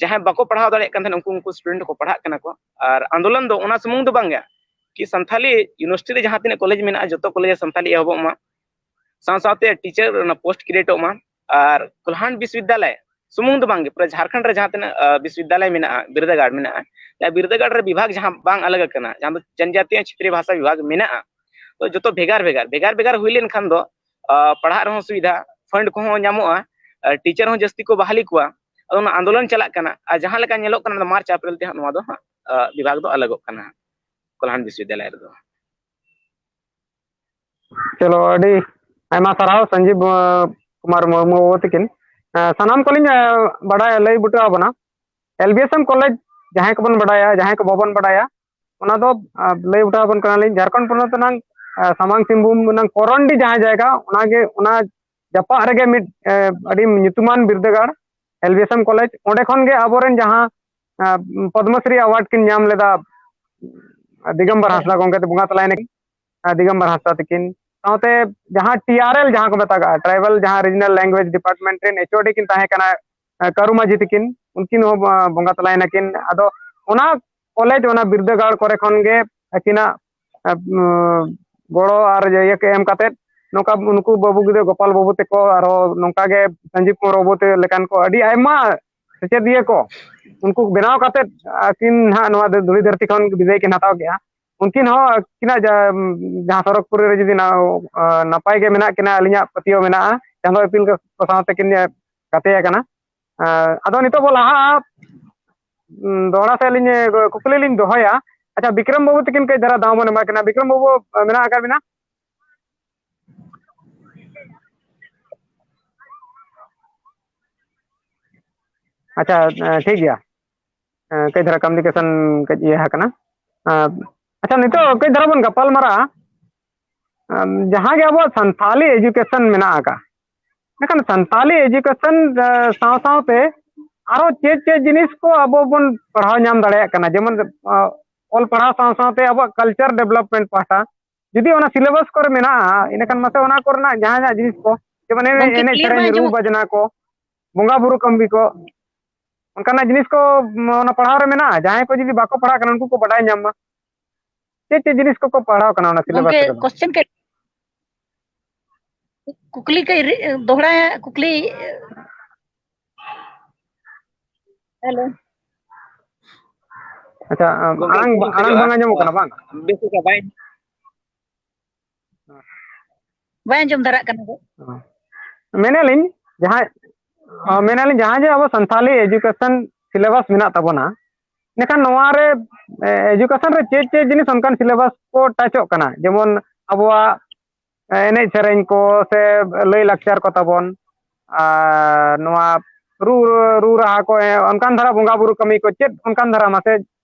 ᱡᱟᱦᱟᱸᱭ ᱵᱟᱠᱚ ᱯᱟᱲᱦᱟᱣ ᱫᱟᱲᱮᱭᱟᱜ ᱠᱟᱱ ᱛᱟᱦᱮᱱᱟ, ᱩᱱᱠᱩ ᱩᱱᱠᱩ ᱥᱴᱩᱰᱮᱱᱴ ᱠᱚ ᱯᱟᱲᱦᱟᱜ ᱠᱟᱱᱟ ᱠᱚ᱾ ᱟᱨ ᱟᱱᱫᱳᱞᱚᱱ ᱫᱚ ᱚᱱᱟ ᱥᱩᱢᱩᱝ ᱫᱚ ᱵᱟᱝ ᱜᱮ, ᱠᱤ ᱥᱟᱱᱛᱷᱟᱞᱤ ᱤᱭᱩᱱᱤᱵᱷᱟᱨᱥᱤᱴᱤ ᱨᱮ ᱡᱟᱦᱟᱸ ᱛᱤᱱᱟᱹᱜ ᱠᱚᱞᱮᱡᱽ ᱢᱮᱱᱟᱜᱼᱟ, ᱡᱚᱛᱚ ᱠᱚᱞᱮᱡᱽ ᱨᱮ ᱥᱟᱱᱛᱷᱟᱞᱤ ᱮᱦᱚᱵᱚᱜ ᱢᱟ, ᱥᱟᱶ ᱥᱟᱶᱛᱮ ᱴᱤᱪᱟᱨ ᱚᱱᱟ ᱯᱳᱥᱴ ᱠᱨᱤᱭᱮᱴᱚᱜ ᱢᱟ᱾ ᱟᱨ ᱠᱚᱞᱦᱟᱱ ᱵᱤᱥᱣᱚᱵᱤᱫᱽᱫᱟᱞᱚᱭ ᱥᱩᱢᱩᱝ ᱫᱚ ᱵᱟᱝᱜᱮ, ᱯᱩᱨᱟᱹ ᱡᱷᱟᱲᱠᱷᱚᱸᱰ ᱨᱮ ᱡᱟᱦᱟᱸ ᱛᱤᱱᱟᱹᱜ ᱵᱤᱥᱣᱚᱵᱤᱫᱽᱫᱟᱞᱚᱭ ᱢᱮᱱᱟᱜᱼᱟ, ᱵᱤᱨᱫᱟᱹᱜᱟᱲ ᱢᱮᱱᱟᱜᱼᱟ, ᱵᱤᱨᱫᱟᱹᱜᱟᱲ ᱨᱮ ᱵᱤᱵᱷᱟᱜᱽ ᱡᱟᱦᱟᱸ ᱵᱟᱝ ᱟᱞᱟᱜᱽ ᱟᱠᱟᱱᱟ, ᱡᱟᱦᱟᱸ ᱫᱚ ᱡᱚᱱᱡᱟᱛᱤᱭᱚ ᱪᱷᱮᱛᱨᱤᱭᱚ ᱵᱷᱟᱥᱟ ᱵᱤᱵᱷᱟᱜᱽ ᱢᱮᱱᱟᱜᱼᱟ, ᱛᱚ ᱡᱚᱛᱚ ᱵᱷᱮᱜᱟᱨ ᱵᱷᱮᱜᱟᱨ ᱵᱷᱮᱜᱟᱨ ᱵᱷᱮᱜᱟᱨ ᱦᱩᱭ ᱞᱮᱱᱠᱷᱟᱱ ᱫᱚ ᱯᱟᱲᱦᱟᱜ ᱨᱮᱦᱚᱸ ᱥᱩᱵᱤᱫᱷᱟ, ᱯᱷᱟᱱᱰ ᱠᱚᱦᱚᱸ ᱧᱟᱢᱚᱜᱼᱟ, ᱴᱤᱪᱟᱨ ᱦᱚᱸ ᱡᱟᱹᱥᱛᱤ ᱠᱚ ᱵᱟᱦᱟᱞᱤ ᱠᱚᱣᱟ᱾ ᱟᱫᱚ ᱚᱱᱟ ᱟᱱᱫᱳᱞᱚᱱ ᱪᱟᱞᱟᱜ ᱠᱟᱱᱟ, ᱟᱨ ᱡᱟᱦᱟᱸ ᱞᱮᱠᱟ ᱧᱮᱞᱚᱜ ᱠᱟᱱᱟ, ᱢᱟᱨᱪ ᱮᱯᱨᱤᱞ ᱛᱮ ᱦᱟᱸᱜ ᱱᱚᱣᱟ ᱫᱚ ᱦᱟᱸᱜ ᱵᱤᱵᱷᱟᱜᱽ ᱫᱚ ᱟᱞᱟᱜᱚᱜ ᱠᱟᱱᱟ ᱦᱟᱸᱜ ᱠᱚᱞᱦᱟᱱ ᱵᱤᱥᱣᱚᱵᱤᱫᱽᱫᱟᱞᱚᱭ ᱨᱮᱫᱚ᱾ ᱪᱚᱞᱚ, ᱟᱹᱰᱤ ᱟᱭᱢᱟ ᱥᱟᱨᱦᱟᱣ ᱥᱚᱧᱡᱤᱵ ᱠᱩᱢᱟᱨ ᱢᱩᱨᱢᱩ ᱵᱟᱵᱩ ᱛᱟᱹᱠᱤᱱ᱾ ᱥᱟᱱᱟᱢ ᱠᱚᱞᱤᱧ ᱵᱟᱰᱟᱭ ᱞᱟᱹᱭ ᱵᱩᱴᱟᱹ ᱟᱵᱚᱱᱟ᱾ L B S M college ᱡᱟᱦᱟᱸᱭ ᱠᱚᱵᱚᱱ ᱵᱟᱰᱟᱭᱟ, ᱡᱟᱦᱟᱸᱭ ᱠᱚ ᱵᱟᱵᱚᱱ ᱵᱟᱰᱟᱭᱟ, ᱚᱱᱟ ᱫᱚ ᱞᱟᱹᱭ ᱵᱩᱴᱟᱹ ᱟᱵᱚᱱ ᱠᱟᱱᱟᱞᱤᱧ᱾ ᱡᱷᱟᱲᱠᱷᱚᱸᱰ ᱯᱚᱱᱚᱛ ᱨᱮᱱᱟᱜ ᱥᱟᱢᱟᱝ ᱥᱤᱝᱵᱷᱩᱢ ᱨᱮᱱᱟᱜ ᱠᱚᱨᱚᱱᱰᱤ ᱡᱟᱦᱟᱸ ᱡᱟᱭᱜᱟ, ᱚᱱᱟᱜᱮ, ᱚᱱᱟ ᱡᱟᱯᱟᱜ ᱨᱮᱜᱮ ᱢᱤᱫ ᱟᱹᱰᱤ ᱧᱩᱛᱩᱢᱟᱱ ᱵᱤᱨᱫᱟᱹᱜᱟᱲ, L B S M college. ᱚᱸᱰᱮ ᱠᱷᱚᱱ ᱜᱮ ᱟᱵᱚᱨᱮᱱ ᱡᱟᱦᱟᱸ ᱯᱚᱫᱽᱢᱚᱥᱨᱤ ᱮᱣᱟᱨᱰ ᱠᱤᱱ ᱧᱟᱢ ᱞᱮᱫᱟ ᱫᱤᱜᱚᱢᱵᱚᱨ ᱦᱟᱸᱥᱫᱟ ᱜᱚᱢᱠᱮ ᱛᱮ ᱵᱚᱸᱜᱟ ᱛᱟᱞᱟᱭᱮᱱᱟ ᱠᱤᱱ, ᱫᱤᱜᱚᱢᱵᱚᱨ ᱦᱟᱸᱥᱫᱟ ᱛᱟᱹᱠᱤᱱ᱾ ᱥᱟᱶᱛᱮ ᱡᱟᱦᱟᱸ ᱴᱤ ᱟᱨ ᱮᱞ ᱡᱟᱦᱟᱸ ᱠᱚ ᱢᱮᱛᱟᱜᱼᱟ, ᱴᱨᱟᱭᱵᱟᱞ ᱡᱟᱦᱟᱸ ᱨᱤᱡᱤᱱᱟᱞ ᱞᱮᱝᱜᱩᱭᱮᱡᱽ ᱰᱤᱯᱟᱨᱴᱢᱮᱱᱴ ᱨᱮᱱ ᱮᱪ ᱳ ᱰᱤ ᱠᱤᱱ ᱛᱟᱦᱮᱸ ᱠᱟᱱᱟ, ᱠᱟᱹᱨᱩ ᱢᱟᱹᱡᱷᱤ ᱛᱟᱹᱠᱤᱱ, ᱩᱱᱠᱤᱱ ᱦᱚᱸ ᱵᱚᱸᱜᱟ ᱛᱟᱞᱟᱭᱮᱱᱟ ᱠᱤᱱ᱾ ᱟᱫᱚ ᱚᱱᱟ ᱠᱚᱞᱮᱡᱽ, ᱚᱱᱟ ᱵᱤᱨᱫᱟᱹᱜᱟᱲ ᱠᱚᱨᱮ ᱠᱷᱚᱱ ᱜᱮ ᱟᱹᱠᱤᱱᱟᱜ ᱜᱚᱲᱚ ᱟᱨ ᱤᱭᱟᱹ ᱠᱚ ᱮᱢ ᱠᱟᱛᱮᱫ ᱱᱚᱝᱠᱟ ᱩᱱᱠᱩ ᱵᱟᱹᱵᱩ ᱜᱤᱫᱽᱨᱟᱹ ᱜᱳᱯᱟᱞ ᱵᱟᱹᱵᱩ ᱛᱟᱠᱚ, ᱟᱨᱦᱚᱸ ᱱᱚᱝᱠᱟ ᱜᱮ ᱥᱚᱧᱡᱤᱵ ᱠᱩᱢᱟᱨ ᱵᱟᱹᱵᱩ ᱛᱟᱠᱚ ᱞᱮᱠᱟᱱ ᱠᱚ ᱟᱹᱰᱤ ᱟᱭᱢᱟ ᱥᱮᱪᱮᱫᱤᱭᱟᱹ ᱠᱚ, ᱩᱱᱠᱩ ᱵᱮᱱᱟᱣ ᱠᱟᱛᱮᱫ ᱟᱹᱠᱤᱱ ᱦᱟᱸᱜ ᱱᱚᱣᱟ ᱫᱷᱩᱲᱤ ᱫᱷᱟᱹᱨᱛᱤ ᱠᱷᱚᱱ ᱵᱤᱫᱟᱹᱭ ᱠᱤᱱ ᱦᱟᱛᱟᱣ ᱠᱮᱜᱼᱟ᱾ ᱩᱱᱠᱤᱱ ᱦᱚᱸ ᱟᱹᱠᱤᱱᱟᱜ ᱡᱟᱦᱟᱸ ᱥᱚᱨᱚᱜᱽᱯᱩᱨᱤ ᱨᱮ ᱡᱩᱫᱤ ᱱᱟᱯᱟᱭ ᱜᱮ ᱢᱮᱱᱟᱜ ᱠᱤᱱᱟ, ᱟᱹᱞᱤᱧᱟᱜ ᱯᱟᱹᱛᱭᱟᱹᱣ ᱢᱮᱱᱟᱜᱼᱟ, ᱪᱟᱸᱫᱳ ᱤᱯᱤᱞ ᱠᱚ ᱥᱟᱶᱛᱮ ᱠᱤᱱ ᱜᱟᱛᱮ ᱟᱠᱟᱱᱟ᱾ ᱟᱫᱚ ᱱᱤᱛᱚᱜ ᱵᱚ ᱞᱟᱦᱟᱜᱼᱟ, ᱫᱚᱦᱲᱟ ᱥᱮᱫ ᱞᱤᱧ ᱠᱩᱠᱞᱤ ᱞᱤᱧ ᱫᱚᱦᱚᱭᱟ᱾ ᱟᱪᱪᱷᱟ, ᱵᱤᱠᱨᱚᱢ ᱵᱟᱹᱵᱩ ᱛᱟᱹᱠᱤᱱ ᱠᱟᱹᱡ ᱫᱷᱟᱨᱟ ᱫᱟᱣ ᱵᱚᱱ ᱮᱢᱟ ᱠᱤᱱᱟ᱾ ᱵᱤᱠᱨᱚᱢ ᱵᱟᱹᱵᱩ, ᱢᱮᱱᱟᱜ ᱟᱠᱟᱫ ᱵᱤᱱᱟ? ᱟᱪᱪᱷᱟ, ᱴᱷᱤᱠ ᱜᱮᱭᱟ᱾ ᱠᱟᱹᱡ ᱫᱷᱟᱨᱟ ᱠᱚᱢᱤᱭᱩᱱᱤᱠᱮᱥᱚᱱ ᱠᱟᱹᱡ ᱤᱭᱟᱹ ᱟᱠᱟᱱᱟ᱾ ᱟᱪᱪᱷᱟ, ᱱᱤᱛᱚᱜ ᱠᱟᱹᱡ ᱫᱷᱟᱨᱟ ᱵᱚᱱ ᱜᱟᱯᱟᱞ ᱢᱟᱨᱟᱜᱼᱟ᱾ ᱡᱟᱦᱟᱸ ᱜᱮ ᱟᱵᱚᱣᱟᱜ ᱥᱟᱱᱛᱷᱟᱞᱤ ᱮᱡᱩᱠᱮᱥᱚᱱ ᱢᱮᱱᱟᱜ ᱟᱠᱟᱫ, ᱢᱮᱱᱠᱷᱟᱱ ᱥᱟᱱᱛᱷᱟᱞᱤ ᱮᱡᱩᱠᱮᱥᱚᱱ ᱥᱟᱶ ᱥᱟᱶᱛᱮ ᱟᱨᱚ ᱪᱮᱫ ᱪᱮᱫ ᱡᱤᱱᱤᱥ ᱠᱚ ᱟᱵᱚ ᱵᱚᱱ ᱯᱟᱲᱦᱟᱣ ᱧᱟᱢ ᱫᱟᱲᱮᱭᱟᱜ ᱠᱟᱱᱟ? ᱡᱮᱢᱚᱱ ᱚᱞ ᱯᱟᱲᱦᱟᱣ ᱥᱟᱶ ᱥᱟᱶᱛᱮ ᱟᱵᱚᱣᱟᱜ ᱠᱟᱞᱪᱟᱨ ᱰᱮᱵᱷᱞᱚᱯᱢᱮᱱᱴ ᱯᱟᱦᱴᱟ, ᱡᱩᱫᱤ ᱚᱱᱟ ᱥᱤᱞᱮᱵᱟᱥ ᱠᱚᱨᱮ ᱢᱮᱱᱟᱜᱼᱟ, ᱤᱱᱟᱹᱠᱷᱟᱱ ᱢᱟᱥᱮ ᱚᱱᱟ ᱠᱚᱨᱮᱱᱟᱜ ᱡᱟᱦᱟᱸ ᱡᱟᱦᱟᱸ ᱡᱤᱱᱤᱥ ᱠᱚ, ᱡᱮᱢᱚᱱ ᱮᱱᱮᱡ, ᱮᱱᱮᱡ ᱥᱮᱨᱮᱧ, ᱨᱩ ᱵᱟᱡᱽᱱᱟ ᱠᱚ, ᱵᱚᱸᱜᱟ ᱵᱩᱨᱩ ᱠᱟᱹᱢᱤ ᱠᱚ, ᱚᱱᱠᱟᱱᱟᱜ ᱡᱤᱱᱤᱥ ᱠᱚ ᱚᱱᱟ ᱯᱟᱲᱦᱟᱣ ᱨᱮ ᱢᱮᱱᱟᱜᱼᱟ? ᱡᱟᱦᱟᱸᱭ ᱠᱚ ᱡᱩᱫᱤ ᱵᱟᱠᱚ ᱯᱟᱲᱦᱟᱜ ᱠᱟᱱᱟ, ᱩᱱᱠᱩ ᱠᱚ ᱵᱟᱰᱟᱭ ᱧᱟᱢ ᱢᱟ᱾ ᱪᱮᱫ ᱪᱮᱫ ᱡᱤᱱᱤᱥ ᱠᱚᱠᱚ ᱯᱟᱲᱦᱟᱣ ᱠᱟᱱᱟ ᱚᱱᱟ ᱥᱤᱞᱮᱵᱟᱥ ᱨᱮᱫᱚ? ᱠᱩᱠᱞᱤ ᱠᱟᱹᱡ ᱨᱤ-, ᱫᱚᱦᱲᱟ ᱠᱩᱠᱞᱤ᱾ ᱦᱮᱞᱳ᱾ ᱟᱪᱪᱷᱟ, ᱟᱢ, ᱜᱚᱝᱠᱮ, ᱟᱲᱟᱝ, ᱠᱩᱞᱤ ᱟᱲᱟᱝ ᱦᱩᱭᱩᱜᱼᱟ᱾ ᱵᱟᱝ ᱟᱸᱡᱚᱢᱚᱜ ᱠᱟᱱᱟ ᱵᱟᱝ? ᱵᱮᱥ ᱞᱮᱠᱟ ᱵᱟᱭ ᱵᱟᱭ ᱟᱸᱡᱚᱢ ᱫᱷᱟᱨᱟᱜ ᱠᱟᱱᱟ ᱜᱚ᱾ ᱢᱮᱱᱟᱞᱤᱧ ᱡᱟᱦᱟᱸ, ᱚ, ᱢᱮᱱᱟᱞᱤᱧ ᱡᱟᱦᱟᱸ ᱡᱮ ᱟᱵᱚ ᱥᱟᱱᱛᱟᱞᱤ education syllabus ᱢᱮᱱᱟᱜ ᱛᱟᱵᱚᱱᱟ, ᱮᱸᱰᱮᱠᱷᱟᱱ ᱱᱚᱣᱟ ᱨᱮ, ᱮ, education ᱨᱮ ᱪᱮᱫ ᱪᱮᱫ ᱡᱤᱱᱤᱥ ᱚᱱᱠᱟᱱ syllabus ᱠᱚ touchᱚᱜ ᱠᱟᱱᱟ? ᱡᱮᱢᱚᱱ ᱟᱵᱚᱣᱟᱜ, ᱮ, ᱮᱱᱮᱡ ᱥᱮᱨᱮᱧ ᱠᱚ ᱥᱮ ᱞᱟᱹᱭ ᱞᱟᱠᱪᱟᱨ ᱠᱚ ᱛᱟᱵᱚᱱ, ᱟᱨ ᱱᱚᱣᱟ ᱨᱩ, ᱨᱩ ᱨᱟᱦᱟ ᱠᱚ, ᱮ, ᱚᱱᱠᱟᱱ ᱫᱷᱟᱨᱟ ᱵᱚᱸᱜᱟ ᱵᱩᱨᱩ ᱠᱟᱹᱢᱤ ᱠᱚ ᱪᱮᱫ ᱚᱱᱠᱟᱱ ᱫᱷᱟᱨᱟ ᱢᱟᱥᱮ,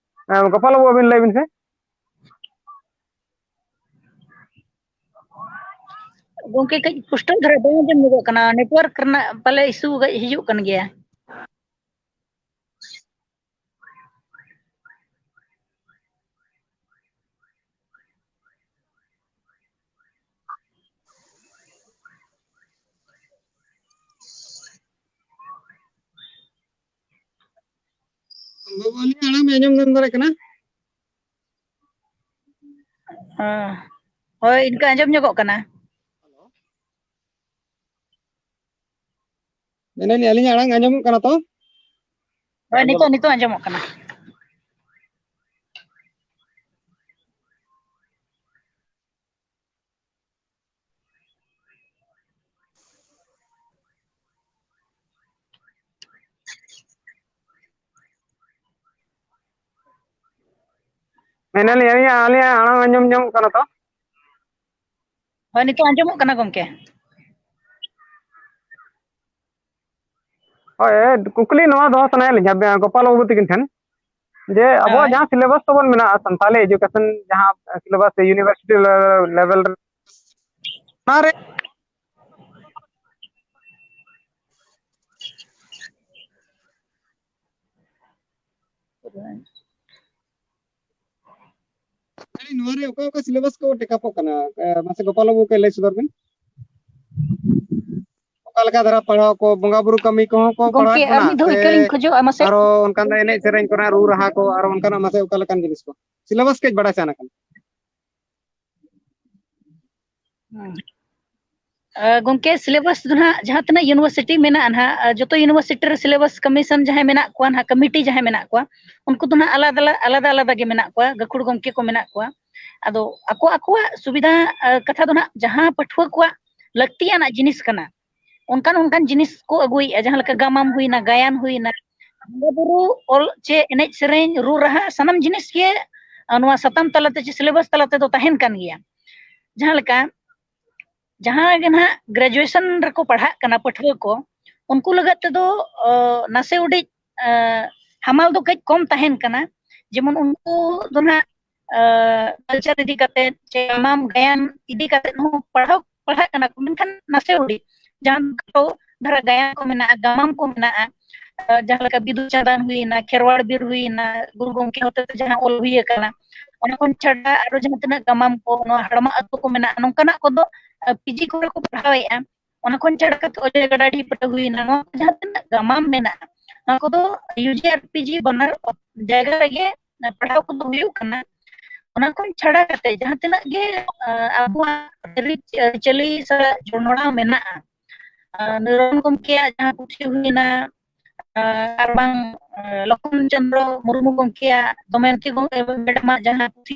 ᱮ, ᱜᱳᱯᱟᱞ ᱵᱟᱹᱵᱩ ᱟᱹᱵᱤᱱ ᱞᱟᱹᱭ ᱵᱤᱱ ᱥᱮ᱾ ᱜᱚᱝᱠᱮ, ᱠᱟᱹᱡ ᱯᱩᱥᱴᱟᱹᱣ ᱫᱷᱟᱨᱟ ᱵᱟᱝ ᱟᱸᱡᱚᱢ ᱧᱚᱜᱚᱜ ᱠᱟᱱᱟ, network ᱨᱮᱱᱟᱜ ᱯᱟᱞᱮ issue ᱠᱟᱹᱡ ᱦᱤᱡᱩᱜ ᱠᱟᱱ ᱜᱮᱭᱟ᱾ ᱵᱟᱹᱵᱩ, ᱟᱹᱞᱤᱧᱟᱜ ᱟᱲᱟᱝ ᱵᱮᱱ ᱟᱸᱡᱚᱢ ᱧᱟᱢ ᱫᱟᱲᱮᱭᱟᱜ ᱠᱟᱱᱟ? ᱦᱮᱸ, ᱦᱳᱭ, ᱤᱱᱠᱟᱹ ᱟᱸᱡᱚᱢ ᱧᱚᱜᱚᱜ ᱠᱟᱱᱟ᱾ ᱢᱮᱱᱮᱫ ᱟᱹᱞᱤᱧ ᱟᱲᱟᱝ ᱟᱸᱡᱚᱢᱚᱜ ᱠᱟᱱᱟ ᱛᱚ? ᱦᱳᱭ, ᱱᱤᱛᱚᱜ, ᱱᱤᱛᱚᱜ ᱟᱸᱡᱚᱢᱚᱜ ᱠᱟᱱᱟ᱾ ᱢᱮᱱᱟᱞᱤᱧ, ᱟᱹᱞᱤᱧᱟᱜ, ᱟᱹᱞᱤᱧᱟᱜ ᱟᱲᱟᱝ ᱟᱸᱡᱚᱢ ᱧᱟᱢᱚᱜ ᱠᱟᱱᱟ ᱛᱚ? ᱦᱳᱭ, ᱱᱤᱛᱚᱜ ᱟᱸᱡᱚᱢᱚᱜ ᱠᱟᱱᱟ ᱜᱚᱢᱠᱮ᱾ ᱦᱳᱭ, ᱠᱩᱠᱞᱤ ᱱᱚᱣᱟ ᱫᱚᱦᱚ ᱥᱟᱱᱟᱭᱮᱫ ᱞᱤᱧᱟ ᱜᱳᱯᱟᱞ ᱵᱟᱹᱵᱩ ᱛᱟᱹᱠᱤᱱ ᱴᱷᱮᱱ, ᱡᱮ ᱟᱵᱚᱣᱟᱜ ᱦᱳᱭ᱾ ᱡᱟᱦᱟᱸ syllabus ᱛᱟᱵᱚᱱ ᱢᱮᱱᱟᱜᱼᱟ, ᱥᱟᱱᱛᱟᱞᱤ education ᱡᱟᱦᱟᱸ syllabus university level ᱨᱮ, ᱚᱱᱟ ᱨᱮ ᱱᱚᱣᱟ ᱨᱮ ᱚᱠᱟ ᱚᱠᱟ syllabus ᱠᱚ take up ᱚᱜ ᱠᱟᱱᱟ? ᱮ, ᱢᱟᱥᱮ ᱜᱳᱯᱟᱞ ᱵᱟᱹᱵᱩ ᱠᱟᱹᱡ ᱞᱟᱹᱭ ᱥᱚᱫᱚᱨ ᱵᱤᱱ᱾ ᱚᱠᱟ ᱞᱮᱠᱟ ᱫᱷᱟᱨᱟ ᱯᱟᱲᱦᱟᱣ ᱠᱚ, ᱵᱚᱸᱜᱟ ᱵᱩᱨᱩ ᱠᱟᱹᱢᱤ ᱠᱚᱦᱚᱸ ᱠᱚ ᱜᱚᱢᱠᱮ, ᱯᱟᱲᱦᱟᱣᱮᱫ ᱟᱨ ᱵᱚᱱᱟ ᱢᱤᱫ ᱫᱷᱟᱣ ᱥᱮ ᱤᱱᱠᱟᱹ ᱞᱤᱧ ᱠᱷᱚᱡᱚᱜᱼᱟ ᱢᱟᱥᱮ᱾ ᱟᱨᱚ ᱚᱱᱠᱟᱱ ᱮᱱᱮᱡ ᱥᱮᱨᱮᱧ ᱠᱚᱨᱮᱱᱟᱜ ᱨᱩ ᱨᱟᱦᱟ ᱠᱚ, ᱟᱨᱚ ᱚᱱᱠᱟᱱᱟᱜ ᱢᱟᱥᱮ ᱚᱠᱟ ᱞᱮᱠᱟᱱ ᱡᱤᱱᱤᱥ ᱠᱚ? syllabus ᱠᱟᱹᱡ ᱵᱟᱲᱟᱭ ᱥᱟᱱᱟ ᱠᱟᱱᱟ᱾ ᱦᱩᱸ᱾ ᱜᱚᱢᱠᱮ, syllabus ᱫᱚ ᱱᱟᱦᱟᱜ ᱡᱟᱦᱟᱸ ᱛᱤᱱᱟᱹᱜ university ᱢᱮᱱᱟᱜᱼᱟ ᱱᱟᱦᱟᱜ, ᱡᱚᱛᱚ university ᱨᱮ syllabus commission ᱡᱟᱦᱟᱸᱭ ᱢᱮᱱᱟᱜ ᱠᱚᱣᱟ ᱱᱟᱦᱟᱜ, committee ᱡᱟᱦᱟᱸᱭ ᱢᱮᱱᱟᱜ ᱠᱚᱣᱟ, ᱩᱱᱠᱩ ᱫᱚ ᱱᱟᱦᱟᱜ ᱟᱞᱟᱫᱟ ᱟᱞᱟᱫᱟ ᱟᱞᱟᱫᱟ ᱜᱮ ᱢᱮᱱᱟᱜ ᱠᱚᱣᱟ, ᱜᱟᱹᱠᱷᱩᱲ ᱜᱚᱢᱠᱮ ᱠᱚ ᱢᱮᱱᱟᱜ ᱠᱚᱣᱟ᱾ ᱟᱫᱚ ᱟᱠᱚ ᱟᱠᱚᱣᱟᱜ ᱥᱩᱵᱤᱫᱷᱟ ᱠᱟᱛᱷᱟ ᱫᱚ ᱱᱟᱦᱟᱜ ᱡᱟᱦᱟᱸ ᱯᱟᱹᱴᱷᱩᱣᱟᱹ ᱠᱚᱣᱟᱜ ᱞᱟᱹᱠᱛᱤᱭᱟᱱᱟᱜ ᱡᱤᱱᱤᱥ ᱠᱟᱱᱟ, ᱚᱱᱠᱟᱱ ᱚᱱᱠᱟᱱ ᱡᱤᱱᱤᱥ ᱠᱚ ᱟᱹᱜᱩᱭᱮᱫᱼᱟ, ᱡᱟᱦᱟᱸ ᱞᱮᱠᱟ ᱜᱟᱢᱟᱢ ᱦᱩᱭᱱᱟ, ᱜᱟᱭᱟᱱ ᱦᱩᱭᱱᱟ, ᱵᱚᱸᱜᱟ ᱵᱩᱨᱩ, ᱚᱞ ᱪᱮ ᱮᱱᱮᱡ ᱥᱮᱨᱮᱧ, ᱨᱩ ᱨᱟᱦᱟ, ᱥᱟᱱᱟᱢ ᱡᱤᱱᱤᱥ ᱜᱮ ᱱᱚᱣᱟ ᱥᱟᱛᱟᱢ ᱛᱟᱞᱟᱛᱮ ᱪᱮ syllabus ᱛᱟᱞᱟ ᱛᱮᱫᱚ ᱛᱟᱦᱮᱱ ᱠᱟᱱ ᱜᱮᱭᱟ᱾ ᱡᱟᱦᱟᱸ ᱞᱮᱠᱟ ᱡᱟᱦᱟᱸ ᱜᱮ ᱱᱟᱦᱟᱜ graduation ᱨᱮᱠᱚ ᱯᱟᱲᱦᱟᱜ ᱠᱟᱱᱟ ᱯᱟᱹᱴᱷᱩᱣᱟᱹ ᱠᱚ, ᱩᱱᱠᱩ ᱞᱟᱹᱜᱤᱫ ᱛᱮᱫᱚ ᱱᱟᱥᱮ ᱩᱰᱤᱡ ᱦᱟᱢᱟᱞ ᱫᱚ ᱠᱟᱹᱡ ᱠᱚᱢ ᱛᱟᱦᱮᱱ ᱠᱟᱱᱟ᱾ ᱡᱮᱢᱚᱱ ᱩᱱᱠᱩ ᱫᱚ ᱱᱟᱦᱟᱜ culture ᱤᱫᱤ ᱠᱟᱛᱮ ᱪᱮ ᱜᱟᱢᱟᱢ ᱜᱟᱭᱟᱱ ᱤᱫᱤ ᱠᱟᱛᱮ ᱦᱚᱸ ᱯᱟᱲᱦᱟᱣ ᱯᱟᱲᱦᱟᱜ ᱠᱟᱱᱟ ᱠᱚ, ᱢᱮᱱᱠᱷᱟᱱ ᱱᱟᱥᱮ ᱩᱰᱤᱡ ᱡᱟᱦᱟᱸ ᱠᱷᱟᱴᱚ ᱫᱷᱟᱨᱟ ᱜᱟᱭᱟᱱ ᱠᱚ ᱢᱮᱱᱟᱜᱼᱟ, ᱜᱟᱢᱟᱢ ᱠᱚ ᱢᱮᱱᱟᱜᱼᱟ, ᱡᱟᱦᱟᱸ ᱞᱮᱠᱟ ᱵᱤᱫᱩ ᱪᱟᱸᱫᱟᱱ ᱦᱩᱭᱱᱟ, ᱠᱷᱮᱨᱣᱟᱲ ᱵᱤᱨ ᱦᱩᱭᱱᱟ, ᱜᱩᱨᱩ ᱜᱚᱢᱠᱮ ᱦᱚᱛᱮᱛᱮ ᱡᱟᱦᱟᱸ ᱚᱞ ᱦᱩᱭ ᱟᱠᱟᱱᱟ, ᱚᱱᱟ ᱠᱷᱚᱱ ᱪᱷᱟᱰᱟ ᱟᱨᱚ ᱡᱟᱦᱟᱸ ᱛᱤᱱᱟᱹᱜ ᱜᱟᱢᱟᱢ ᱠᱚ, ᱱᱚᱣᱟ ᱦᱟᱲᱢᱟ ᱟᱹᱛᱩ ᱠᱚ ᱢᱮᱱᱟᱜᱼᱟ, ᱱᱚᱝᱠᱟᱱᱟᱜ ᱠᱚᱫᱚ ᱯᱤᱡᱤ ᱠᱚᱨᱮ ᱠᱚ ᱯᱟᱲᱦᱟᱣᱮᱫᱼᱟ᱾ ᱚᱱᱟ ᱠᱷᱚᱱ ᱪᱷᱟᱰᱟ ᱠᱟᱛᱮ ᱚᱡᱚᱭ ᱜᱟᱰᱟ ᱰᱷᱤᱯ ᱨᱮ ᱦᱩᱭᱱᱟ, ᱱᱚᱣᱟ ᱠᱚ ᱡᱟᱦᱟᱸ ᱛᱤᱱᱟᱹᱜ ᱜᱟᱢᱟᱢ ᱢᱮᱱᱟᱜᱼᱟ, ᱱᱚᱣᱟ ᱠᱚᱫᱚ ᱭᱩᱡᱤ ᱟᱨ ᱯᱤᱡᱤ ᱵᱟᱱᱟᱨ ᱡᱟᱭᱜᱟ ᱨᱮᱜᱮ ᱯᱟᱲᱦᱟᱣ ᱠᱚᱫᱚ ᱦᱩᱭᱩᱜ ᱠᱟᱱᱟ᱾ ᱚᱱᱟ ᱠᱷᱚᱱ ᱪᱷᱟᱰᱟ ᱠᱟᱛᱮ ᱡᱟᱦᱟᱸ ᱛᱤᱱᱟᱹᱜ ᱜᱮ ᱟᱵᱚᱣᱟᱜ ᱨᱤᱛ ᱟᱹᱨᱤᱪᱟᱹᱞᱤ ᱥᱟᱞᱟᱜ ᱡᱚᱱᱚᱲᱟᱣ ᱢᱮᱱᱟᱜᱼᱟ, ᱱᱤᱨᱚᱱ ᱜᱚᱢᱠᱮᱭᱟᱜ ᱡᱟᱦᱟᱸ ᱯᱩᱛᱷᱤ ᱦᱩᱭᱱᱟ, ᱟᱨ ᱵᱟᱝ ᱞᱚᱠᱷᱚᱱ ᱪᱚᱸᱫᱽᱨᱚ ᱢᱩᱨᱢᱩ ᱜᱚᱢᱠᱮᱭᱟᱜ, ᱫᱚᱢᱚᱭᱚᱱᱛᱤ ᱜᱚᱢᱠᱮ ᱢᱮᱰᱟᱢᱟᱜ ᱡᱟᱦᱟᱸ ᱯᱩᱛᱷᱤ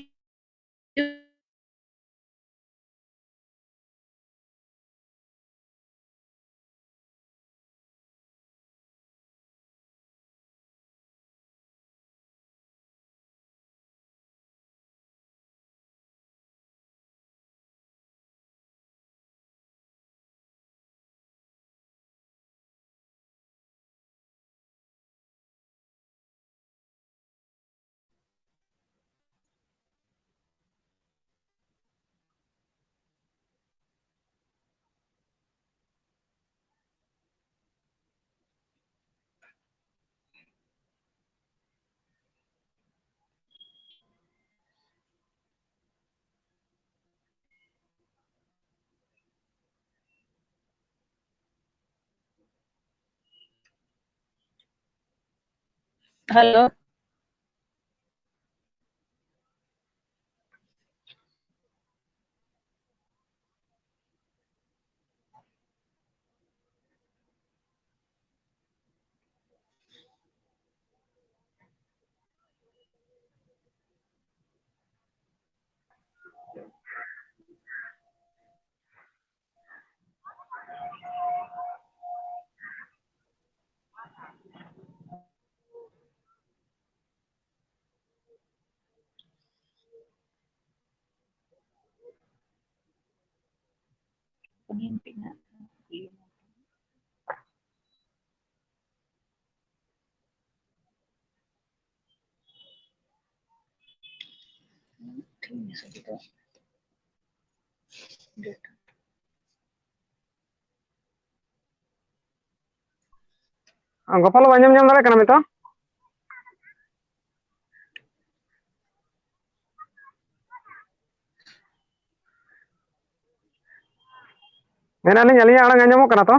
Hello. ᱜᱳᱯᱟᱞ ᱵᱟᱵᱩ, ᱟᱸᱡᱚᱢ ᱧᱟᱢ ᱫᱟᱲᱮᱭᱟᱜ ᱠᱟᱱᱟ ᱱᱤᱛᱚᱜ? ᱢᱮᱱᱟᱞᱤᱧ, ᱟᱹᱞᱤᱧᱟᱜ ᱟᱲᱟᱝ ᱟᱸᱡᱚᱢᱚᱜ ᱠᱟᱱᱟ ᱛᱚ?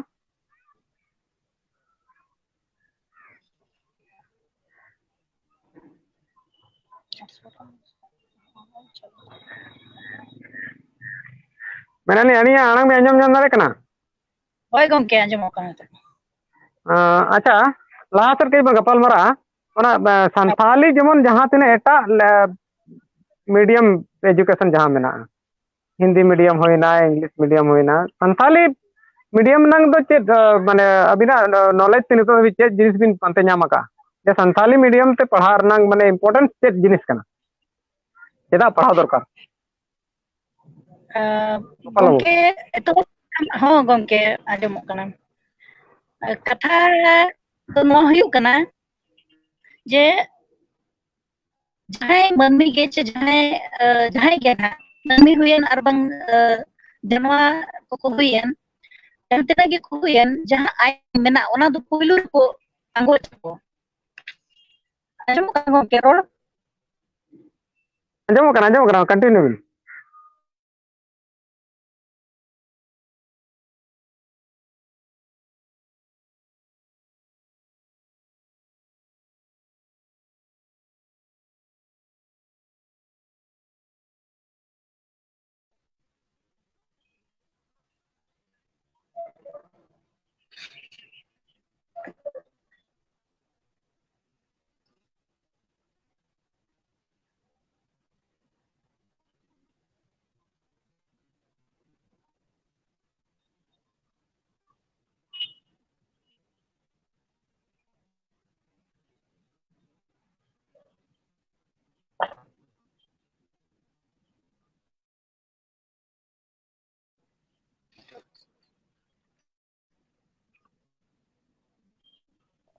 ᱢᱮᱱᱟᱞᱤᱧ, ᱟᱹᱞᱤᱧᱟᱜ ᱟᱲᱟᱝ ᱵᱮᱱ ᱟᱸᱡᱚᱢ ᱧᱟᱢ ᱫᱟᱲᱮᱭᱟᱜ ᱠᱟᱱᱟ? ᱦᱳᱭ ᱜᱚᱢᱠᱮ, ᱟᱸᱡᱚᱢᱚᱜ ᱠᱟᱱᱟ ᱱᱤᱛᱚᱜ᱾ ᱟᱸ, ᱟᱪᱪᱷᱟ, ᱞᱟᱦᱟ ᱥᱮᱫ ᱠᱟᱹᱡ ᱵᱚᱱ ᱜᱟᱯᱟᱞ ᱢᱟᱨᱟᱜᱼᱟ᱾ ᱚᱱᱟ, ᱟᱸ, ᱥᱟᱱᱛᱷᱟᱞᱤ ᱡᱮᱢᱚᱱ ᱡᱟᱦᱟᱸ ᱛᱤᱱᱟᱹᱜ ᱮᱴᱟᱜ ᱞᱮ-, medium education ᱡᱟᱦᱟᱸ ᱢᱮᱱᱟᱜᱼᱟ, ᱦᱤᱱᱫᱤ medium ᱦᱩᱭᱱᱟ, English medium ᱦᱩᱭᱱᱟ, ᱥᱟᱱᱛᱷᱟᱞᱤ medium ᱨᱮᱱᱟᱜ ᱫᱚ ᱪᱮᱫ, ᱟᱸ, ᱢᱟᱱᱮ ᱟᱹᱵᱤᱱᱟᱜ knowledge ᱛᱮ ᱱᱤᱛᱚᱜ ᱫᱷᱟᱹᱵᱤᱡ ᱪᱮᱫ ᱡᱤᱱᱤᱥ ᱵᱤᱱ ᱯᱟᱱᱛᱮ ᱧᱟᱢ ᱟᱠᱟᱫᱼᱟ ᱡᱮ ᱥᱟᱱᱛᱷᱟᱞᱤ medium ᱛᱮ ᱯᱟᱲᱦᱟᱜ ᱨᱮᱱᱟᱜ ᱢᱟᱱᱮ importance ᱪᱮᱫ ᱡᱤᱱᱤᱥ ᱠᱟᱱᱟ? ᱪᱮᱫᱟᱜ ᱯᱟᱲᱦᱟᱣ ᱫᱚᱨᱠᱟᱨ? ᱟᱸ, ᱜᱚᱯᱟᱞ ᱵᱟᱹᱵᱩ᱾ ᱜᱚᱢᱠᱮ, ᱮᱛᱚᱦᱚᱵ, ᱦᱚᱸ ᱜᱚᱢᱠᱮ, ᱟᱸᱡᱚᱢᱚᱜ ᱠᱟᱱᱟ᱾ ᱠᱟᱛᱷᱟ ᱫᱚ ᱱᱚᱣᱟ ᱦᱩᱭᱩᱜ ᱠᱟᱱᱟ ᱡᱮ ᱡᱟᱦᱟᱸᱭ ᱢᱟᱹᱱᱢᱤ ᱜᱮ ᱪᱮ ᱡᱟᱦᱟᱸᱭ, ᱟᱸ, ᱡᱟᱦᱟᱸᱭ ᱜᱮ ᱱᱟᱦᱟᱜ ᱢᱟᱹᱱᱢᱤ ᱦᱩᱭᱮᱱ ᱟᱨ ᱵᱟᱝ, ᱟᱸ, ᱡᱟᱱᱣᱟᱨ ᱠᱚᱠᱚ ᱦᱩᱭᱮᱱ, ᱡᱟᱦᱟᱸ ᱛᱤᱱᱟᱹᱜ ᱜᱮᱠᱚ ᱦᱩᱭᱮᱱ, ᱡᱟᱦᱟᱸ ᱟᱭᱤᱱ ᱢᱮᱱᱟᱜ ᱚᱱᱟ ᱫᱚ ᱯᱩᱭᱞᱩ ᱨᱮᱠᱚ ᱟᱸᱜᱚᱪ ᱟᱠᱚ᱾ ᱟᱸᱡᱚᱢᱚᱜ ᱠᱟᱱᱟ ᱜᱚᱢᱠᱮ ᱨᱚᱲ? ᱟᱸᱡᱚᱢᱚᱜ ᱠᱟᱱᱟ, ᱟᱸᱡᱚᱢᱚᱜ ᱠᱟᱱᱟ, continue ᱵᱤᱱ᱾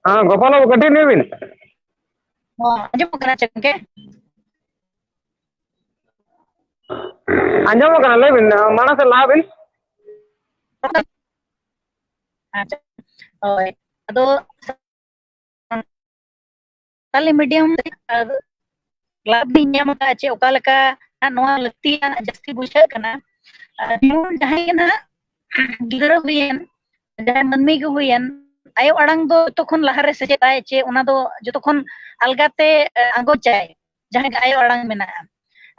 ᱦᱮᱸ, ᱜᱳᱯᱟᱞ ᱵᱟᱹᱵᱩ, ᱠᱟᱹᱴᱤᱡ ᱞᱟᱹᱭ ᱵᱤᱱ᱾ ᱦᱚᱸ, ᱟᱸᱡᱚᱢᱚᱜ ᱠᱟᱱᱟ ᱪᱮ ᱜᱚᱝᱠᱮ? ᱟᱸᱡᱚᱢᱚᱜ ᱠᱟᱱᱟ, ᱞᱟᱹᱭ ᱵᱤᱱ, ᱢᱟᱲᱟᱝ ᱥᱮᱫ ᱞᱟᱦᱟ ᱵᱤᱱ᱾ ᱟᱪᱪᱷᱟ, ᱦᱳᱭ, ᱟᱫᱚ ᱥᱟᱱᱛᱟᱞᱤ medium ᱨᱮ ᱟᱨ ᱞᱟᱵᱷ ᱞᱤᱧ ᱧᱟᱢ ᱟᱠᱟᱫᱼᱟ, ᱪᱮ ᱚᱠᱟ ᱞᱮᱠᱟ ᱱᱚᱣᱟ ᱞᱟᱹᱠᱛᱤᱭᱟᱱᱟᱜ ᱡᱟᱹᱥᱛᱤ ᱵᱩᱡᱷᱟᱹᱜ ᱠᱟᱱᱟ᱾ ᱟᱨ ᱡᱮᱢᱚᱱ ᱡᱟᱦᱟᱸᱭ ᱜᱮ ᱱᱟᱦᱟᱜ ᱜᱤᱫᱽᱨᱟᱹ ᱦᱩᱭᱮᱱ, ᱡᱟᱦᱟᱸᱭ ᱢᱟᱹᱱᱢᱤ ᱜᱮ ᱦᱩᱭᱮᱱ, ᱟᱭᱳ ᱟᱲᱟᱝ ᱫᱚ ᱡᱚᱛᱚ ᱠᱷᱚᱱ ᱞᱟᱦᱟᱨᱮ ᱥᱮᱪᱮᱫ ᱟᱭ, ᱪᱮ ᱚᱱᱟ ᱫᱚ ᱡᱚᱛᱚ ᱠᱷᱚᱱ ᱟᱞᱜᱟᱛᱮ, ᱮ, ᱟᱸᱜᱚᱪᱟᱭ, ᱡᱟᱦᱟᱸᱭ ᱜᱮ ᱟᱭᱳ ᱟᱲᱟᱝ ᱢᱮᱱᱟᱜᱼᱟ᱾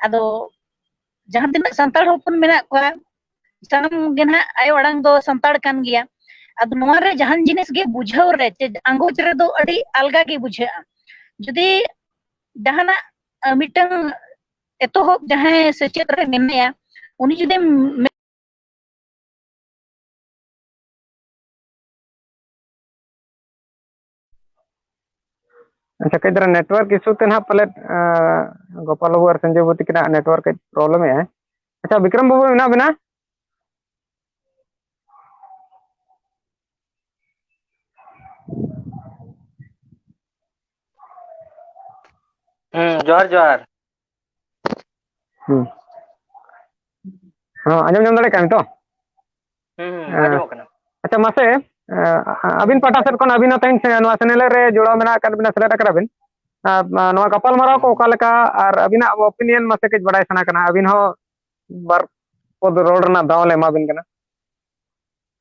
ᱟᱫᱚ ᱡᱟᱦᱟᱸ ᱛᱤᱱᱟᱹᱜ ᱥᱟᱱᱛᱟᱲ ᱦᱚᱯᱚᱱ ᱢᱮᱱᱟᱜ ᱠᱚᱣᱟ, ᱥᱟᱱᱟᱢ ᱜᱮ ᱱᱟᱦᱟᱜ ᱟᱭᱳ ᱟᱲᱟᱝ ᱫᱚ ᱥᱟᱱᱛᱟᱲ ᱠᱟᱱ ᱜᱮᱭᱟ᱾ ᱟᱫᱚ ᱱᱚᱣᱟ ᱨᱮ ᱡᱟᱦᱟᱱ ᱡᱤᱱᱤᱥ ᱜᱮ ᱵᱩᱡᱷᱟᱹᱣ ᱨᱮ ᱪᱮ ᱟᱸᱜᱚᱪ ᱨᱮᱫᱚ ᱟᱹᱰᱤ ᱟᱞᱜᱟ ᱜᱮ ᱵᱩᱡᱷᱟᱹᱜᱼᱟ᱾ ᱡᱩᱫᱤ ᱡᱟᱦᱟᱱᱟᱜ, ᱟ, ᱢᱤᱫᱴᱟᱝ ᱮᱛᱚᱦᱚᱵ ᱡᱟᱦᱟᱸᱭ ᱥᱮᱪᱮᱫ ᱨᱮ ᱢᱮᱱᱟᱭᱟ, ᱩᱱᱤ ᱡᱩᱫᱤ ᱢᱮ- ᱟᱪᱪᱷᱟ, ᱠᱟᱹᱡ ᱫᱷᱟᱨᱟ network issue ᱛᱮ ᱱᱟᱦᱟᱜ ᱯᱟᱞᱮᱫ, ᱟ, ᱜᱳᱯᱟᱞ ᱵᱟᱹᱵᱩ ᱟᱨ ᱥᱚᱧᱡᱚᱭ ᱵᱟᱹᱵᱩ ᱛᱤᱠᱤᱱᱟᱜ network ᱠᱟᱹᱡ problem ᱮᱫᱼᱟᱭ᱾ ᱟᱪᱪᱷᱟ, ᱵᱤᱠᱨᱚᱢ ᱵᱟᱹᱵᱩ ᱢᱮᱱᱟᱜ ᱵᱮᱱᱟ? ᱦᱩᱸ, ᱡᱚᱦᱟᱨ, ᱡᱚᱦᱟᱨ᱾ ᱦᱩᱸ᱾ ᱦᱚᱸ, ᱟᱸᱡᱚᱢ ᱧᱟᱢ ᱫᱟᱲᱮᱭᱟᱜ ᱠᱟᱱᱟ ᱛᱚ? ᱦᱩᱸ, ᱦᱩᱸ, ᱦᱮᱸ᱾ ᱟᱸᱡᱚᱢᱚᱜ ᱠᱟᱱᱟ᱾ ᱟᱪᱪᱷᱟ, ᱢᱟᱥᱮ, ᱮ, ᱟᱹᱵᱤᱱ ᱯᱟᱦᱴᱟ ᱥᱮᱫ ᱠᱷᱚᱱ ᱟᱹᱵᱤᱱ ᱦᱚᱸ ᱛᱮᱦᱮᱧ ᱥᱮ ᱱᱚᱣᱟ channel ᱨᱮ ᱡᱚᱲᱟᱣ ᱢᱮᱱᱟᱜ ᱟᱠᱟᱫ ᱵᱤᱱᱟ, ᱥᱮᱞᱮᱫ ᱟᱠᱟᱫ ᱵᱤᱱ᱾ ᱟᱨ, ᱟ, ᱱᱚᱣᱟ ᱜᱟᱯᱟᱞᱢᱟᱨᱟᱣ ᱠᱚ ᱦᱩᱸ᱾ ᱚᱠᱟ ᱞᱮᱠᱟ ᱟᱨ ᱟᱹᱵᱤᱱᱟᱜ opinion ᱢᱟᱥᱮ ᱠᱟᱹᱡ ᱵᱟᱲᱟᱭ ᱥᱟᱱᱟ ᱠᱟᱱᱟ᱾ ᱟᱹᱵᱤᱱ ᱦᱚᱸ ᱵᱟᱨ ᱯᱚᱫ ᱨᱚᱲ ᱨᱮᱱᱟᱜ ᱫᱟᱣ ᱞᱮ ᱮᱢᱟ ᱵᱤᱱ ᱠᱟᱱᱟ᱾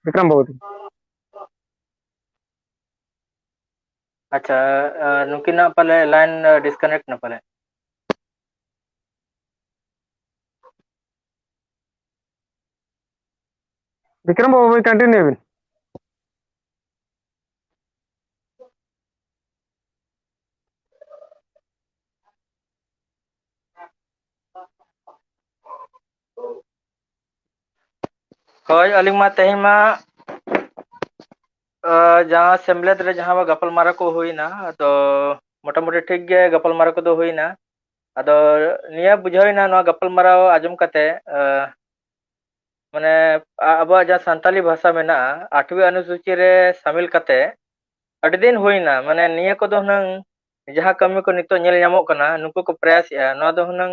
ᱵᱤᱠᱨᱚᱢ ᱵᱟᱹᱵᱩ᱾ ᱟᱪᱪᱷᱟ, ᱟ, ᱱᱩᱠᱤᱱᱟᱜ ᱯᱟᱞᱮ line, ᱟ, disconnect ᱱᱟ ᱯᱟᱞᱮ᱾ ᱵᱤᱠᱨᱚᱢ ᱵᱟᱹᱵᱩ, continue ᱵᱤᱱ᱾ ᱦᱳᱭ, ᱟᱹᱞᱤᱧ ᱢᱟ ᱛᱮᱦᱮᱧ ᱢᱟ, ᱟ, ᱡᱟᱦᱟᱸ ᱥᱮᱢᱞᱮᱫ ᱨᱮ ᱡᱟᱦᱟᱸ ᱜᱟᱯᱟᱞᱢᱟᱨᱟᱣ ᱠᱚ ᱦᱩᱭᱱᱟ, ᱟᱫᱚ ᱢᱚᱴᱟᱢᱩᱴᱤ ᱴᱷᱤᱠ ᱜᱮ ᱜᱟᱯᱟᱞᱢᱟᱨᱟᱣ ᱠᱚᱫᱚ ᱦᱩᱭᱱᱟ᱾ ᱟᱫᱚ ᱱᱤᱭᱟᱹ ᱵᱩᱡᱷᱟᱹᱣ ᱮᱱᱟ ᱱᱚᱣᱟ ᱜᱟᱯᱟᱞᱢᱟᱨᱟᱣ ᱟᱸᱡᱚᱢ ᱠᱟᱛᱮ, ᱟ, ᱢᱟᱱᱮ, ᱟ-, ᱟᱵᱚᱣᱟᱜ ᱡᱟᱦᱟᱸ ᱥᱟᱱᱛᱟᱞᱤ ᱵᱷᱟᱥᱟ ᱢᱮᱱᱟᱜᱼᱟ, ᱟᱴᱷᱣᱤ ᱚᱱᱩᱥᱩᱪᱤ ᱨᱮ ᱥᱟᱢᱤᱞ ᱠᱟᱛᱮ, ᱟᱹᱰᱤ ᱫᱤᱱ ᱦᱩᱭᱱᱟ, ᱢᱟᱱᱮ ᱱᱤᱭᱟᱹ ᱠᱚᱫᱚ ᱦᱩᱱᱟᱹᱝ ᱡᱟᱦᱟᱸ ᱠᱟᱹᱢᱤ ᱠᱚ ᱱᱤᱛᱚᱜ ᱧᱮᱞ ᱧᱟᱢᱚᱜ ᱠᱟᱱᱟ, ᱱᱩᱠᱩ ᱠᱚ ᱯᱨᱟᱭᱟᱥᱮᱜᱼᱟ, ᱱᱚᱣᱟ ᱫᱚ ᱦᱩᱱᱟᱹᱝ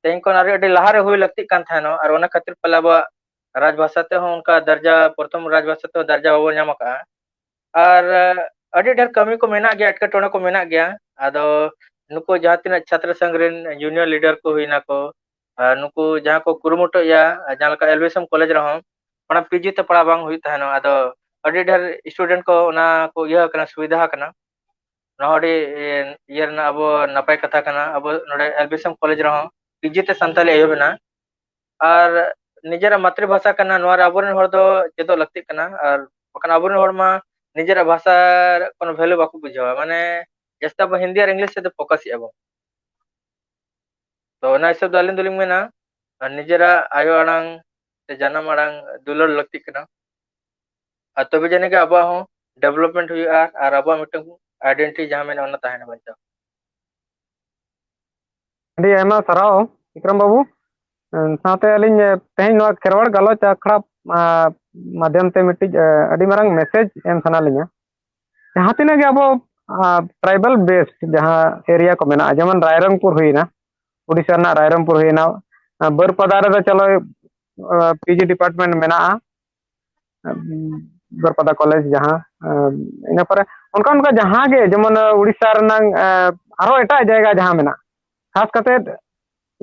ᱛᱮᱦᱮᱧ ᱠᱷᱚᱱ ᱟᱹᱰᱤ, ᱟᱹᱰᱤ ᱞᱟᱦᱟᱨᱮ ᱦᱩᱭ ᱞᱟᱹᱠᱛᱤᱜ ᱠᱟᱱ ᱛᱟᱦᱮᱱᱚᱜ, ᱟᱨ ᱚᱱᱟ ᱠᱷᱟᱹᱛᱤᱨ ᱯᱟᱞᱮ ᱟᱵᱚᱣᱟᱜ ᱨᱟᱡᱽᱵᱷᱟᱥᱟ ᱛᱮᱦᱚᱸ ᱚᱱᱠᱟ ᱫᱟᱨᱡᱟ, ᱯᱨᱚᱛᱷᱚᱢ ᱨᱟᱡᱽᱵᱷᱟᱥᱟ ᱛᱮᱦᱚᱸ ᱫᱟᱨᱡᱟ ᱵᱟᱵᱚᱱ ᱧᱟᱢ ᱟᱠᱟᱫᱼᱟ᱾ ᱟᱨ ᱟᱹᱰᱤ ᱰᱷᱮᱨ ᱠᱟᱹᱢᱤ ᱠᱚ ᱢᱮᱱᱟᱜ ᱜᱮᱭᱟ, ᱮᱴᱠᱮᱴᱚᱬᱮ ᱠᱚ ᱢᱮᱱᱟᱜ ᱜᱮᱭᱟ᱾ ᱟᱫᱚ ᱱᱩᱠᱩ ᱡᱟᱦᱟᱸ ᱛᱤᱱᱟᱹᱜ ᱪᱷᱟᱛᱨᱚ ᱥᱚᱝᱜᱷ ᱨᱮᱱ ᱡᱩᱱᱤᱭᱚᱨ ᱞᱤᱰᱟᱨ ᱠᱚ ᱦᱩᱭᱱᱟ ᱠᱚ, ᱟᱨ ᱱᱩᱠᱩ ᱡᱟᱦᱟᱸ ᱠᱚ ᱠᱩᱨᱩᱢᱩᱴᱩᱭᱟ, ᱡᱟᱦᱟᱸ ᱞᱮᱠᱟ L B S M college ᱨᱮᱦᱚᱸ ᱚᱱᱟ ᱯᱤ ᱡᱤ ᱛᱮ ᱯᱟᱲᱦᱟᱣ ᱵᱟᱝ ᱦᱩᱭᱩᱜ ᱛᱟᱦᱮᱱᱟ᱾ ᱟᱫᱚ ᱟᱹᱰᱤ ᱰᱷᱮᱨ ᱥᱴᱩᱰᱮᱱᱴ ᱠᱚ ᱚᱱᱟ ᱠᱚ ᱤᱭᱟᱹ ᱟᱠᱟᱱᱟ, ᱥᱩᱵᱤᱫᱷᱟ ᱟᱠᱟᱱᱟ᱾ ᱱᱚᱣᱟ ᱦᱚᱸ ᱟᱹᱰᱤ ᱤᱭᱟᱹ ᱨᱮᱱᱟᱜ ᱟᱵᱚ ᱱᱟᱯᱟᱭ ᱠᱟᱛᱷᱟ ᱠᱟᱱᱟ᱾ ᱟᱵᱚ ᱱᱚᱰᱮ L B S M college ᱨᱮᱦᱚᱸ ᱯᱤ ᱡᱤ ᱛᱮ ᱥᱟᱱᱛᱟᱞᱤ ᱮᱦᱚᱵ ᱮᱱᱟ᱾ ᱟᱨ ᱱᱤᱡᱮᱨᱟᱜ ᱢᱟᱛᱨᱤ ᱵᱷᱟᱥᱟ ᱠᱟᱱᱟ, ᱱᱚᱣᱟ ᱨᱮ ᱟᱵᱚᱨᱮᱱ ᱦᱚᱲ ᱫᱚ ᱪᱮᱫᱚᱜ ᱞᱟᱹᱠᱛᱤᱜ ᱠᱟᱱᱟ᱾ ᱟᱨ ᱵᱟᱠᱷᱟᱱ ᱟᱵᱚᱨᱮᱱ ᱦᱚᱲ ᱢᱟ ᱱᱤᱡᱮᱨᱟᱜ ᱵᱷᱟᱥᱟ ᱨᱮ ᱠᱳᱱᱳ ᱵᱷᱮᱞᱩ ᱵᱟᱠᱚ ᱵᱩᱡᱷᱟᱹᱣᱟ, ᱢᱟᱱᱮ ᱡᱟᱹᱥᱛᱤ ᱟᱵᱚ ᱦᱤᱱᱫᱤ ᱟᱨ ᱤᱝᱞᱤᱥ ᱥᱮᱫ ᱫᱚ ᱯᱷᱳᱠᱟᱥ ᱮᱫᱼᱟ ᱵᱚᱱ᱾ ᱛᱚ ᱚᱱᱟ ᱦᱤᱥᱟᱹᱵ ᱫᱚ ᱟᱹᱞᱤᱧ ᱫᱚᱞᱤᱧ ᱢᱮᱱᱟ, ᱟᱨ ᱱᱤᱡᱮᱨᱟᱜ ᱟᱭᱳ ᱟᱲᱟᱝ ᱥᱮ ᱡᱟᱱᱟᱢ ᱟᱲᱟᱝ ᱫᱩᱞᱟᱹᱲ ᱞᱟᱹᱠᱛᱤᱜ ᱠᱟᱱᱟ᱾ ᱟᱨ ᱛᱚᱵᱮ ᱡᱟᱹᱱᱤᱡ ᱜᱮ ᱟᱵᱚᱣᱟᱜ ᱦᱚᱸ ᱰᱮᱵᱷᱞᱚᱯᱢᱮᱱᱴ ᱦᱩᱭᱩᱜᱼᱟ, ᱟᱨ ᱟᱵᱚᱣᱟᱜ ᱢᱤᱫᱴᱟᱝ ᱟᱭᱰᱮᱱᱴᱤᱴᱤ ᱡᱟᱦᱟᱸ ᱢᱮᱱᱟᱜᱼᱟ, ᱚᱱᱟ ᱛᱟᱦᱮᱱᱟ ᱵᱟᱧᱪᱟᱣ᱾ ᱟᱹᱰᱤ ᱟᱭᱢᱟ ᱥᱟᱨᱦᱟᱣ ᱵᱤᱠᱨᱚᱢ ᱵᱟᱹᱵᱩ᱾ ᱮᱸ, ᱥᱟᱶᱛᱮ ᱟᱹᱞᱤᱧ, ᱮ, ᱛᱮᱦᱮᱧ ᱱᱚᱣᱟ ᱠᱷᱮᱨᱣᱟᱲ ᱜᱟᱞᱚᱪ ᱟᱠᱷᱲᱟ, ᱟ, ᱢᱟᱫᱷᱭᱚᱢ ᱛᱮ ᱢᱤᱫᱴᱤᱡ, ᱮ, ᱟᱹᱰᱤ ᱢᱟᱨᱟᱝ ᱢᱮᱥᱮᱡᱽ ᱮᱢ ᱥᱟᱱᱟ ᱞᱤᱧᱟ᱾ ᱡᱟᱦᱟᱸ ᱛᱤᱱᱟᱹᱜ ᱜᱮ ᱟᱵᱚ, ᱟ, ᱴᱨᱟᱭᱵᱟᱞ ᱵᱮᱥᱰ ᱡᱟᱦᱟᱸ ᱮᱨᱤᱭᱟ ᱠᱚ ᱢᱮᱱᱟᱜᱼᱟ, ᱡᱮᱢᱚᱱ ᱨᱟᱭᱨᱚᱝᱯᱩᱨ ᱦᱩᱭᱱᱟ, ᱩᱰᱤᱥᱟ ᱨᱮᱱᱟᱜ ᱨᱟᱭᱨᱚᱝᱯᱩᱨ ᱦᱩᱭᱱᱟ, ᱟ, ᱵᱟᱹᱨᱯᱟᱫᱟ ᱨᱮᱫᱚ ᱪᱚᱞᱚ, ᱟ, ᱯᱤ ᱡᱤ ᱰᱤᱯᱟᱨᱴᱢᱮᱱᱴ ᱢᱮᱱᱟᱜᱼᱟ, ᱟ, ᱵᱟᱹᱨᱯᱟᱫᱟ ᱠᱚᱞᱮᱡᱽ ᱡᱟᱦᱟᱸ, ᱟ, ᱤᱱᱟᱹ ᱯᱚᱨᱮ ᱚᱱᱠᱟ ᱚᱱᱠᱟ ᱡᱟᱦᱟᱸ ᱜᱮ ᱡᱮᱢᱚᱱ, ᱟ, ᱩᱲᱤᱥᱥᱟ ᱨᱮᱱᱟᱝ, ᱟ, ᱟᱨᱦᱚᱸ ᱮᱴᱟᱜ ᱡᱟᱭᱜᱟ ᱡᱟᱦᱟᱸ ᱢᱮᱱᱟᱜᱼᱟ, ᱠᱷᱟᱥ ᱠᱟᱛᱮ,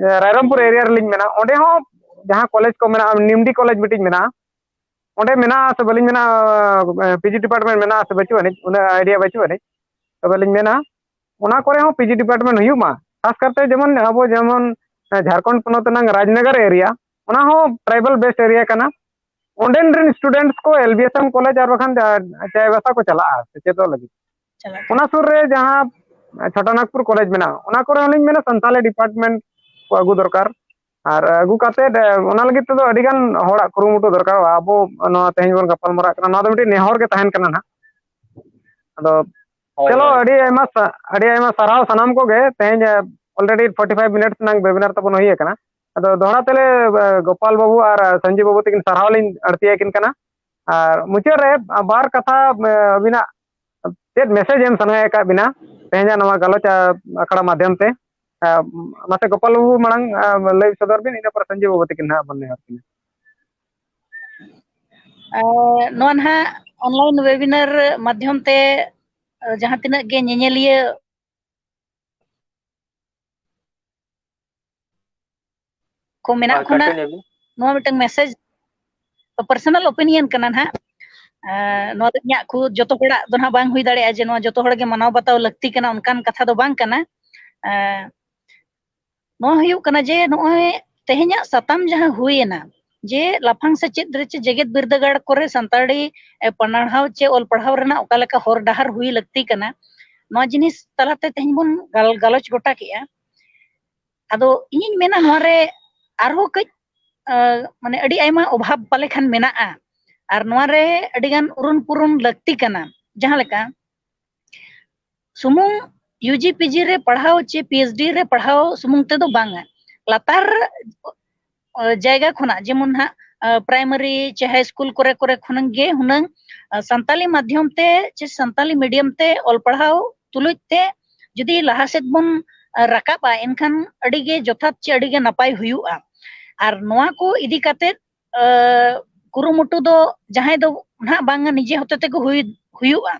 ᱟ, ᱨᱟᱭᱨᱚᱝᱯᱩᱨ ᱮᱨᱤᱭᱟ ᱨᱮᱞᱤᱧ ᱢᱮᱱᱟ, ᱚᱸᱰᱮ ᱦᱚᱸ ᱡᱟᱦᱟᱸ ᱠᱚᱞᱮᱡᱽ ᱠᱚ ᱢᱮᱱᱟᱜᱼᱟ, ᱱᱤᱢᱰᱤ ᱠᱚᱞᱮᱡᱽ ᱢᱤᱫᱴᱤᱡ ᱢᱮᱱᱟᱜᱼᱟ, ᱚᱸᱰᱮ ᱢᱮᱱᱟᱜᱼᱟ ᱥᱮ ᱵᱟᱹᱞᱤᱧ ᱢᱮᱱᱟ, ᱟ, ᱯᱤ ᱡᱤ ᱰᱤᱯᱟᱨᱴᱢᱮᱱᱴ ᱢᱮᱱᱟᱜᱼᱟ ᱥᱮ ᱵᱟᱹᱪᱩᱜ ᱟᱹᱱᱤᱡ, ᱩᱱᱟᱹᱜ ᱟᱭᱰᱤᱭᱟ ᱵᱟᱹᱪᱩᱜ ᱟᱹᱱᱤᱡ, ᱛᱚᱵᱮ ᱞᱤᱧ ᱢᱮᱱᱟ ᱚᱱᱟ ᱠᱚᱨᱮ ᱦᱚᱸ ᱯᱤ ᱡᱤ ᱰᱤᱯᱟᱨᱴᱢᱮᱱᱴ ᱦᱩᱭᱩᱜ ᱢᱟ᱾ ᱠᱷᱟᱥ ᱠᱟᱨᱛᱮ ᱡᱮᱢᱚᱱ ᱟᱵᱚ ᱡᱮᱢᱚᱱ, ᱟ, ᱡᱷᱟᱲᱠᱷᱚᱸᱰ ᱯᱚᱱᱚᱛ ᱨᱮᱱᱟᱝ ᱨᱟᱡᱽᱱᱚᱜᱚᱨ ᱮᱨᱤᱭᱟ, ᱚᱱᱟ ᱦᱚᱸ ᱴᱨᱟᱭᱵᱟᱞ ᱵᱮᱥᱰ ᱮᱨᱤᱭᱟ ᱠᱟᱱᱟ᱾ ᱚᱸᱰᱮᱱ ᱨᱮᱱ ᱥᱴᱩᱰᱮᱱᱴᱥ ᱠᱚ L B S M college ᱟᱨ ᱵᱟᱠᱷᱟᱱ ᱪᱟᱭᱵᱟᱥᱟ ᱠᱚ ᱪᱟᱞᱟᱜᱼᱟ ᱥᱮᱪᱮᱫᱚᱜ ᱞᱟᱹᱜᱤᱫ᱾ ᱪᱟᱞᱟᱜ ᱚᱱᱟ ᱥᱩᱨ ᱨᱮ ᱡᱟᱦᱟᱸ ᱪᱷᱳᱴᱟ ᱱᱟᱜᱽᱯᱩᱨ ᱠᱚᱞᱮᱡᱽ ᱢᱮᱱᱟᱜᱼᱟ, ᱚᱱᱟ ᱠᱚᱨᱮ ᱦᱚᱸᱞᱤᱧ ᱢᱮᱱᱟ ᱥᱟᱱᱛᱟᱞᱤ ᱰᱤᱯᱟᱨᱴᱢᱮᱱᱴ ᱠᱚ ᱟᱹᱜᱩ ᱫᱚᱨᱠᱟᱨ᱾ ᱟᱨ ᱟᱹᱜᱩ ᱠᱟᱛᱮᱫ, ᱮ, ᱚᱱᱟ ᱞᱟᱹᱜᱤᱫ ᱛᱮᱫᱚ ᱟᱹᱰᱤᱜᱟᱱ ᱦᱚᱲᱟᱜ ᱠᱩᱨᱩᱢᱩᱴᱩ ᱫᱚᱨᱠᱟᱨᱚᱜᱼᱟ᱾ ᱟᱵᱚ ᱱᱚᱣᱟ ᱛᱮᱦᱮᱧ ᱵᱚᱱ ᱜᱟᱯᱟᱞ ᱢᱟᱨᱟᱜ ᱠᱟᱱᱟ, ᱱᱚᱣᱟ ᱫᱚ ᱢᱤᱫᱴᱤᱡ ᱱᱮᱦᱚᱨ ᱜᱮ ᱛᱟᱦᱮᱱ ᱠᱟᱱᱟ ᱱᱟᱦᱟᱜ᱾ ᱟᱫᱚ ᱦᱳᱭ, ᱪᱚᱞᱚ, ᱦᱳᱭ᱾ ᱟᱹᱰᱤ ᱟᱭᱢᱟ ᱥᱟ-, ᱟᱹᱰᱤ ᱟᱭᱢᱟ ᱥᱟᱨᱦᱟᱣ ᱥᱟᱱᱟᱢ ᱠᱚᱜᱮ᱾ ᱛᱮᱦᱮᱧ, ᱮ, already forty five minutes ᱱᱟᱝ webinar ᱛᱟᱵᱚᱱ ᱦᱩᱭ ᱟᱠᱟᱱᱟ᱾ ᱟᱫᱚ ᱫᱚᱦᱲᱟ ᱛᱮᱞᱮ, ᱮ, ᱜᱳᱯᱟᱞ ᱵᱟᱹᱵᱩ ᱟᱨ, ᱮ, ᱥᱚᱧᱡᱤᱵ ᱵᱟᱹᱵᱩ ᱛᱟᱹᱠᱤᱱ ᱥᱟᱨᱦᱟᱣ ᱞᱤᱧ ᱟᱹᱲᱛᱤ ᱟᱹᱠᱤᱱ ᱠᱟᱱᱟ᱾ ᱟᱨ ᱢᱩᱪᱟᱹᱫ ᱨᱮ, ᱟ, ᱵᱟᱨ ᱠᱟᱛᱷᱟ, ᱮ, ᱟᱹᱵᱤᱱᱟᱜ ᱪᱮᱫ ᱢᱮᱥᱮᱡᱽ ᱮᱢ ᱥᱟᱱᱟᱭᱮᱫ ᱟᱠᱟᱫ ᱵᱤᱱᱟ ᱛᱮᱦᱮᱧᱟᱜ ᱱᱚᱣᱟ ᱜᱟᱞᱚᱪ ᱟᱠᱷᱲᱟ ᱢᱟᱫᱽᱫᱷᱚᱢ ᱛᱮ? ᱢᱟᱥᱮ ᱜᱳᱯᱟᱞ ᱵᱟᱹᱵᱩ ᱢᱟᱲᱟᱝ ᱞᱟᱹᱭ ᱥᱚᱫᱚᱨ ᱵᱤᱱ, ᱤᱱᱟᱹ ᱯᱚᱨᱮ ᱥᱚᱧᱡᱤᱵ ᱵᱟᱹᱵᱩ ᱛᱟᱹᱠᱤᱱ ᱦᱟᱸᱜ ᱵᱚᱱ ᱱᱮᱦᱚᱨ ᱠᱤᱱᱟ᱾ ᱱᱚᱣᱟ ᱱᱟᱦᱟᱜ online webinar ᱢᱟᱫᱽᱫᱷᱚᱢ ᱛᱮ ᱡᱟᱦᱟᱸ ᱛᱤᱱᱟᱹᱜ ᱜᱮ ᱧᱮᱧᱮᱞᱤᱭᱟᱹ ᱠᱚ ᱢᱮᱱᱟᱜ ᱠᱚ ᱱᱟᱜ, ᱱᱚᱣᱟ ᱢᱤᱫᱴᱟᱝ message, personal opinion ᱠᱟᱱᱟ ᱱᱟᱦᱟᱜ᱾ ᱱᱚᱣᱟ ᱫᱚ ᱤᱧᱟᱹᱜ ᱠᱷᱩᱫ ᱡᱚᱛᱚ ᱦᱚᱲᱟᱜ ᱫᱚ ᱱᱟᱦᱟᱜ ᱵᱟᱝ ᱦᱩᱭ ᱫᱟᱲᱮᱭᱟᱜᱼᱟ ᱡᱮ ᱱᱚᱣᱟ ᱡᱚᱛᱚ ᱦᱚᱲ ᱜᱮ ᱢᱟᱱᱟᱣ ᱵᱟᱛᱟᱣ ᱞᱟᱹᱠᱛᱤ ᱠᱟᱱᱟ, ᱚᱱᱠᱟᱱ ᱠᱟᱛᱷᱟ ᱫᱚ ᱵᱟᱝ ᱠᱟᱱᱟ᱾ ᱱᱚᱣᱟ ᱦᱩᱭᱩᱜ ᱠᱟᱱᱟ ᱡᱮ ᱱᱚᱜᱼᱚᱭ ᱛᱮᱦᱮᱧᱟᱜ ᱥᱟᱛᱟᱢ ᱡᱟᱦᱟᱸ ᱦᱩᱭᱮᱱᱟ, ᱡᱮ ᱞᱟᱯᱷᱟᱝ ᱥᱮᱪᱮᱫ ᱨᱮ ᱪᱮ ᱡᱮᱜᱮᱛ ᱵᱤᱨᱫᱟᱹᱜᱟᱲ ᱠᱚᱨᱮ ᱥᱟᱱᱛᱟᱲᱤ ᱯᱟᱲᱦᱟᱣ ᱪᱮ ᱚᱞ ᱯᱟᱲᱦᱟᱣ ᱨᱮᱱᱟᱜ ᱚᱠᱟ ᱞᱮᱠᱟ ᱦᱚᱨ ᱰᱟᱦᱟᱨ ᱦᱩᱭ ᱞᱟᱹᱠᱛᱤ ᱠᱟᱱᱟ, ᱱᱚᱣᱟ ᱡᱤᱱᱤᱥ ᱛᱟᱞᱟᱛᱮ ᱛᱮᱦᱮᱧ ᱵᱚᱱ ᱜᱟᱞ-, ᱜᱟᱞᱚᱪ ᱜᱚᱴᱟ ᱠᱮᱜᱼᱟ᱾ ᱟᱫᱚ ᱤᱧᱤᱧ ᱢᱮᱱᱟ ᱱᱚᱣᱟ ᱨᱮ ᱟᱨᱦᱚᱸ ᱠᱟᱹᱡ ᱢᱟᱱᱮ ᱟᱹᱰᱤ ᱟᱭᱢᱟ ᱚᱵᱷᱟᱵᱽ ᱯᱟᱞᱮ ᱠᱷᱟᱱ ᱢᱮᱱᱟᱜᱼᱟ, ᱟᱨ ᱱᱚᱣᱟ ᱨᱮ ᱟᱹᱰᱤ ᱜᱟᱱ ᱩᱨᱩᱱ ᱯᱩᱨᱩᱱ ᱞᱟᱹᱠᱛᱤ ᱠᱟᱱᱟ᱾ ᱡᱟᱦᱟᱸ ᱞᱮᱠᱟ ᱥᱩᱢᱩᱝ UG PG ᱨᱮ ᱯᱟᱲᱦᱟᱣ ᱪᱮ PhD ᱨᱮ ᱯᱟᱲᱦᱟᱣ ᱥᱩᱢᱩᱝ ᱛᱮᱫᱚ ᱵᱟᱝᱟ, ᱞᱟᱛᱟᱨ ᱡᱟᱭᱜᱟ ᱠᱷᱚᱱᱟᱜ, ᱡᱮᱢᱚᱱ ᱦᱟᱸᱜ primary ᱪᱮ high school ᱠᱚᱨᱮ ᱠᱚᱨᱮ ᱠᱷᱚᱱᱟᱜ ᱜᱮ ᱦᱩᱱᱟᱹᱝ ᱥᱟᱱᱛᱟᱞᱤ ᱢᱟᱫᱽᱫᱷᱚᱢ ᱛᱮ ᱪᱮ ᱥᱟᱱᱛᱟᱞᱤ medium ᱛᱮ ᱚᱞ ᱯᱟᱲᱦᱟᱣ ᱛᱩᱞᱩᱡ ᱛᱮ ᱡᱩᱫᱤ ᱞᱟᱦᱟ ᱥᱮᱫ ᱵᱚᱱ ᱨᱟᱠᱟᱵᱼᱟ, ᱮᱱᱠᱷᱟᱱ ᱟᱹᱰᱤ ᱜᱮ ᱡᱚᱛᱷᱟᱛ ᱪᱮ ᱟᱹᱰᱤ ᱜᱮ ᱱᱟᱯᱟᱭ ᱦᱩᱭᱩᱜᱼᱟ᱾ ᱟᱨ ᱱᱚᱣᱟ ᱠᱚ ᱤᱫᱤ ᱠᱟᱛᱮ ᱠᱩᱨᱩᱢᱩᱴᱩ ᱫᱚ ᱡᱟᱦᱟᱸᱭ ᱫᱚ ᱱᱟᱦᱟᱜ ᱵᱟᱝᱟ, ᱱᱤᱡᱮ ᱦᱚᱛᱮ ᱛᱮᱜᱮ ᱦᱩᱭ ᱦᱩᱭᱩᱜᱼᱟ᱾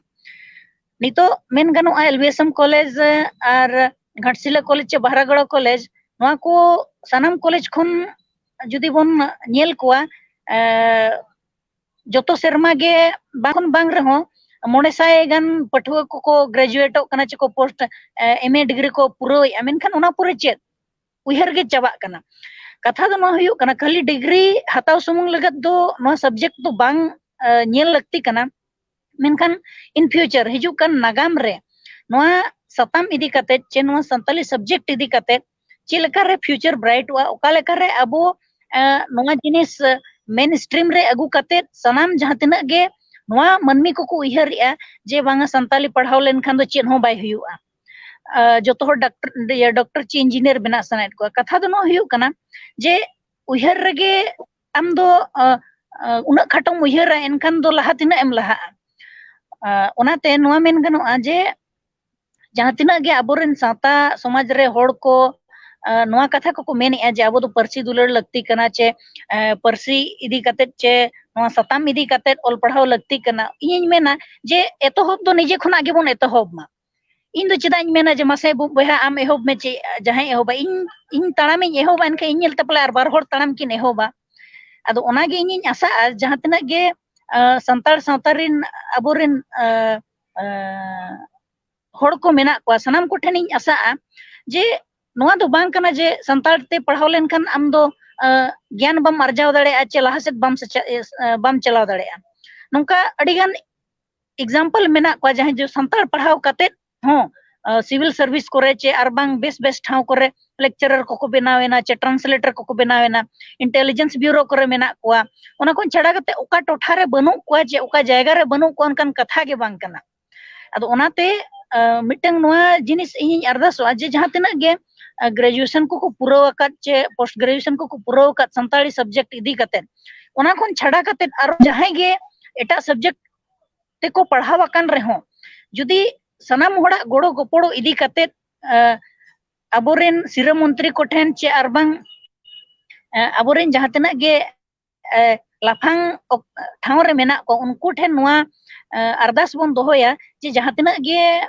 ᱱᱤᱛᱚᱜ ᱢᱮᱱ ᱜᱟᱱᱚᱜᱼᱟ, LBSM college ᱟᱨ ᱜᱷᱟᱴᱥᱤᱞᱟᱹ college ᱪᱮ ᱵᱟᱦᱨᱟᱜᱚᱲᱟ college, ᱱᱚᱣᱟ ᱠᱚ ᱥᱟᱱᱟᱢ college ᱠᱷᱚᱱ ᱡᱩᱫᱤ ᱵᱚᱱ ᱧᱮᱞ ᱠᱚᱣᱟ, ᱡᱚᱛᱚ ᱥᱮᱨᱢᱟ ᱜᱮ ᱵᱟᱝ ᱵᱟᱝ ᱨᱮᱦᱚᱸ ᱢᱚᱬᱮ ᱥᱟᱭ ᱜᱟᱱ ᱯᱟᱹᱴᱷᱩᱣᱟᱹ ᱠᱚᱠᱚ graduateᱚᱜ ᱠᱟᱱᱟ ᱪᱮ ᱠᱚ post MA degree ᱠᱚ ᱯᱩᱨᱟᱹᱣᱮᱫᱼᱟ᱾ ᱢᱮᱱᱠᱷᱟᱱ ᱚᱱᱟ ᱯᱚᱨᱮ ᱪᱮᱫ? ᱩᱭᱦᱟᱹᱨ ᱜᱮ ᱪᱟᱵᱟᱜ ᱠᱟᱱᱟ᱾ ᱠᱟᱛᱷᱟ ᱫᱚ ᱱᱚᱣᱟ ᱦᱩᱭᱩᱜ ᱠᱟᱱᱟ, ᱠᱷᱟᱹᱞᱤ degree ᱦᱟᱛᱟᱣ ᱥᱩᱢᱩᱝ ᱞᱟᱹᱜᱤᱫ ᱫᱚ ᱱᱚᱣᱟ subject ᱫᱚ ᱵᱟᱝ ᱧᱮᱞ ᱞᱟᱹᱠᱛᱤ ᱠᱟᱱᱟ᱾ ᱢᱮᱱᱠᱷᱟᱱ in future ᱦᱤᱡᱩᱜ ᱠᱟᱱ ᱱᱟᱜᱟᱢ ᱨᱮ ᱱᱚᱣᱟ ᱥᱟᱛᱟᱢ ᱤᱫᱤ ᱠᱟᱛᱮ ᱪᱮ ᱱᱚᱣᱟ ᱥᱟᱱᱛᱟᱞᱤ subject ᱤᱫᱤ ᱠᱟᱛᱮ ᱪᱮᱫ ᱞᱮᱠᱟᱨᱮ future brightᱚᱜᱼᱟ, ᱚᱠᱟ ᱞᱮᱠᱟᱨᱮ ᱟᱵᱚ ᱱᱚᱣᱟ ᱡᱤᱱᱤᱥ mainstream ᱨᱮ ᱟᱹᱜᱩ ᱠᱟᱛᱮ ᱥᱟᱱᱟᱢ ᱡᱟᱦᱟᱸ ᱛᱤᱱᱟᱹᱜ ᱜᱮ ᱱᱚᱣᱟ ᱢᱟᱹᱱᱢᱤ ᱠᱚᱠᱚ ᱩᱭᱦᱟᱹᱨᱮᱜᱼᱟ ᱡᱮ ᱵᱟᱝᱟ ᱥᱟᱱᱛᱟᱞᱤ ᱯᱟᱲᱦᱟᱣ ᱞᱮᱱᱠᱷᱟᱱ ᱫᱚ ᱪᱮᱫ ᱦᱚᱸ ᱵᱟᱭ ᱦᱩᱭᱩᱜᱼᱟ, ᱡᱚᱛᱚ ᱦᱚᱲ doctor, doctor ᱪᱮ engineer ᱵᱮᱱᱟᱜ ᱥᱟᱱᱟᱭᱮᱫ ᱠᱚᱣᱟ᱾ ᱠᱟᱛᱷᱟ ᱫᱚ ᱱᱚᱣᱟ ᱦᱩᱭᱩᱜ ᱠᱟᱱᱟ ᱡᱮ ᱩᱭᱦᱟᱹᱨ ᱨᱮᱜᱮ ᱟᱢ ᱫᱚ ᱩᱱᱟᱹᱜ ᱠᱷᱟᱴᱚᱢ ᱩᱭᱦᱟᱹᱨᱟ, ᱮᱱᱠᱷᱟᱱ ᱫᱚ ᱞᱟᱦᱟ ᱛᱤᱱᱟᱹᱜ ᱮᱢ ᱞᱟᱦᱟᱜᱼᱟ? ᱚᱱᱟᱛᱮ ᱱᱚᱣᱟ ᱢᱮᱱ ᱜᱟᱱᱚᱜᱼᱟ ᱡᱮ ᱡᱟᱦᱟᱸ ᱛᱤᱱᱟᱹᱜ ᱜᱮ ᱟᱵᱚᱨᱮᱱ ᱥᱟᱶᱛᱟ ᱥᱚᱢᱟᱡᱽ ᱨᱮ ᱦᱚᱲ ᱠᱚ ᱱᱚᱣᱟ ᱠᱟᱛᱷᱟ ᱠᱚᱠᱚ ᱢᱮᱱᱮᱜᱼᱟ ᱡᱮ ᱟᱵᱚ ᱫᱚ ᱯᱟᱹᱨᱥᱤ ᱫᱩᱞᱟᱹᱲ ᱞᱟᱹᱠᱛᱤ ᱠᱟᱱᱟ, ᱪᱮ ᱯᱟᱹᱨᱥᱤ ᱤᱫᱤ ᱠᱟᱛᱮᱫ ᱪᱮ ᱱᱚᱣᱟ ᱥᱟᱛᱟᱢ ᱤᱫᱤ ᱠᱟᱛᱮᱫ ᱚᱞ ᱯᱟᱲᱦᱟᱣ ᱞᱟᱹᱠᱛᱤ ᱠᱟᱱᱟ, ᱤᱧᱤᱧ ᱢᱮᱱᱟ ᱡᱮ ᱮᱛᱚᱦᱚᱵ ᱫᱚ ᱱᱤᱡᱮ ᱠᱷᱚᱱᱟᱜ ᱜᱮᱵᱚᱱ ᱮᱛᱚᱦᱚᱵ ᱢᱟ᱾ ᱤᱧ ᱫᱚ ᱪᱮᱫᱟᱜ ᱤᱧ ᱢᱮᱱᱟ ᱡᱮ ᱢᱟᱥᱮ ᱵᱚᱭᱦᱟ ᱟᱢ ᱮᱦᱚᱵ ᱢᱮ, ᱪᱮᱫ ᱡᱟᱦᱟᱸᱭ ᱮᱦᱚᱵᱟ? ᱤᱧ ᱤᱧ ᱛᱟᱲᱟᱢᱤᱧ ᱮᱦᱚᱵᱟ, ᱮᱱᱠᱷᱟᱱ ᱤᱧ ᱧᱮᱞᱛᱮ ᱯᱟᱞᱮ ᱟᱨ ᱵᱟᱨ ᱦᱚᱲ ᱛᱟᱲᱟᱢ ᱠᱤᱱ ᱮᱦᱚᱵᱟ᱾ ᱟᱫᱚ ᱚᱱᱟᱜᱮ ᱤᱧᱤᱧ ᱟᱥᱟᱜᱼᱟ ᱡᱟᱦᱟᱸ ᱛᱤᱱᱟᱹᱜ ᱜᱮ ᱥᱟᱱᱛᱟᱲ ᱥᱟᱶᱛᱟ ᱨᱮᱱ ᱟᱵᱚᱨᱮᱱ ᱦᱚᱲ ᱠᱚ ᱢᱮᱱᱟᱜ ᱠᱚᱣᱟ, ᱥᱟᱱᱟᱢ ᱠᱚᱴᱷᱮᱱᱤᱧ ᱟᱥᱟᱜᱼᱟ ᱡᱮ ᱱᱚᱣᱟ ᱫᱚ ᱵᱟᱝ ᱠᱟᱱᱟ ᱡᱮ ᱥᱟᱱᱛᱟᱲ ᱛᱮ ᱯᱟᱲᱦᱟᱣ ᱞᱮᱱᱠᱷᱟᱱ ᱟᱢ ᱫᱚ ᱜᱮᱭᱟᱱ ᱵᱟᱢ ᱟᱨᱡᱟᱣ ᱫᱟᱲᱮᱭᱟᱜᱼᱟ ᱪᱮ ᱞᱟᱦᱟ ᱥᱮᱫ ᱵᱟᱢ ᱥᱮᱪᱮᱫ ᱵᱟᱢ ᱪᱟᱞᱟᱣ ᱫᱟᱲᱮᱭᱟᱜᱼᱟ᱾ ᱱᱚᱝᱠᱟ ᱟᱹᱰᱤᱜᱟᱱ example ᱢᱮᱱᱟᱜ ᱠᱚᱣᱟ ᱡᱟᱦᱟᱸᱭ ᱡᱮ ᱥᱟᱱᱛᱟᱲ ᱯᱟᱲᱦᱟᱣ ᱠᱟᱛᱮᱫ ᱦᱚᱸ ᱥᱤᱵᱤᱞ ᱥᱟᱨᱵᱷᱤᱥ ᱠᱚᱨᱮ ᱪᱮ ᱟᱨ ᱵᱟᱝ ᱵᱮᱥ ᱵᱮᱥ ᱴᱷᱟᱶ ᱠᱚᱨᱮ lecturer ᱠᱚᱠᱚ ᱵᱮᱱᱟᱣ ᱮᱱᱟ ᱪᱮ translator ᱠᱚᱠᱚ ᱵᱮᱱᱟᱣ ᱮᱱᱟ, intelligence bureau ᱠᱚᱨᱮ ᱢᱮᱱᱟᱜ ᱠᱚᱣᱟ᱾ ᱚᱱᱟ ᱠᱷᱚᱱ ᱪᱷᱟᱰᱟ ᱠᱟᱛᱮ ᱚᱠᱟ ᱴᱚᱴᱷᱟ ᱨᱮ ᱵᱟᱹᱱᱩᱜ ᱠᱚᱣᱟ ᱪᱮ ᱚᱠᱟ ᱡᱟᱭᱜᱟ ᱨᱮ ᱵᱟᱹᱱᱩᱜ ᱠᱚᱣᱟ ᱚᱱᱠᱟᱱ ᱠᱟᱛᱷᱟ ᱜᱮ ᱵᱟᱝ ᱠᱟᱱᱟ᱾ ᱟᱫᱚ ᱚᱱᱟᱛᱮ ᱢᱤᱫᱴᱟᱝ ᱱᱚᱣᱟ ᱡᱤᱱᱤᱥ ᱤᱧᱤᱧ ᱟᱨᱫᱟᱥᱚᱜᱼᱟ ᱡᱮ ᱡᱟᱦᱟᱸ ᱛᱤᱱᱟᱹᱜ ᱜᱮ graduation ᱠᱚᱠᱚ ᱯᱩᱨᱟᱹᱣ ᱟᱠᱟᱫ ᱪᱮ post graduation ᱠᱚᱠᱚ ᱯᱩᱨᱟᱹᱣ ᱟᱠᱟᱫ ᱥᱟᱱᱛᱟᱲᱤ subject ᱤᱫᱤ ᱠᱟᱛᱮ, ᱚᱱᱟ ᱠᱷᱚᱱ ᱪᱷᱟᱰᱟ ᱠᱟᱛᱮ ᱟᱨᱚ ᱡᱟᱦᱟᱸᱭ ᱜᱮ ᱮᱴᱟᱜ subject ᱛᱮᱠᱚ ᱯᱟᱲᱦᱟᱣ ᱟᱠᱟᱱ ᱨᱮᱦᱚᱸ ᱡᱩᱫᱤ ᱥᱟᱱᱟᱢ ᱦᱚᱲᱟᱜ ᱜᱚᱲᱚ ᱜᱚᱯᱚᱲᱚ ᱤᱫᱤ ᱠᱟᱛᱮ ᱟᱵᱚᱨᱮᱱ ᱥᱤᱨᱟᱹ ᱢᱚᱱᱛᱨᱤ ᱠᱚᱴᱷᱮᱱ ᱪᱮ ᱟᱨ ᱵᱟᱝ ᱟᱵᱚᱨᱮᱱ ᱡᱟᱦᱟᱸ ᱛᱤᱱᱟᱹᱜ ᱜᱮ ᱞᱟᱯᱷᱟᱝ ᱴᱷᱟᱶ ᱨᱮ ᱢᱮᱱᱟᱜ ᱠᱚ ᱩᱱᱠᱩ ᱴᱷᱮᱱ ᱱᱚᱣᱟ ᱟᱨᱫᱟᱥ ᱵᱚᱱ ᱫᱚᱦᱚᱭᱟ ᱡᱮ ᱡᱟᱦᱟᱸ ᱛᱤᱱᱟᱹᱜ ᱜᱮ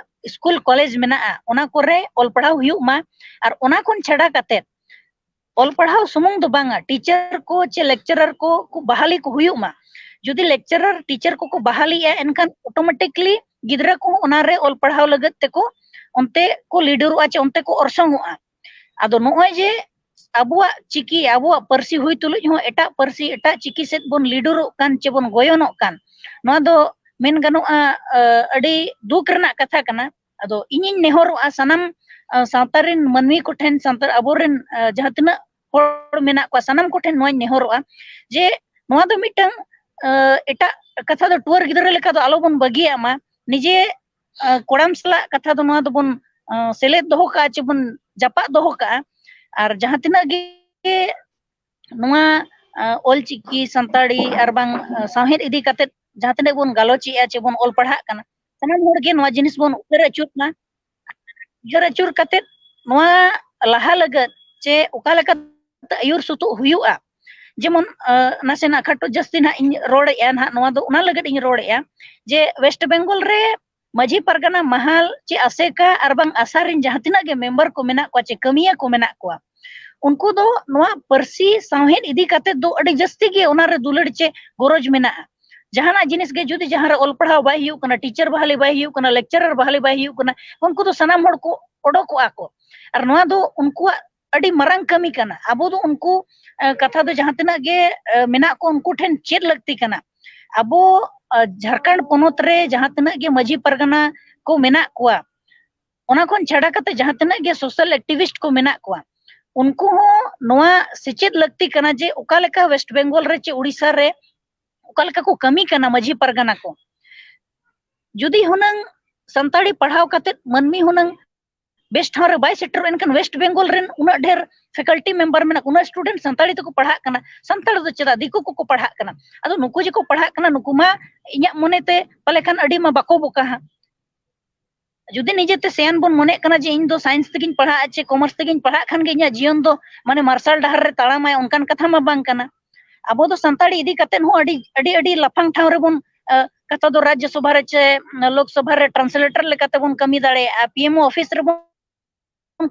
ᱥᱠᱩᱞ ᱠᱚᱞᱮᱡᱽ ᱢᱮᱱᱟᱜᱼᱟ ᱚᱱᱟ ᱠᱚᱨᱮ ᱚᱞ ᱯᱟᱲᱦᱟᱣ ᱦᱩᱭᱩᱜ ᱢᱟ᱾ ᱟᱨ ᱚᱱᱟ ᱠᱷᱚᱱ ᱪᱷᱟᱰᱟ ᱠᱟᱛᱮ ᱚᱞ ᱯᱟᱲᱦᱟᱣ ᱥᱩᱢᱩᱝ ᱫᱚ ᱵᱟᱝᱟ, teacher ᱠᱚ ᱪᱮ lecturer ᱠᱚ ᱠᱚ ᱵᱟᱦᱟᱞᱤ ᱠᱚ ᱦᱩᱭᱩᱜ ᱢᱟ᱾ ᱡᱩᱫᱤ lecturer teacher ᱠᱚᱠᱚ ᱵᱟᱦᱟᱞᱤᱜᱼᱟ ᱮᱱᱠᱷᱟᱱ automatically ᱜᱤᱫᱽᱨᱟᱹ ᱠᱚᱦᱚᱸ ᱚᱱᱟᱨᱮ ᱚᱞ ᱯᱟᱲᱦᱟᱣ ᱞᱟᱹᱜᱤᱫ ᱛᱮᱠᱚ ᱚᱱᱛᱮ ᱠᱚ leaderᱚᱜᱼᱟ ᱪᱮ ᱚᱱᱛᱮ ᱠᱚ ᱚᱨᱥᱚᱝᱚᱜᱼᱟ᱾ ᱟᱫᱚ ᱱᱚᱜᱼᱚᱭ ᱡᱮ ᱟᱵᱚᱣᱟᱜ ᱪᱤᱠᱤ, ᱟᱵᱚᱣᱟᱜ ᱯᱟᱹᱨᱥᱤ ᱦᱩᱭ ᱛᱩᱞᱩᱡ ᱦᱚᱸ ᱮᱴᱟᱜ ᱯᱟᱹᱨᱥᱤ, ᱮᱴᱟᱜ ᱪᱤᱠᱤ ᱥᱮᱫ ᱵᱚᱱ leaderᱚᱜ ᱠᱟᱱ ᱪᱮ ᱵᱚᱱ ᱜᱚᱭᱚᱱᱚᱜ ᱠᱟᱱ, ᱱᱚᱣᱟ ᱫᱚ ᱢᱮᱱ ᱜᱟᱱᱚᱜᱼᱟ ᱟᱹᱰᱤ ᱫᱩᱠ ᱨᱮᱱᱟᱜ ᱠᱟᱛᱷᱟ ᱠᱟᱱᱟ᱾ ᱟᱫᱚ ᱤᱧᱤᱧ ᱱᱮᱦᱚᱨᱚᱜᱼᱟ ᱥᱟᱱᱟᱢ ᱥᱟᱶᱛᱟ ᱨᱮᱱ ᱢᱟᱹᱱᱢᱤ ᱠᱚᱴᱷᱮᱱ, ᱥᱟᱱᱛᱟᱲ ᱟᱵᱚᱨᱮᱱ ᱡᱟᱦᱟᱸ ᱛᱤᱱᱟᱹᱜ ᱦᱚᱲ ᱢᱮᱱᱟᱜ ᱠᱚᱣᱟ ᱥᱟᱱᱟᱢ ᱠᱚᱴᱷᱮᱱ ᱱᱚᱣᱟᱧ ᱱᱮᱦᱚᱨᱚᱜᱼᱟ ᱡᱮ ᱱᱚᱣᱟ ᱫᱚ ᱢᱤᱫᱴᱟᱝ ᱮᱴᱟᱜ ᱠᱟᱛᱷᱟ ᱫᱚ ᱴᱩᱣᱟᱹᱨ ᱜᱤᱫᱽᱨᱟᱹ ᱞᱮᱠᱟ ᱫᱚ ᱟᱞᱚᱵᱚᱱ ᱵᱟᱹᱜᱤᱭᱟᱜ ᱢᱟ᱾ ᱱᱤᱡᱮ ᱠᱚᱲᱟᱢ ᱥᱟᱞᱟᱜ ᱠᱟᱛᱷᱟ ᱫᱚ ᱱᱚᱣᱟ ᱫᱚᱵᱚᱱ ᱥᱮᱞᱮᱫ ᱫᱚᱦᱚ ᱠᱟᱜᱼᱟ ᱪᱮ ᱵᱚᱱ ᱡᱟᱯᱟᱜ ᱫᱚᱦᱚ ᱠᱟᱜᱼᱟ᱾ ᱟᱨ ᱡᱟᱦᱟᱸ ᱛᱤᱱᱟᱹᱜ ᱜᱮ ᱱᱚᱣᱟ ᱚᱞᱪᱤᱠᱤ ᱥᱟᱱᱛᱟᱲᱤ ᱟᱨ ᱵᱟᱝ ᱥᱟᱶᱦᱮᱫ ᱤᱫᱤ ᱠᱟᱛᱮᱫ ᱡᱟᱦᱟᱸ ᱛᱤᱱᱟᱹᱜ ᱵᱚᱱ ᱜᱟᱞᱚᱪᱮᱜᱼᱟ ᱪᱮ ᱵᱚᱱ ᱚᱞ ᱯᱟᱲᱦᱟᱜ ᱠᱟᱱᱟ, ᱥᱟᱱᱟᱢ ᱦᱚᱲ ᱜᱮ ᱱᱚᱣᱟ ᱡᱤᱱᱤᱥ ᱵᱚᱱ ᱩᱭᱦᱟᱹᱨ ᱟᱹᱪᱩᱨ ᱢᱟ᱾ ᱩᱭᱦᱟᱹᱨ ᱟᱹᱪᱩᱨ ᱠᱟᱛᱮ ᱱᱚᱣᱟ ᱞᱟᱦᱟ ᱞᱟᱹᱜᱤᱫ ᱪᱮ ᱚᱠᱟ ᱞᱮᱠᱟ ᱟᱹᱭᱩᱨ ᱥᱩᱛᱩᱜ ᱦᱩᱭᱩᱜᱼᱟ᱾ ᱡᱮᱢᱚᱱ, ᱟᱸ, ᱱᱟᱥᱮᱱᱟᱜ ᱠᱷᱟᱴᱚ ᱡᱟᱹᱥᱛᱤ ᱱᱟᱦᱟᱜ ᱤᱧ ᱨᱚᱲᱮᱜᱼᱟ ᱱᱟᱦᱟᱜ, ᱱᱚᱣᱟ ᱫᱚ ᱚᱱᱟ ᱞᱟᱹᱜᱤᱫ ᱤᱧ ᱨᱚᱲᱮᱜᱼᱟ ᱡᱮ ᱣᱮᱥᱴ ᱵᱮᱝᱜᱚᱞ ᱨᱮ ᱢᱟᱹᱡᱷᱤ ᱯᱟᱨᱜᱟᱱᱟ ᱢᱟᱦᱟᱞ ᱪᱮ ᱟᱥᱮᱠᱟ ᱟᱨ ᱵᱟᱝ ᱟᱥᱟ ᱨᱮᱱ ᱡᱟᱦᱟᱸ ᱛᱤᱱᱟᱹᱜ ᱜᱮ ᱢᱮᱢᱵᱟᱨ ᱠᱚ ᱢᱮᱱᱟᱜ ᱠᱚᱣᱟ ᱪᱮ ᱠᱟᱹᱢᱤᱭᱟᱹ ᱠᱚ ᱢᱮᱱᱟᱜ ᱠᱚᱣᱟ, ᱩᱱᱠᱩ ᱫᱚ ᱱᱚᱣᱟ ᱯᱟᱹᱨᱥᱤ ᱥᱟᱶᱦᱮᱫ ᱤᱫᱤ ᱠᱟᱛᱮ ᱫᱚ ᱟᱹᱰᱤ ᱡᱟᱹᱥᱛᱤ ᱜᱮ ᱚᱱᱟ ᱨᱮ ᱫᱩᱞᱟᱹᱲ ᱪᱮ ᱜᱚᱨᱚᱡᱽ ᱢᱮᱱᱟᱜᱼᱟ᱾ ᱡᱟᱦᱟᱱᱟᱜ ᱡᱤᱱᱤᱥ ᱜᱮ ᱡᱩᱫᱤ ᱡᱟᱦᱟᱸ ᱨᱮ ᱚᱞ ᱯᱟᱲᱦᱟᱣ ᱵᱟᱭ ᱦᱩᱭᱩᱜ ᱠᱟᱱᱟ, ᱴᱤᱪᱟᱨ ᱵᱟᱦᱟᱞᱤ ᱵᱟᱭ ᱦᱩᱭᱩᱜ ᱠᱟᱱᱟ, ᱞᱮᱠᱪᱟᱨᱟᱨ ᱵᱟᱦᱟᱞᱤ ᱵᱟᱭ ᱦᱩᱭᱩᱜ ᱠᱟᱱᱟ, ᱩᱱᱠᱩ ᱫᱚ ᱥᱟᱱᱟᱢ ᱦᱚᱲ ᱠᱚ ᱚᱰᱚᱠᱚᱜᱼᱟ ᱠᱚ᱾ ᱟᱨ ᱱᱚᱣᱟ ᱫᱚ ᱩᱱᱠᱩᱣᱟᱜ ᱟᱹᱰᱤ ᱢᱟᱨᱟᱝ ᱠᱟᱹᱢᱤ ᱠᱟᱱᱟ᱾ ᱟᱵᱚ ᱫᱚ ᱩᱱᱠᱩ, ᱮ, ᱠᱟᱛᱷᱟ ᱫᱚ ᱡᱟᱦᱟᱸ ᱛᱤᱱᱟᱹᱜ ᱜᱮ, ᱮ, ᱢᱮᱱᱟᱜ ᱠᱚ, ᱩᱱᱠᱩ ᱴᱷᱮᱱ ᱪᱮᱫ ᱞᱟᱹᱠᱛᱤ ᱠᱟᱱᱟ᱾ ᱟᱵᱚ, ᱮ, ᱡᱷᱟᱲᱠᱷᱚᱸᱰ ᱯᱚᱱᱚᱛ ᱨᱮ ᱡᱟᱦᱟᱸ ᱛᱤᱱᱟᱹᱜ ᱜᱮ ᱢᱟᱹᱡᱷᱤ ᱯᱟᱨᱜᱟᱱᱟ ᱠᱚ ᱢᱮᱱᱟᱜ ᱠᱚᱣᱟ, ᱚᱱᱟ ᱠᱷᱚᱱ ᱪᱷᱟᱰᱟ ᱠᱟᱛᱮ ᱡᱟᱦᱟᱸ ᱛᱤᱱᱟᱹᱜ ᱜᱮ ᱥᱳᱥᱟᱞ ᱮᱠᱴᱤᱵᱷᱤᱥᱴ ᱠᱚ ᱢᱮᱱᱟᱜ ᱠᱚᱣᱟ, ᱩᱱᱠᱩ ᱦᱚᱸ ᱱᱚᱣᱟ ᱥᱮᱪᱮᱫ ᱞᱟᱹᱠᱛᱤ ᱠᱟᱱᱟ ᱡᱮ ᱚᱠᱟ ᱞᱮᱠᱟ ᱣᱮᱥᱴ ᱵᱮᱝᱜᱚᱞ ᱨᱮ ᱪᱮ ᱩᱲᱤᱥᱥᱟ ᱨᱮ ᱚᱠᱟ ᱞᱮᱠᱟ ᱠᱚ ᱠᱟᱹᱢᱤ ᱠᱟᱱᱟ ᱢᱟᱹᱡᱷᱤ ᱯᱟᱨᱜᱟᱱᱟ ᱠᱚ᱾ ᱡᱩᱫᱤ ᱦᱩᱱᱟᱹᱝ ᱥᱟᱱᱛᱟᱲᱤ ᱯᱟᱲᱦᱟᱣ ᱠᱟᱛᱮ ᱢᱟᱹᱱᱢᱤ ᱦᱩᱱᱟᱹᱝ ᱵᱮᱥ ᱴᱷᱟᱶ ᱨᱮ ᱵᱟᱭ ᱥᱮᱴᱮᱨᱚᱜ, ᱮᱱᱠᱷᱟᱱ ᱣᱮᱥᱴ ᱵᱮᱝᱜᱚᱞ ᱨᱮᱱ ᱩᱱᱟᱹᱜ ᱰᱷᱮᱨ ᱯᱷᱮᱠᱟᱞᱴᱤ ᱢᱮᱢᱵᱟᱨ ᱢᱮᱱᱟᱜ ᱠᱚ, ᱩᱱᱟᱹᱜ ᱥᱴᱩᱰᱮᱱᱴ ᱥᱟᱱᱛᱟᱲᱤ ᱛᱮᱠᱚ ᱯᱟᱲᱦᱟᱜ ᱠᱟᱱᱟ, ᱥᱟᱱᱛᱟᱲ ᱫᱚ ᱪᱮᱫᱟᱜ, ᱫᱤᱠᱩ ᱠᱚᱠᱚ ᱯᱟᱲᱦᱟᱜ ᱠᱟᱱᱟ᱾ ᱟᱫᱚ ᱱᱩᱠᱩ ᱡᱮᱠᱚ ᱯᱟᱲᱦᱟᱜ ᱠᱟᱱᱟ, ᱱᱩᱠᱩ ᱢᱟ ᱤᱧᱟᱹᱜ ᱢᱚᱱᱮᱛᱮ ᱯᱟᱞᱮ ᱠᱷᱟᱱ ᱟᱹᱰᱤ ᱢᱟ ᱵᱟᱠᱚ ᱵᱚᱠᱟ ᱦᱟᱸᱜ᱾ ᱡᱩᱫᱤ ᱱᱤᱡᱮᱛᱮ ᱥᱮᱭᱟᱱ ᱵᱚᱱ ᱢᱚᱱᱮᱜ ᱠᱟᱱᱟ ᱡᱮ ᱤᱧ ᱫᱚ ᱥᱟᱭᱮᱱᱥ ᱛᱮᱜᱤᱧ ᱯᱟᱲᱦᱟᱜᱼᱟ ᱪᱮ ᱠᱚᱢᱟᱨᱥ ᱛᱮᱜᱤᱧ ᱯᱟᱲᱦᱟᱜ ᱠᱷᱟᱱ ᱜᱮ ᱤᱧᱟᱹᱜ ᱡᱤᱭᱚᱱ ᱫᱚ ᱢᱟᱱᱮ ᱢᱟᱨᱥᱟᱞ ᱰᱟᱦᱟᱨ ᱨᱮ ᱛᱟᱲᱟᱢᱟᱭ, ᱚᱱᱠᱟᱱ ᱠᱟᱛᱷᱟ ᱢᱟ ᱵᱟᱝ ᱠᱟᱱᱟ᱾ ᱟᱵᱚ ᱫᱚ ᱥᱟᱱᱛᱟᱲᱤ ᱤᱫᱤ ᱠᱟᱛᱮ ᱦᱚᱸ ᱟᱹᱰᱤ, ᱟᱹᱰᱤ, ᱟᱹᱰᱤ ᱞᱟᱯᱷᱟᱝ ᱴᱷᱟᱶ ᱨᱮᱵᱚᱱ, ᱟ, ᱠᱟᱛᱷᱟ ᱫᱚ ᱨᱟᱡᱽᱡᱚ ᱥᱚᱵᱷᱟ ᱨᱮ ᱪᱮ ᱞᱳᱠ ᱥᱚᱵᱷᱟ ᱨᱮ ᱴᱨᱟᱱᱥᱞᱮᱴᱚᱨ ᱞᱮᱠᱟᱛᱮ ᱵᱚᱱ ᱠᱟᱹᱢᱤ ᱫᱟᱲᱮᱭᱟᱜᱼᱟ, ᱯᱤ ᱮᱢ ᱳ ᱚᱯᱷᱤᱥ ᱨᱮᱵᱚᱱ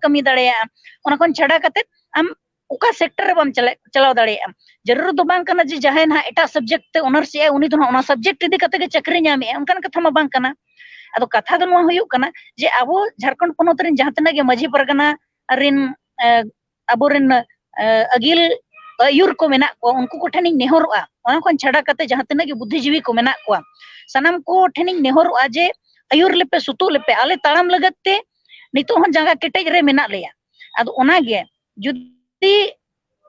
ᱠᱟᱹᱢᱤ ᱫᱟᱲᱮᱭᱟᱜᱼᱟ᱾ ᱚᱱᱟ ᱠᱷᱚᱱ ᱪᱷᱟᱰᱟ ᱠᱟᱛᱮ ᱟᱢ ᱚᱠᱟ ᱥᱮᱠᱴᱚᱨ ᱨᱮ ᱵᱟᱢ ᱪᱟᱞᱟᱜ, ᱪᱟᱞᱟᱣ ᱫᱟᱲᱮᱭᱟᱜᱼᱟ᱾ ᱡᱟᱹᱨᱩᱲ ᱫᱚ ᱵᱟᱝ ᱠᱟᱱᱟ ᱡᱮ ᱡᱟᱦᱟᱸᱭ ᱱᱟᱦᱟᱜ ᱮᱴᱟᱜ ᱥᱟᱵᱡᱮᱠᱴ ᱛᱮ ᱚᱱᱟᱨᱥ ᱮᱜᱼᱟᱭ, ᱩᱱᱤ ᱫᱚ ᱱᱟᱦᱟᱜ ᱚᱱᱟ ᱥᱟᱵᱡᱮᱠᱴ ᱤᱫᱤ ᱠᱟᱛᱮ ᱜᱮ ᱪᱟᱹᱠᱨᱤ ᱧᱟᱢᱮᱜᱼᱟ, ᱚᱱᱠᱟᱱ ᱠᱟᱛᱷᱟ ᱢᱟ ᱵᱟᱝ ᱠᱟᱱᱟ᱾ ᱟᱫᱚ ᱠᱟᱛᱷᱟ ᱫᱚ ᱱᱚᱣᱟ ᱦᱩᱭᱩᱜ ᱠᱟᱱᱟ ᱡᱮ ᱟᱵᱚ ᱡᱷᱟᱲᱠᱷᱚᱸᱰ ᱯᱚᱱᱚᱛ ᱨᱮᱱ ᱡᱟᱦᱟᱸ ᱛᱤᱱᱟᱹᱜ ᱜᱮ ᱢᱟᱹᱡᱷᱤ ᱯᱟᱨᱜᱟᱱᱟ ᱨᱮᱱ, ᱮ, ᱟᱵᱚᱨᱮᱱ, ᱮ, ᱟᱹᱜᱤᱞ ᱟᱹᱭᱩᱨ ᱠᱚ ᱢᱮᱱᱟᱜ ᱠᱚᱣᱟ, ᱩᱱᱠᱩ ᱠᱚᱴᱷᱮᱱᱤᱧ ᱱᱮᱦᱚᱨᱚᱜᱼᱟ, ᱚᱱᱟ ᱠᱷᱚᱱ ᱪᱷᱟᱰᱟ ᱠᱟᱛᱮ ᱡᱟᱦᱟᱸ ᱛᱤᱱᱟᱹᱜ ᱜᱮ ᱵᱩᱫᱽᱫᱷᱤᱡᱤᱵᱤ ᱠᱚ ᱢᱮᱱᱟᱜ ᱠᱚᱣᱟ, ᱥᱟᱱᱟᱢ ᱠᱚ ᱴᱷᱮᱱᱤᱧ ᱱᱮᱦᱚᱨᱚᱜᱼᱟ ᱡᱮ ᱟᱹᱭᱩᱨ ᱞᱮᱯᱮ, ᱥᱩᱛᱩᱜ ᱞᱮᱯᱮ, ᱟᱞᱮ ᱛᱟᱲᱟᱢ ᱞᱟᱹᱜᱤᱫ ᱛᱮ ᱱᱤᱛᱚᱜ ᱦᱚᱸ ᱡᱟᱸᱜᱟ ᱠᱮᱴᱮᱡ ᱨᱮ ᱢᱮᱱᱟᱜ ᱞᱮᱭᱟ᱾ ᱟᱫᱚ ᱚᱱᱟᱜᱮ ᱡᱩᱫᱤ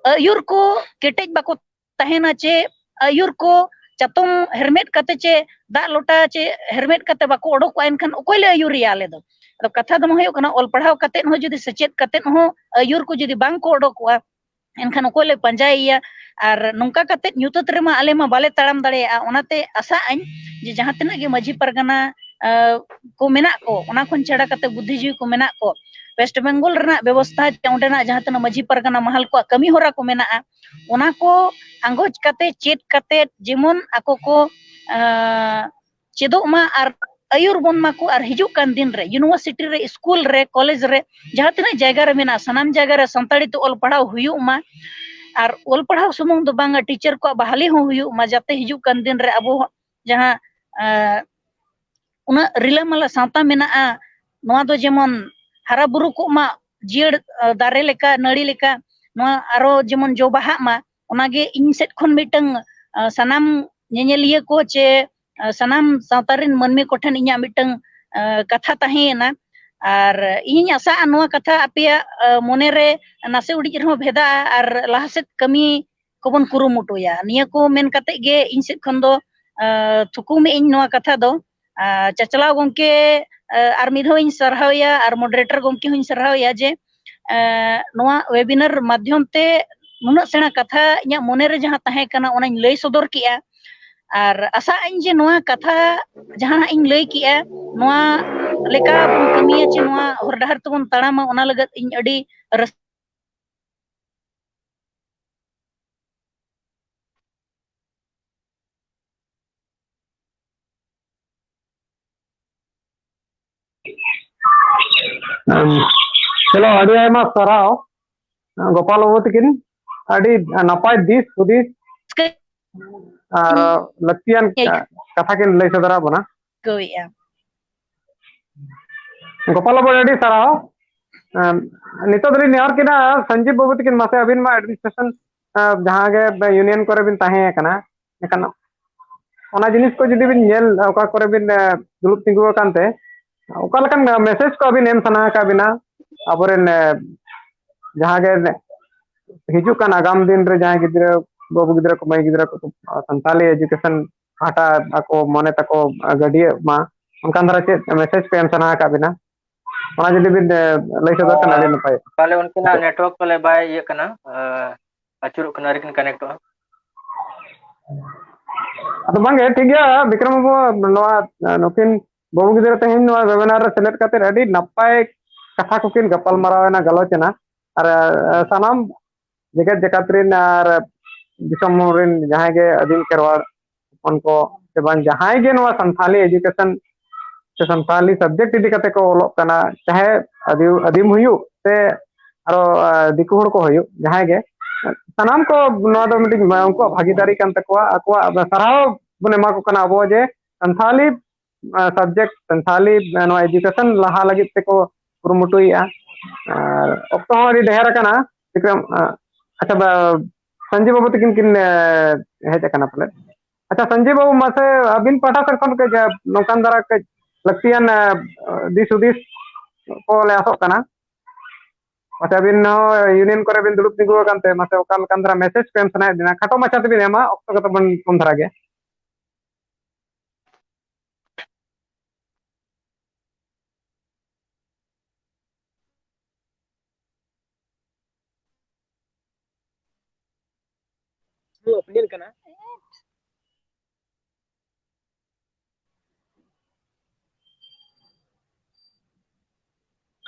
ᱟᱹᱭᱩᱨ ᱠᱚ ᱠᱮᱴᱮᱡ ᱵᱟᱠᱚ ᱛᱟᱦᱮᱱᱟ ᱪᱮ ᱟᱹᱭᱩᱨ ᱠᱚ ᱪᱟᱛᱚᱢ ᱦᱮᱨᱢᱮᱫ ᱠᱟᱛᱮ ᱪᱮ ᱫᱟᱜ ᱞᱚᱴᱟ ᱪᱮ ᱦᱮᱨᱢᱮᱫ ᱠᱟᱛᱮ ᱵᱟᱠᱚ ᱚᱰᱚᱠᱚᱜᱼᱟ, ᱮᱱᱠᱷᱟᱱ ᱚᱠᱚᱭ ᱞᱮ ᱟᱹᱭᱩᱨᱮᱭᱟ ᱟᱞᱮ ᱫᱚ? ᱟᱫᱚ ᱠᱟᱛᱷᱟ ᱫᱚ ᱱᱚᱣᱟ ᱦᱩᱭᱩᱜ ᱠᱟᱱᱟ, ᱚᱞ ᱯᱟᱲᱦᱟᱣ ᱠᱟᱛᱮ ᱦᱚᱸ ᱡᱩᱫᱤ ᱥᱮᱪᱮᱫ ᱠᱟᱛᱮ ᱦᱚᱸ ᱟᱹᱭᱩᱨ ᱠᱚ ᱡᱩᱫᱤ ᱵᱟᱝ ᱠᱚ ᱚᱰᱚᱠᱚᱜᱼᱟ, ᱮᱱᱠᱷᱟᱱ ᱚᱠᱚᱭ ᱞᱮ ᱯᱟᱸᱡᱟᱭᱮᱭᱟ? ᱟᱨ ᱱᱚᱝᱠᱟ ᱠᱟᱛᱮ ᱧᱩᱛᱟᱹᱛ ᱨᱮᱢᱟ ᱟᱞᱮ ᱢᱟ ᱵᱟᱞᱮ ᱛᱟᱲᱟᱢ ᱫᱟᱲᱮᱭᱟᱜᱼᱟ᱾ ᱚᱱᱟᱛᱮ ᱟᱥᱟᱜ ᱟᱹᱧ ᱡᱮ ᱡᱟᱦᱟᱸ ᱛᱤᱱᱟᱹᱜ ᱜᱮ ᱢᱟᱹᱡᱷᱤ ᱯᱟᱨᱜᱟᱱᱟ, ᱟᱸ, ᱠᱚ ᱢᱮᱱᱟᱜ ᱠᱚ, ᱚᱱᱟ ᱠᱷᱚᱱ ᱪᱷᱟᱰᱟ ᱠᱟᱛᱮ ᱵᱩᱫᱽᱫᱷᱤᱡᱤᱵᱤ ᱠᱚ ᱢᱮᱱᱟᱜ ᱠᱚ, ᱳᱭᱮᱥᱴ ᱵᱮᱝᱜᱚᱞ ᱨᱮᱱᱟᱜ ᱵᱮᱵᱚᱥᱛᱷᱟ ᱪᱮ ᱚᱸᱰᱮᱱᱟᱜ ᱡᱟᱦᱟᱸ ᱛᱤᱱᱟᱹᱜ ᱢᱟᱹᱡᱷᱤ ᱯᱟᱨᱜᱟᱱᱟ ᱢᱟᱦᱟᱞ ᱠᱚᱣᱟᱜ ᱠᱟᱹᱢᱤ ᱦᱚᱨᱟ ᱠᱚ ᱢᱮᱱᱟᱜᱼᱟ, ᱚᱱᱟ ᱠᱚ ᱟᱸᱜᱚᱪ ᱠᱟᱛᱮ, ᱪᱮᱫ ᱠᱟᱛᱮ, ᱡᱮᱢᱚᱱ ᱟᱠᱚ ᱠᱚ, ᱟᱸ, ᱪᱮᱫᱚᱜ ᱢᱟ ᱟᱨ ᱟᱹᱭᱩᱨ ᱵᱚᱱ ᱢᱟᱠᱚ, ᱟᱨ ᱦᱤᱡᱩᱜ ᱠᱟᱱ ᱫᱤᱱ ᱨᱮ ᱤᱭᱩᱱᱤᱵᱷᱟᱨᱥᱤᱴᱤ ᱨᱮ, ᱥᱠᱩᱞ ᱨᱮ, ᱠᱚᱞᱮᱡᱽ ᱨᱮ, ᱡᱟᱦᱟᱸ ᱛᱤᱱᱟᱹᱜ ᱡᱟᱭᱜᱟ ᱨᱮ ᱢᱮᱱᱟᱜᱼᱟ, ᱥᱟᱱᱟᱢ ᱡᱟᱭᱜᱟ ᱨᱮ ᱥᱟᱱᱛᱟᱲᱤ ᱛᱮ ᱚᱞ ᱯᱟᱲᱦᱟᱣ ᱦᱩᱭᱩᱜ ᱢᱟ᱾ ᱟᱨ ᱚᱞ ᱯᱟᱲᱦᱟᱣ ᱥᱩᱢᱩᱝ ᱫᱚ ᱵᱟᱝᱟ, ᱴᱤᱪᱟᱨ ᱠᱚᱣᱟᱜ ᱵᱟᱦᱟᱞᱤ ᱦᱚᱸ ᱦᱩᱭᱩᱜ ᱢᱟ, ᱡᱟᱛᱮ ᱦᱤᱡᱩᱜ ᱠᱟᱱ ᱫᱤᱱ ᱨᱮ ᱟᱵᱚ ᱡᱟᱦᱟᱸ, ᱮᱸ, ᱩᱱᱟᱹᱜ ᱨᱤᱞᱟᱹᱢᱟᱞᱟ ᱥᱟᱶᱛᱟ ᱢᱮᱱᱟᱜᱼᱟ, ᱱᱚᱣᱟ ᱫᱚ ᱡᱮᱢᱚᱱ ᱦᱟᱨᱟ ᱵᱩᱨᱩ ᱠᱚᱜ ᱢᱟ, ᱡᱤᱭᱟᱹᱲ, ᱮ, ᱫᱟᱨᱮ ᱞᱮᱠᱟ, ᱱᱟᱹᱲᱤ ᱞᱮᱠᱟ, ᱱᱚᱣᱟ ᱟᱨᱚ ᱡᱮᱢᱚᱱ ᱡᱚ ᱵᱟᱦᱟᱜ ᱢᱟ᱾ ᱚᱱᱟᱜᱮ ᱤᱧ ᱥᱮᱫ ᱠᱷᱚᱱ ᱢᱤᱫᱴᱟᱝ, ᱮ, ᱥᱟᱱᱟᱢ ᱧᱮᱧᱮᱞᱤᱭᱟᱹ ᱠᱚ ᱪᱮ, ᱮ, ᱥᱟᱱᱟᱢ ᱥᱟᱶᱛᱟ ᱨᱮᱱ ᱢᱟᱹᱱᱢᱤ ᱠᱚᱴᱷᱮᱱ ᱤᱧᱟᱹᱜ ᱢᱤᱫᱴᱟᱝ, ᱮ, ᱠᱟᱛᱷᱟ ᱛᱟᱦᱮᱸᱭᱮᱱᱟ᱾ ᱟᱨ ᱤᱧᱤᱧ ᱟᱥᱟᱜᱼᱟ, ᱱᱚᱣᱟ ᱠᱟᱛᱷᱟ ᱟᱯᱮᱭᱟᱜ, ᱮ, ᱢᱚᱱᱮᱨᱮ ᱱᱟᱥᱮ ᱩᱰᱤᱡ ᱨᱮᱦᱚᱸ ᱵᱷᱮᱫᱟᱜᱼᱟ ᱟᱨ ᱞᱟᱦᱟ ᱥᱮᱫ ᱠᱟᱹᱢᱤ ᱠᱚᱵᱚᱱ ᱠᱩᱨᱩᱢᱩᱴᱩᱭᱟ᱾ ᱱᱤᱭᱟᱹ ᱠᱚ ᱢᱮᱱ ᱠᱟᱛᱮ ᱜᱮ ᱤᱧ ᱥᱮᱫ ᱠᱷᱚᱱ ᱫᱚ, ᱮ, ᱛᱷᱩᱠᱩᱢᱮᱫ ᱟᱹᱧ ᱱᱚᱣᱟ ᱠᱟᱛᱷᱟ ᱫᱚ᱾ ᱟᱨ ᱪᱟᱪᱞᱟᱣ ᱜᱚᱢᱠᱮ, ᱮ, ᱟᱨ ᱢᱤᱫ ᱫᱷᱟᱣ ᱤᱧ ᱥᱟᱨᱦᱟᱣᱮᱭᱟ, ᱟᱨ moderator ᱜᱚᱢᱠᱮ ᱦᱚᱸᱧ ᱥᱟᱨᱦᱟᱣᱮᱭᱟ ᱡᱮ, ᱮ, ᱱᱚᱣᱟ webinar ᱢᱟᱫᱽᱫᱷᱚᱢ ᱛᱮ ᱱᱩᱱᱟᱹᱜ ᱥᱮᱬᱟ ᱠᱟᱛᱷᱟ ᱤᱧᱟᱹᱜ ᱢᱚᱱᱮᱨᱮ ᱡᱟᱦᱟᱸ ᱛᱟᱦᱮᱸ ᱠᱟᱱᱟ, ᱚᱱᱟᱧ ᱞᱟᱹᱭ ᱥᱚᱫᱚᱨ ᱠᱮᱜᱼᱟ᱾ ᱟᱨ ᱟᱥᱟᱜ ᱟᱹᱧ ᱡᱮ ᱱᱚᱣᱟ ᱠᱟᱛᱷᱟ ᱡᱟᱦᱟᱸ ᱤᱧ ᱞᱟᱹᱭ ᱠᱮᱜᱼᱟ, ᱱᱚᱣᱟ ᱞᱮᱠᱟ ᱵᱚᱱ ᱠᱟᱹᱢᱤᱭᱟ ᱪᱮ ᱱᱚᱣᱟ ᱦᱚᱨ ᱰᱟᱦᱟᱨ ᱛᱮᱵᱚᱱ ᱛᱟᱲᱟᱢᱟ, ᱚᱱᱟ ᱞᱟᱹᱜᱤᱫ ᱤᱧ ᱟᱹᱰᱤ ᱨᱟᱹᱥᱠᱟᱹ ᱮᱢ, ᱪᱚᱞᱚ, ᱟᱹᱰᱤ ᱟᱭᱢᱟ ᱥᱟᱨᱦᱟᱣ, ᱜᱳᱯᱟᱞ ᱵᱟᱹᱵᱩ ᱛᱟᱹᱠᱤᱱ᱾ ᱟᱹᱰᱤ ᱱᱟᱯᱟᱭ ᱫᱤᱥ ᱦᱩᱫᱤᱥ ᱟᱨ ᱞᱟᱹᱠᱛᱤᱭᱟᱱ ᱠᱟᱛᱷᱟ ᱠᱤᱱ ᱞᱟᱹᱭ ᱥᱚᱫᱚᱨᱟᱜ ᱵᱚᱱᱟ᱾ ᱟᱹᱭᱠᱟᱹᱣᱮᱫᱼᱟ᱾ ᱜᱳᱯᱟᱞ ᱵᱟᱹᱵᱩ, ᱟᱹᱰᱤ ᱥᱟᱨᱦᱟᱣ᱾ ᱮᱢ, ᱱᱤᱛᱚᱜ ᱫᱚᱞᱤᱧ ᱱᱮᱦᱚᱨ ᱠᱤᱱᱟ ᱥᱚᱧᱡᱤᱵ ᱵᱟᱹᱵᱩ ᱛᱟᱹᱠᱤᱱ, ᱢᱟᱥᱮ ᱟᱹᱵᱤᱱ ᱢᱟ administration, ᱮ, ᱡᱟᱦᱟᱸ ᱜᱮ union ᱠᱚᱨᱮ ᱵᱤᱱ ᱛᱟᱦᱮᱸ ᱠᱟᱱᱟ, ᱮᱱᱠᱷᱟᱱ ᱚᱱᱟ ᱡᱤᱱᱤᱥ ᱠᱚ ᱡᱩᱫᱤ ᱵᱤᱱ ᱧᱮᱞ, ᱚᱠᱟ ᱠᱚᱨᱮ ᱵᱤᱱ, ᱮ, ᱫᱩᱲᱩᱵ ᱛᱤᱸᱜᱩ ᱟᱠᱟᱱ ᱛᱮ, ᱚᱠᱟ ᱞᱮᱠᱟᱱ message ᱠᱚ ᱟᱹᱵᱤᱱ ᱮᱢ ᱥᱟᱱᱟ ᱟᱠᱟᱫ ᱵᱤᱱᱟ ᱟᱵᱚᱨᱮᱱ, ᱮ, ᱡᱟᱦᱟᱸ ᱜᱮ ᱦᱤᱡᱩᱜ ᱠᱟᱱ ᱟᱜᱟᱢ ᱫᱤᱱ ᱨᱮ ᱡᱟᱦᱟᱸᱭ ᱜᱤᱫᱽᱨᱟᱹ, ᱵᱟᱹᱵᱩ ᱜᱤᱫᱽᱨᱟᱹ ᱠᱚ, ᱢᱟᱹᱭ ᱜᱤᱫᱽᱨᱟᱹ ᱠᱚ ᱥᱟᱱᱛᱟᱞᱤ education ᱯᱟᱦᱴᱟ ᱟᱠᱚ ᱢᱚᱱᱮ ᱛᱟᱠᱚ ᱜᱟᱹᱰᱭᱟᱹᱜ ᱢᱟ, ᱚᱱᱠᱟᱱ ᱫᱷᱟᱨᱟ ᱪᱮᱫ message ᱠᱚ ᱮᱢ ᱥᱟᱱᱟ ᱟᱠᱟᱫ ᱵᱤᱱᱟ? ᱚᱱᱟ ᱡᱩᱫᱤ ᱵᱤᱱ, ᱮ, ᱞᱟᱹᱭ ᱥᱚᱫᱚᱨ ᱠᱷᱟᱱ ᱟᱹᱰᱤ ᱱᱟᱯᱟᱭ᱾ ᱯᱟᱞᱮ ᱩᱱᱠᱤᱱᱟᱜ network ᱯᱟᱞᱮ ᱵᱟᱭ ᱤᱭᱟᱹᱜ ᱠᱟᱱᱟ᱾ ᱮ, ᱟᱹᱪᱩᱨᱚᱜ ᱠᱟᱱᱟ, ᱟᱹᱣᱨᱤ ᱠᱤᱱ ᱠᱟᱱᱮᱠᱴᱚᱜᱼᱟ᱾ ᱟᱫᱚ ᱵᱟᱝᱜᱮ, ᱴᱷᱤᱠ ᱜᱮᱭᱟ ᱵᱤᱠᱨᱚᱢ ᱵᱟᱹᱵᱩ, ᱱᱚᱣᱟ ᱱᱩᱠᱤᱱ ᱵᱟᱹᱵᱩ ᱜᱤᱫᱽᱨᱟᱹ ᱛᱮᱦᱮᱧ ᱱᱚᱣᱟ ᱣᱮᱵᱤᱱᱟᱨ ᱨᱮ ᱥᱮᱞᱮᱫ ᱠᱟᱛᱮ ᱟᱹᱰᱤ ᱱᱟᱯᱟᱭ ᱠᱟᱛᱷᱟ ᱠᱚᱠᱤᱱ ᱜᱟᱯᱟᱞ ᱢᱟᱨᱟᱣ ᱮᱱᱟ, ᱜᱟᱞᱚᱪ ᱮᱱᱟ᱾ ᱟᱨ ᱥᱟᱱᱟᱢ ᱡᱮᱜᱮᱛ ᱡᱟᱠᱟᱛ ᱨᱮᱱ ᱟᱨ ᱫᱤᱥᱚᱢ ᱨᱮᱱ ᱡᱟᱦᱟᱸᱭ ᱜᱮ ᱟᱹᱫᱤᱢ ᱠᱷᱮᱨᱣᱟᱲ ᱦᱚᱯᱚᱱ ᱠᱚ ᱥᱮ ᱵᱟᱝ ᱡᱟᱦᱟᱸᱭ ᱜᱮ ᱱᱚᱣᱟ ᱥᱟᱱᱛᱷᱟᱞᱤ ᱮᱰᱩᱠᱮᱥᱚᱱ ᱥᱮ ᱥᱟᱱᱛᱷᱟᱞᱤ ᱥᱟᱵᱡᱮᱠᱴ ᱤᱫᱤ ᱠᱟᱛᱮ ᱠᱚ ᱚᱞᱚᱜ ᱠᱟᱱᱟ, ᱪᱟᱦᱮ ᱟᱹᱫᱤᱢ ᱦᱩᱭᱩᱜ ᱥᱮ ᱟᱨᱚ ᱫᱤᱠᱩ ᱦᱚᱲ ᱠᱚ ᱦᱩᱭᱩᱜ, ᱡᱟᱦᱟᱸᱭ ᱜᱮ, ᱥᱟᱱᱟᱢ ᱠᱚ ᱱᱚᱣᱟ ᱫᱚ ᱢᱤᱫᱴᱤᱡ ᱩᱱᱠᱩᱣᱟᱜ ᱵᱷᱟᱜᱤᱫᱟᱨᱤ ᱠᱟᱱ ᱛᱟᱠᱚᱣᱟ᱾ ᱟᱠᱚᱣᱟᱜ ᱥᱟᱨᱦᱟᱣ ᱵᱚᱱ ᱮᱢᱟ ᱠᱚ ᱠᱟᱱᱟ ᱟᱵᱚ ᱡᱮ ᱥᱟᱱᱛᱷᱟᱞᱤ ᱥᱟᱵᱡᱮᱠᱴ, ᱥᱟᱱᱛᱷᱟᱞᱤ ᱱᱚᱣᱟ ᱮᱰᱩᱠᱮᱥᱚᱱ ᱞᱟᱦᱟ ᱞᱟᱹᱜᱤᱫ ᱛᱮᱠᱚ ᱠᱩᱨᱩᱢᱩᱴᱩᱭᱮᱫᱼᱟ᱾ ᱟᱨ ᱚᱠᱛᱚ ᱦᱚᱸ ᱟᱹᱰᱤ ᱰᱷᱮᱨ ᱟᱠᱟᱱᱟ᱾ ᱵᱤᱠᱨᱚᱢ, ᱟᱪᱪᱷᱟ, ᱥᱚᱧᱡᱤᱵ ᱵᱟᱹᱵᱩ ᱛᱟᱹᱠᱤᱱ ᱠᱤᱱ ᱦᱮᱡ ᱟᱠᱟᱱᱟ ᱯᱟᱞᱮ᱾ ᱟᱪᱪᱷᱟ ᱥᱚᱧᱡᱤᱵ ᱵᱟᱹᱵᱩ, ᱢᱟᱥᱮ ᱟᱹᱵᱤᱱ ᱯᱟᱦᱴᱟ ᱥᱮᱫ ᱠᱷᱚᱱ ᱠᱟᱹᱡ ᱱᱚᱝᱠᱟᱱ ᱫᱷᱟᱨᱟ ᱠᱟᱹᱡ ᱞᱟᱹᱠᱛᱤᱭᱟᱱ ᱫᱤᱥ ᱦᱩᱫᱤᱥ ᱠᱚ ᱞᱮ ᱟᱥᱚᱜ ᱠᱟᱱᱟ᱾ ᱢᱟᱥᱮ ᱟᱹᱵᱤᱱ ᱦᱚᱸ ᱤᱭᱩᱱᱤᱭᱚᱱ ᱠᱚᱨᱮ ᱵᱤᱱ ᱫᱩᱲᱩᱵ ᱛᱤᱸᱜᱩ ᱟᱠᱟᱱ ᱛᱮ ᱢᱟᱥᱮ ᱚᱠᱟ ᱞᱮᱠᱟᱱ ᱫᱷᱟᱨᱟ ᱢᱮᱥᱮᱡᱽ ᱠᱚ ᱮᱢ ᱥᱟᱱᱟᱭᱮᱫ ᱵᱤᱱᱟ? ᱠᱷᱟᱴᱚ ᱢᱟᱪᱷᱟ ᱛᱮᱵᱤᱱ ᱮᱢᱟ, ᱚᱠᱛᱚ ᱠᱚ ᱛᱟᱵᱚᱱ ᱠᱚᱢ ᱫᱷᱟᱨᱟ ᱜᱮ᱾ ᱱᱚᱣᱟ opinion ᱠᱟᱱᱟ᱾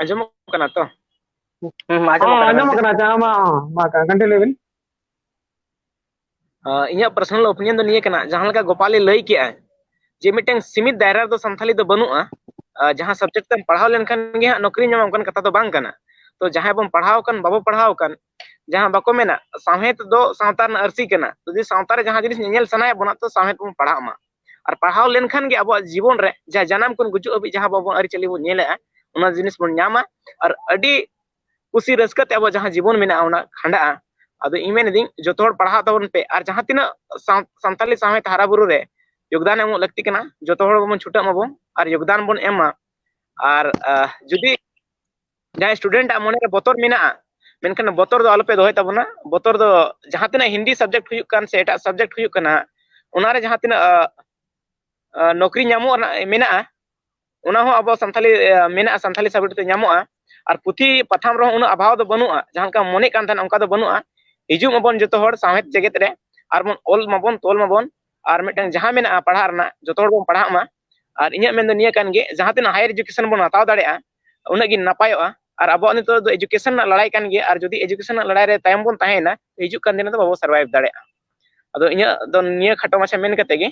ᱟᱸᱡᱚᱢᱚᱜ ᱠᱟᱱᱟ ᱛᱚ? ᱦᱩᱸ, ᱟᱸᱡᱚᱢᱚᱜ ᱠᱟᱱᱟ, ᱟᱸᱡᱚᱢᱚᱜ ᱠᱟᱱᱟ᱾ ᱟᱪᱪᱷᱟ, ᱢᱟ, ᱢᱟ, continue ᱵᱤᱱ᱾ ᱤᱧᱟᱹᱜ personal opinion ᱫᱚ ᱱᱤᱭᱟᱹ ᱠᱟᱱᱟ, ᱡᱟᱦᱟᱸ ᱞᱮᱠᱟ ᱜᱳᱯᱟᱞᱮ ᱞᱟᱹᱭ ᱠᱮᱜᱼᱟ ᱡᱮ ᱢᱤᱫᱴᱟᱝ ᱥᱤᱢᱤᱛ ᱫᱟᱭᱨᱟ ᱨᱮᱫᱚ ᱥᱟᱱᱛᱷᱟᱞᱤ ᱫᱚ ᱵᱟᱹᱱᱩᱜᱼᱟ᱾ ᱡᱟᱦᱟᱸ subject ᱛᱮᱢ ᱯᱟᱲᱦᱟᱣ ᱞᱮᱱᱠᱷᱟᱱ ᱜᱮ ᱦᱟᱸᱜ ᱱᱚᱠᱨᱤ ᱧᱟᱢᱟ, ᱚᱱᱠᱟᱱ ᱠᱟᱛᱷᱟ ᱫᱚ ᱵᱟᱝ ᱠᱟᱱᱟ᱾ ᱛᱚ ᱡᱟᱦᱟᱸᱭ ᱵᱚᱱ ᱯᱟᱲᱦᱟᱣ ᱟᱠᱟᱱ, ᱵᱟᱵᱚ ᱯᱟᱲᱦᱟᱣ ᱟᱠᱟᱱ, ᱡᱟᱦᱟᱸ ᱵᱟᱠᱚ ᱢᱮᱱᱟ ᱥᱟᱶᱦᱮᱫ ᱫᱚ ᱥᱟᱶᱛᱟ ᱨᱮᱱᱟᱜ ᱟᱹᱨᱥᱤ ᱠᱟᱱᱟ, ᱡᱩᱫᱤ ᱥᱟᱶᱛᱟ ᱨᱮ ᱡᱟᱦᱟᱸ ᱡᱤᱱᱤᱥ ᱧᱮᱧᱮᱞ ᱥᱟᱱᱟᱭᱮᱫ ᱵᱚᱱᱟ ᱛᱚ ᱥᱟᱶᱦᱮᱫ ᱵᱚᱱ ᱯᱟᱲᱦᱟᱜ ᱢᱟ᱾ ᱟᱨ ᱯᱟᱲᱦᱟᱣ ᱞᱮᱱᱠᱷᱟᱱ ᱜᱮ ᱟᱵᱚᱣᱟᱜ ᱡᱤᱵᱚᱱ ᱨᱮ ᱡᱟᱦᱟᱸ ᱡᱟᱱᱟᱢ ᱠᱷᱚᱱ ᱜᱩᱡᱩᱜ ᱦᱟᱹᱵᱤᱡ ᱡᱟᱦᱟᱸ ᱵᱟᱵᱚᱱ ᱟᱹᱨᱤᱪᱟᱹᱞᱤ ᱵᱚᱱ ᱧᱮᱞᱮᱜᱼᱟ, ᱚᱱᱟ ᱡᱤᱱᱤᱥ ᱵᱚᱱ ᱧᱟᱢᱟ᱾ ᱟᱨ ᱟᱹᱰᱤ ᱠᱩᱥᱤ ᱨᱟᱹᱥᱠᱟᱹ ᱛᱮ ᱟᱵᱚ ᱡᱟᱦᱟᱸ ᱡᱤᱵᱚᱱ ᱢᱮᱱᱟᱜᱼᱟ ᱚᱱᱟ ᱠᱷᱟᱸᱰᱟᱜᱼᱟ᱾ ᱟᱫᱚ ᱤᱧ ᱢᱮᱱᱫᱟᱹᱧ ᱡᱚᱛᱚ ᱦᱚᱲ ᱯᱟᱲᱦᱟᱣ ᱛᱟᱵᱚᱱ ᱯᱮ, ᱟᱨ ᱡᱟᱦᱟᱸ ᱛᱤᱱᱟᱹᱜ ᱥᱟᱶ-, ᱥᱟᱱᱛᱟᱞᱤ ᱥᱟᱶᱦᱮᱫ ᱦᱟᱨᱟ ᱵᱩᱨᱩ ᱨᱮ ᱡᱳᱜᱽᱫᱟᱱ ᱮᱢᱚᱜ ᱞᱟᱹᱠᱛᱤ ᱠᱟᱱᱟ, ᱡᱚᱛᱚ ᱦᱚᱲ ᱵᱚᱱ ᱪᱷᱩᱴᱟᱹᱜ ᱢᱟᱵᱚᱱ ᱟᱨ ᱡᱳᱜᱽᱫᱟᱱ ᱵᱚᱱ ᱮᱢ ᱢᱟ᱾ ᱟᱨ ᱟᱦ, ᱡᱩᱫᱤ ᱡᱟᱦᱟᱸᱭ student ᱟᱜ ᱢᱚᱱᱮᱨᱮ ᱵᱚᱛᱚᱨ ᱢᱮᱱᱟᱜᱼᱟ, ᱢᱮᱱᱠᱷᱟᱱ ᱵᱚᱛᱚᱨ ᱫᱚ ᱟᱞᱚᱯᱮ ᱫᱚᱦᱚᱭ ᱛᱟᱵᱚᱱᱟ᱾ ᱵᱚᱛᱚᱨ ᱫᱚ ᱡᱟᱦᱟᱸ ᱛᱤᱱᱟᱹᱜ ᱦᱤᱱᱫᱤ subject ᱦᱩᱭᱩᱜ ᱠᱟᱱ ᱥᱮ ᱮᱴᱟᱜ subject ᱦᱩᱭᱩᱜ ᱠᱟᱱᱟ, ᱚᱱᱟᱨᱮ ᱡᱟᱦᱟᱸ ᱛᱤᱱᱟᱹᱜ ᱟᱦ, ᱟᱦ, ᱱᱚᱠᱨᱤ ᱧᱟᱢᱚᱜ ᱨᱮᱱᱟᱜ ᱢᱮᱱᱟᱜᱼᱟ, ᱚᱱᱟ ᱦᱚᱸ ᱟᱵᱚ ᱥᱟᱱᱛᱟᱞᱤ, ᱟᱦ, ᱢᱮᱱᱟᱜᱼᱟ, ᱥᱟᱱᱛᱟᱞᱤ subject ᱛᱮ ᱧᱟᱢᱚᱜᱼᱟ᱾ ᱟᱨ ᱯᱩᱛᱷᱤ ᱯᱟᱛᱷᱟᱢ ᱨᱮᱦᱚᱸ ᱩᱱᱟᱹᱜ ᱚᱵᱷᱟᱵᱽ ᱫᱚ ᱵᱟᱹᱱᱩᱜᱼᱟ, ᱡᱟᱦᱟᱸ ᱞᱮᱠᱟ ᱢᱚᱱᱮᱜ ᱠᱟᱱ ᱛᱟᱦᱮᱱᱟ ᱚᱱᱠᱟ ᱫᱚ ᱵᱟᱹᱱᱩᱜᱼᱟ᱾ ᱦᱤᱡᱩᱜ ᱢᱟᱵᱚᱱ ᱡᱚᱛᱚ ᱦᱚᱲ ᱥᱟᱶᱦᱮᱫ ᱡᱮᱜᱮᱛ ᱨᱮ, ᱟᱨ ᱵᱚᱱ ᱚᱞ ᱢᱟᱵᱚᱱ, ᱛᱚᱞ ᱢᱟᱵᱚᱱ, ᱟᱨ ᱢᱤᱫᱴᱟᱝ ᱡᱟᱦᱟᱸ ᱢᱮᱱᱟᱜᱼᱟ ᱯᱟᱲᱦᱟᱜ ᱨᱮᱱᱟᱜ, ᱡᱚᱛᱚ ᱦᱚᱲ ᱵᱚᱱ ᱯᱟᱲᱦᱟᱜ ᱢᱟ᱾ ᱟᱨ ᱤᱧᱟᱹᱜ ᱢᱮᱱ ᱫᱚ ᱱᱤᱭᱟᱹ ᱠᱟᱱ ᱜᱮ, ᱡᱟᱦᱟᱸ ᱛᱤᱱᱟᱹᱜ higher education ᱵᱚᱱ ᱦᱟᱛᱟᱣ ᱫᱟᱲᱮᱭᱟᱜᱼᱟ, ᱩᱱᱟᱹᱜ ᱜᱮ ᱱᱟᱯᱟᱭᱚᱜᱼᱟ᱾ ᱟᱨ ᱟᱵᱚᱣᱟᱜ ᱱᱤᱛᱚᱜ ᱫᱚ education ᱨᱮᱱᱟᱜ ᱞᱟᱲᱟᱭ ᱠᱟᱱ ᱜᱮᱭᱟ, ᱟᱨ ᱡᱩᱫᱤ education ᱨᱮᱱᱟᱜ ᱞᱟᱲᱟᱭ ᱨᱮ ᱛᱟᱭᱚᱢ ᱵᱚᱱ ᱛᱟᱦᱮᱸᱭᱮᱱᱟ, ᱦᱤᱡᱩᱜ ᱠᱟᱱ ᱫᱤᱱ ᱨᱮᱫᱚ ᱵᱟᱵᱚ survive ᱫᱟᱲᱮᱭᱟᱜᱼᱟ᱾ ᱟᱫᱚ ᱤᱧᱟᱹᱜ ᱫᱚ ᱱᱤᱭᱟᱹ ᱠᱷᱟᱴᱚ ᱢᱟᱪᱷᱟ ᱢᱮᱱ ᱠᱟᱛᱮ ᱜᱮ,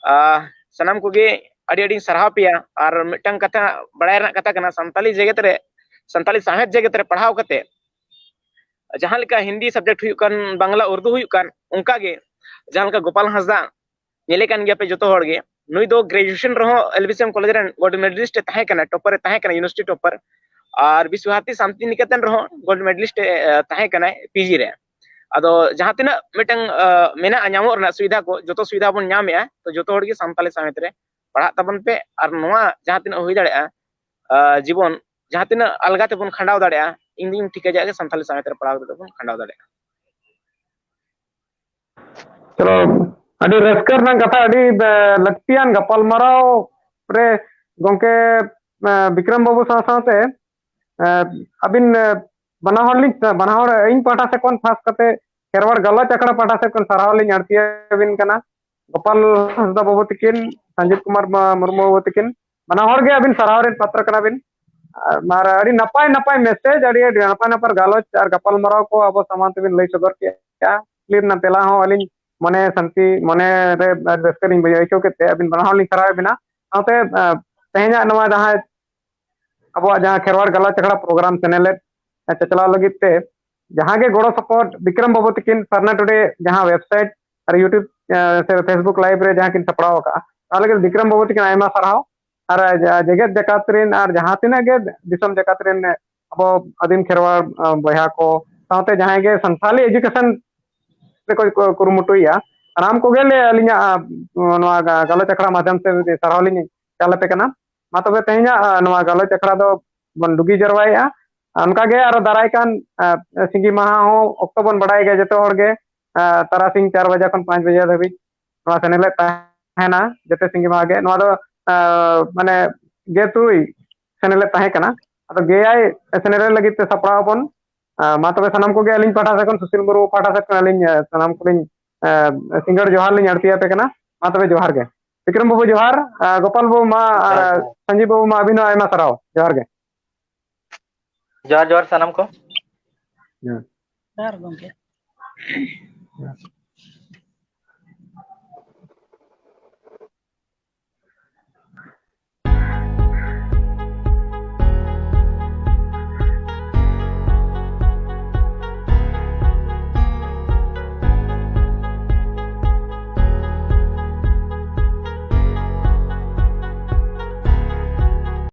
ᱟᱨ ᱥᱟᱱᱟᱢ ᱠᱚᱜᱮ ᱟᱹᱰᱤ ᱟᱹᱰᱤᱧ ᱥᱟᱨᱦᱟᱣ ᱯᱮᱭᱟ᱾ ᱟᱨ ᱢᱤᱫᱴᱟᱝ ᱠᱟᱛᱷᱟ ᱵᱟᱲᱟᱭ ᱨᱮᱱᱟᱜ ᱠᱟᱛᱷᱟ ᱠᱟᱱᱟ, ᱥᱟᱱᱛᱟᱞᱤ ᱡᱮᱜᱮᱛ ᱨᱮ, ᱥᱟᱱᱛᱟᱞᱤ ᱥᱟᱶᱦᱮᱫ ᱡᱮᱜᱮᱛ ᱨᱮ ᱯᱟᱲᱦᱟᱣ ᱠᱟᱛᱮ ᱡᱟᱦᱟᱸ ᱞᱮᱠᱟ ᱦᱤᱱᱫᱤ subject ᱦᱩᱭᱩᱜ ᱠᱟᱱ, ᱵᱟᱝᱞᱟ ᱩᱨᱫᱩ ᱦᱩᱭᱩᱜ ᱠᱟᱱ, ᱚᱱᱠᱟ ᱜᱮ ᱡᱟᱦᱟᱸ ᱞᱮᱠᱟ ᱜᱳᱯᱟᱞ ᱦᱟᱸᱥᱫᱟ, ᱧᱮᱞᱮ ᱠᱟᱱ ᱜᱮᱭᱟ ᱯᱮ ᱡᱚᱛᱚ ᱦᱚᱲ ᱜᱮ, ᱱᱩᱭ ᱫᱚ graduation ᱨᱮᱦᱚᱸ LBCM college ᱨᱮᱱ gold medalist ᱮ ᱛᱟᱦᱮᱸ ᱠᱟᱱᱟ, topper ᱮ ᱛᱟᱦᱮᱸ ᱠᱟᱱᱟ, university topper᱾ ᱟᱨ ᱵᱤᱥᱣᱟᱵᱷᱟᱨᱚᱛᱤ ᱥᱟᱱᱛᱤ ᱱᱤᱠᱮᱛᱚᱱ ᱨᱮᱦᱚᱸ gold medalist ᱮ, ᱮ, ᱛᱟᱦᱮᱸ ᱠᱟᱱᱟᱭ PG ᱨᱮ᱾ ᱟᱫᱚ ᱡᱟᱦᱟᱸ ᱛᱤᱱᱟᱹᱜ ᱢᱤᱫᱴᱟᱝ, ᱟ, ᱢᱮᱱᱟᱜᱼᱟ ᱧᱟᱢᱚᱜ ᱨᱮᱱᱟᱜ ᱥᱩᱵᱤᱫᱷᱟ ᱠᱚ, ᱡᱚᱛᱚ ᱥᱩᱵᱤᱫᱷᱟ ᱵᱚᱱ ᱧᱟᱢᱮᱜᱼᱟ, ᱛᱚ ᱡᱚᱛᱚ ᱦᱚᱲ ᱜᱮ ᱥᱟᱱᱛᱟᱞᱤ ᱥᱟᱶᱦᱮᱫ ᱨᱮ ᱯᱟᱲᱦᱟᱜ ᱛᱟᱵᱚᱱ ᱯᱮ᱾ ᱟᱨ ᱱᱚᱣᱟ ᱡᱟᱦᱟᱸ ᱛᱤᱱᱟᱹᱜ ᱦᱩᱭ ᱫᱟᱲᱮᱭᱟᱜᱼᱟ, ᱟ, ᱡᱤᱵᱚᱱ ᱡᱟᱦᱟᱸ ᱛᱤᱱᱟᱹᱜ ᱟᱞᱜᱟ ᱛᱮᱵᱚᱱ ᱠᱷᱟᱸᱰᱟᱣ ᱫᱟᱲᱮᱭᱟᱜᱼᱟ, ᱤᱧ ᱫᱩᱧ ᱴᱷᱤᱠᱟᱹᱭᱟ ᱡᱮ ᱥᱟᱱᱛᱟᱞᱤ ᱥᱟᱶᱦᱮᱫ ᱨᱮ ᱯᱟᱲᱦᱟᱣ ᱠᱟᱛᱮ ᱵᱚᱱ ᱠᱷᱟᱸᱰᱟᱣ ᱫᱟᱲᱮᱭᱟᱜᱼᱟ᱾ ᱪᱚᱞᱚ, ᱟᱹᱰᱤ ᱨᱟᱹᱥᱠᱟᱹ ᱨᱮᱱᱟᱜ ᱠᱟᱛᱷᱟ, ᱟᱹᱰᱤ, ᱮ, ᱞᱟᱹᱠᱛᱤᱭᱟᱱ ᱜᱟᱯᱟᱞᱢᱟᱨᱟᱣ ᱨᱮ ᱜᱚᱢᱠᱮ, ᱮ, ᱵᱤᱠᱨᱚᱢ ᱵᱟᱹᱵᱩ ᱥᱟᱶ ᱥᱟᱶᱛᱮ, ᱮ, ᱟᱹᱵᱤᱱ, ᱮ, ᱵᱟᱱᱟ ᱦᱚᱲ ᱞᱤᱧ, ᱵᱟᱱᱟ ᱦᱚᱲ ᱤᱧ ᱯᱟᱦᱴᱟ ᱥᱮᱫ ᱠᱷᱚᱱ ᱠᱷᱟᱥ ᱠᱟᱛᱮ ᱠᱷᱮᱨᱣᱟᱲ ᱜᱟᱞᱚᱪ ᱟᱠᱷᱲᱟ ᱯᱟᱦᱴᱟ ᱥᱮᱫ ᱠᱷᱚᱱ ᱥᱟᱨᱦᱟᱣ ᱞᱤᱧ ᱟᱹᱲᱛᱤᱭᱟᱵᱤᱱ ᱠᱟᱱᱟ᱾ ᱜᱳᱯᱟᱞ ᱦᱟᱸᱥᱫᱟ ᱵᱟᱹᱵᱩ ᱛᱟᱹᱠᱤᱱ, ᱥᱚᱧᱡᱤᱵ ᱠᱩᱢᱟᱨ ᱢᱟ-, ᱢᱩᱨᱢᱩ ᱵᱟᱹᱵᱩ ᱛᱟᱹᱠᱤᱱ, ᱵᱟᱱᱟ ᱦᱚᱲ ᱜᱮ ᱟᱹᱵᱤᱱ ᱥᱟᱨᱦᱟᱣ ᱨᱮᱱ ᱯᱟᱛᱨᱚ ᱠᱟᱱᱟ ᱵᱤᱱ᱾ ᱟᱨ ᱟᱹᱰᱤ ᱱᱟᱯᱟᱭ ᱱᱟᱯᱟᱭ message, ᱟᱹᱰᱤ, ᱟᱹᱰᱤ ᱱᱟᱯᱟᱭ ᱱᱟᱯᱟᱭ ᱜᱟᱞᱚᱪ ᱟᱨ ᱜᱟᱯᱟᱞᱢᱟᱨᱟᱣ ᱠᱚ ᱟᱵᱚ ᱥᱟᱢᱟᱝ ᱛᱮᱵᱤᱱ ᱞᱟᱹᱭ ᱥᱚᱫᱚᱨ ᱠᱮᱫᱼᱟ᱾ ᱠᱩᱠᱞᱤ ᱨᱮᱱᱟᱜ ᱛᱮᱞᱟ ᱦᱚᱸ ᱟᱹᱞᱤᱧ ᱢᱚᱱᱮ ᱥᱟᱱᱛᱤ, ᱢᱚᱱᱮ ᱨᱮ ᱨᱟᱹᱥᱠᱟᱹ ᱞᱤᱧ ᱵᱩᱡᱷᱟᱹᱣ ᱟᱹᱭᱠᱟᱹᱣ ᱠᱮᱫ ᱛᱮ ᱟᱹᱵᱤᱱ ᱵᱟᱱᱟ ᱦᱚᱲ ᱞᱤᱧ ᱥᱟᱨᱦᱟᱣᱮᱫ ᱵᱤᱱᱟ᱾ ᱥᱟᱶᱛᱮ, ᱟ, ᱛᱮᱦᱮᱧᱟᱜ ᱱᱚᱣᱟ ᱡᱟᱦᱟᱸ ᱟᱵᱚᱣᱟᱜ ᱡᱟᱦᱟᱸ ᱠᱷᱮᱨᱣᱟᱲ ᱜᱟᱞᱚᱪ ᱟᱠᱷᱲᱟ program ᱥᱮᱱᱮᱞᱮᱫ ᱪᱟᱪᱞᱟᱣ ᱞᱟᱹᱜᱤᱫ ᱛᱮ ᱡᱟᱦᱟᱸ ᱜᱮ ᱜᱚᱲᱚ ᱥᱚᱯᱚᱦᱚᱫ ᱵᱤᱠᱨᱚᱢ ᱵᱟᱹᱵᱩ ᱛᱟᱹᱠᱤᱱ ᱥᱟᱨᱱᱟ ᱴᱩᱰᱮ ᱡᱟᱦᱟᱸ website ᱟᱨ YouTube, ᱮ, ᱥᱮ Facebook live ᱨᱮ ᱡᱟᱦᱟᱸ ᱠᱤᱱ ᱥᱟᱯᱲᱟᱣ ᱟᱠᱟᱫᱼᱟ, ᱚᱱᱟ ᱞᱟᱹᱜᱤᱫ ᱵᱤᱠᱨᱚᱢ ᱵᱟᱹᱵᱩ ᱛᱟᱹᱠᱤᱱ ᱟᱭᱢᱟ ᱥᱟᱨᱦᱟᱣ᱾ ᱟᱨ ᱡᱟ-, ᱡᱮᱜᱮᱛ ᱡᱟᱠᱟᱛ ᱨᱮᱱ ᱟᱨ ᱡᱟᱦᱟᱸ ᱛᱤᱱᱟᱹᱜ ᱜᱮ ᱫᱤᱥᱚᱢ ᱡᱟᱠᱟᱛ ᱨᱮᱱ ᱟᱵᱚ ᱟᱹᱫᱤᱢ ᱠᱷᱮᱨᱣᱟᱲ, ᱟ, ᱵᱚᱭᱦᱟ ᱠᱚ ᱥᱟᱶᱛᱮ ᱡᱟᱦᱟᱸᱭ ᱜᱮ ᱥᱟᱱᱛᱷᱟᱞᱤ education ᱨᱮᱠᱚ ᱠᱚ ᱠᱩᱨᱩᱢᱩᱴᱩᱭᱮᱫᱼᱟ, ᱥᱟᱱᱟᱢ ᱠᱚᱜᱮ ᱞᱮ ᱟᱹᱞᱤᱧᱟᱜ, ᱟ, ᱱᱚᱣᱟ ᱜᱟ-, ᱜᱟᱞᱚᱪ ᱟᱠᱷᱲᱟ ᱢᱟᱫᱽᱫᱷᱚᱢ ᱛᱮ ᱥᱟᱨᱦᱟᱣ ᱞᱤᱧ ᱪᱟᱞ ᱟᱯᱮ ᱠᱟᱱᱟ᱾ ᱢᱟ ᱛᱚᱵᱮ ᱛᱮᱦᱮᱧᱟᱜ, ᱟ, ᱱᱚᱣᱟ ᱜᱟᱞᱚᱪ ᱟᱠᱷᱲᱟ ᱫᱚ ᱵᱚᱱ ᱰᱩᱜᱤ ᱡᱟᱨᱣᱟᱭᱮᱫᱼᱟ᱾ ᱟᱨ ᱚᱱᱠᱟ ᱜᱮ ᱟᱨᱚ ᱫᱟᱨᱟᱭ ᱠᱟᱱ, ᱟ, ᱥᱤᱸᱜᱤ ᱢᱟᱦᱟ ᱦᱚᱸ ᱚᱠᱛᱚ ᱵᱚᱱ ᱵᱟᱲᱟᱭ ᱜᱮᱭᱟ ᱡᱚᱛᱚ ᱦᱚᱲ ᱜᱮ, ᱟ, ᱛᱟᱨᱟᱥᱤᱧ ᱪᱟᱨ ᱵᱟᱡᱮ ᱠᱷᱚᱱ ᱯᱟᱸᱪ ᱵᱟᱡᱮ ᱫᱷᱟᱹᱵᱤᱡ ᱱᱚᱣᱟ ᱥᱮᱱᱮᱞᱮᱫ ᱛᱟᱦᱮᱱᱟ ᱡᱚᱛᱚ ᱥᱤᱸᱜᱤ ᱢᱟᱦᱟ ᱜᱮ᱾ ᱱᱚᱣᱟ ᱫᱚ, ᱟ, ᱢᱟᱱᱮ ᱜᱮ ᱛᱩᱨᱩᱭ ᱥᱮᱱᱮᱞᱮᱫ ᱛᱟᱦᱮᱸ ᱠᱟᱱᱟ᱾ ᱟᱫᱚ ᱜᱮᱭᱟᱭ ᱥᱮᱱᱮᱞᱮᱫ ᱞᱟᱹᱜᱤᱫ ᱛᱮ ᱥᱟᱯᱲᱟᱣ ᱵᱚᱱ ᱟᱨ ᱢᱟ ᱛᱚᱵᱮ ᱥᱟᱱᱟᱢ ᱠᱚᱜᱮ ᱟᱹᱞᱤᱧ ᱯᱟᱦᱴᱟ ᱥᱮᱫ ᱠᱷᱚᱱ, ᱥᱩᱥᱤᱞ ᱢᱩᱨᱢᱩ ᱯᱟᱦᱴᱟ ᱥᱮᱫ ᱠᱷᱚᱱ ᱟᱹᱞᱤᱧ, ᱮ, ᱥᱟᱱᱟᱢ ᱠᱚᱞᱤᱧ, ᱮ, ᱥᱤᱸᱜᱟᱹᱲ ᱡᱚᱦᱟᱨ ᱞᱤᱧ ᱟᱬᱛᱤ ᱟᱯᱮ ᱠᱟᱱᱟ᱾ ᱢᱟ ᱛᱚᱵᱮ ᱡᱚᱦᱟᱨ ᱜᱮ᱾ ᱵᱤᱠᱨᱚᱢ ᱵᱟᱹᱵᱩ ᱡᱚᱦᱟᱨ, ᱟᱨ ᱜᱚᱯᱟᱞ ᱵᱟᱹᱵᱩ ᱢᱟ, ᱟᱨ ᱡᱚᱦᱟᱨ, ᱡᱚᱦᱟᱨ᱾ ᱥᱟᱱᱡᱤᱵ ᱵᱟᱹᱵᱩ ᱢᱟ ᱟᱹᱵᱤᱱ ᱦᱚᱸ ᱟᱭᱢᱟ ᱥᱟᱨᱦᱟᱣ᱾ ᱡᱚᱦᱟᱨ ᱜᱮ᱾ ᱡᱚᱦᱟᱨ, ᱡᱚᱦᱟᱨ ᱥᱟᱱᱟᱢ ᱠᱚ᱾ ᱦᱮᱸ᱾ ᱡᱚᱦᱟᱨ ᱜᱚᱢᱠᱮ᱾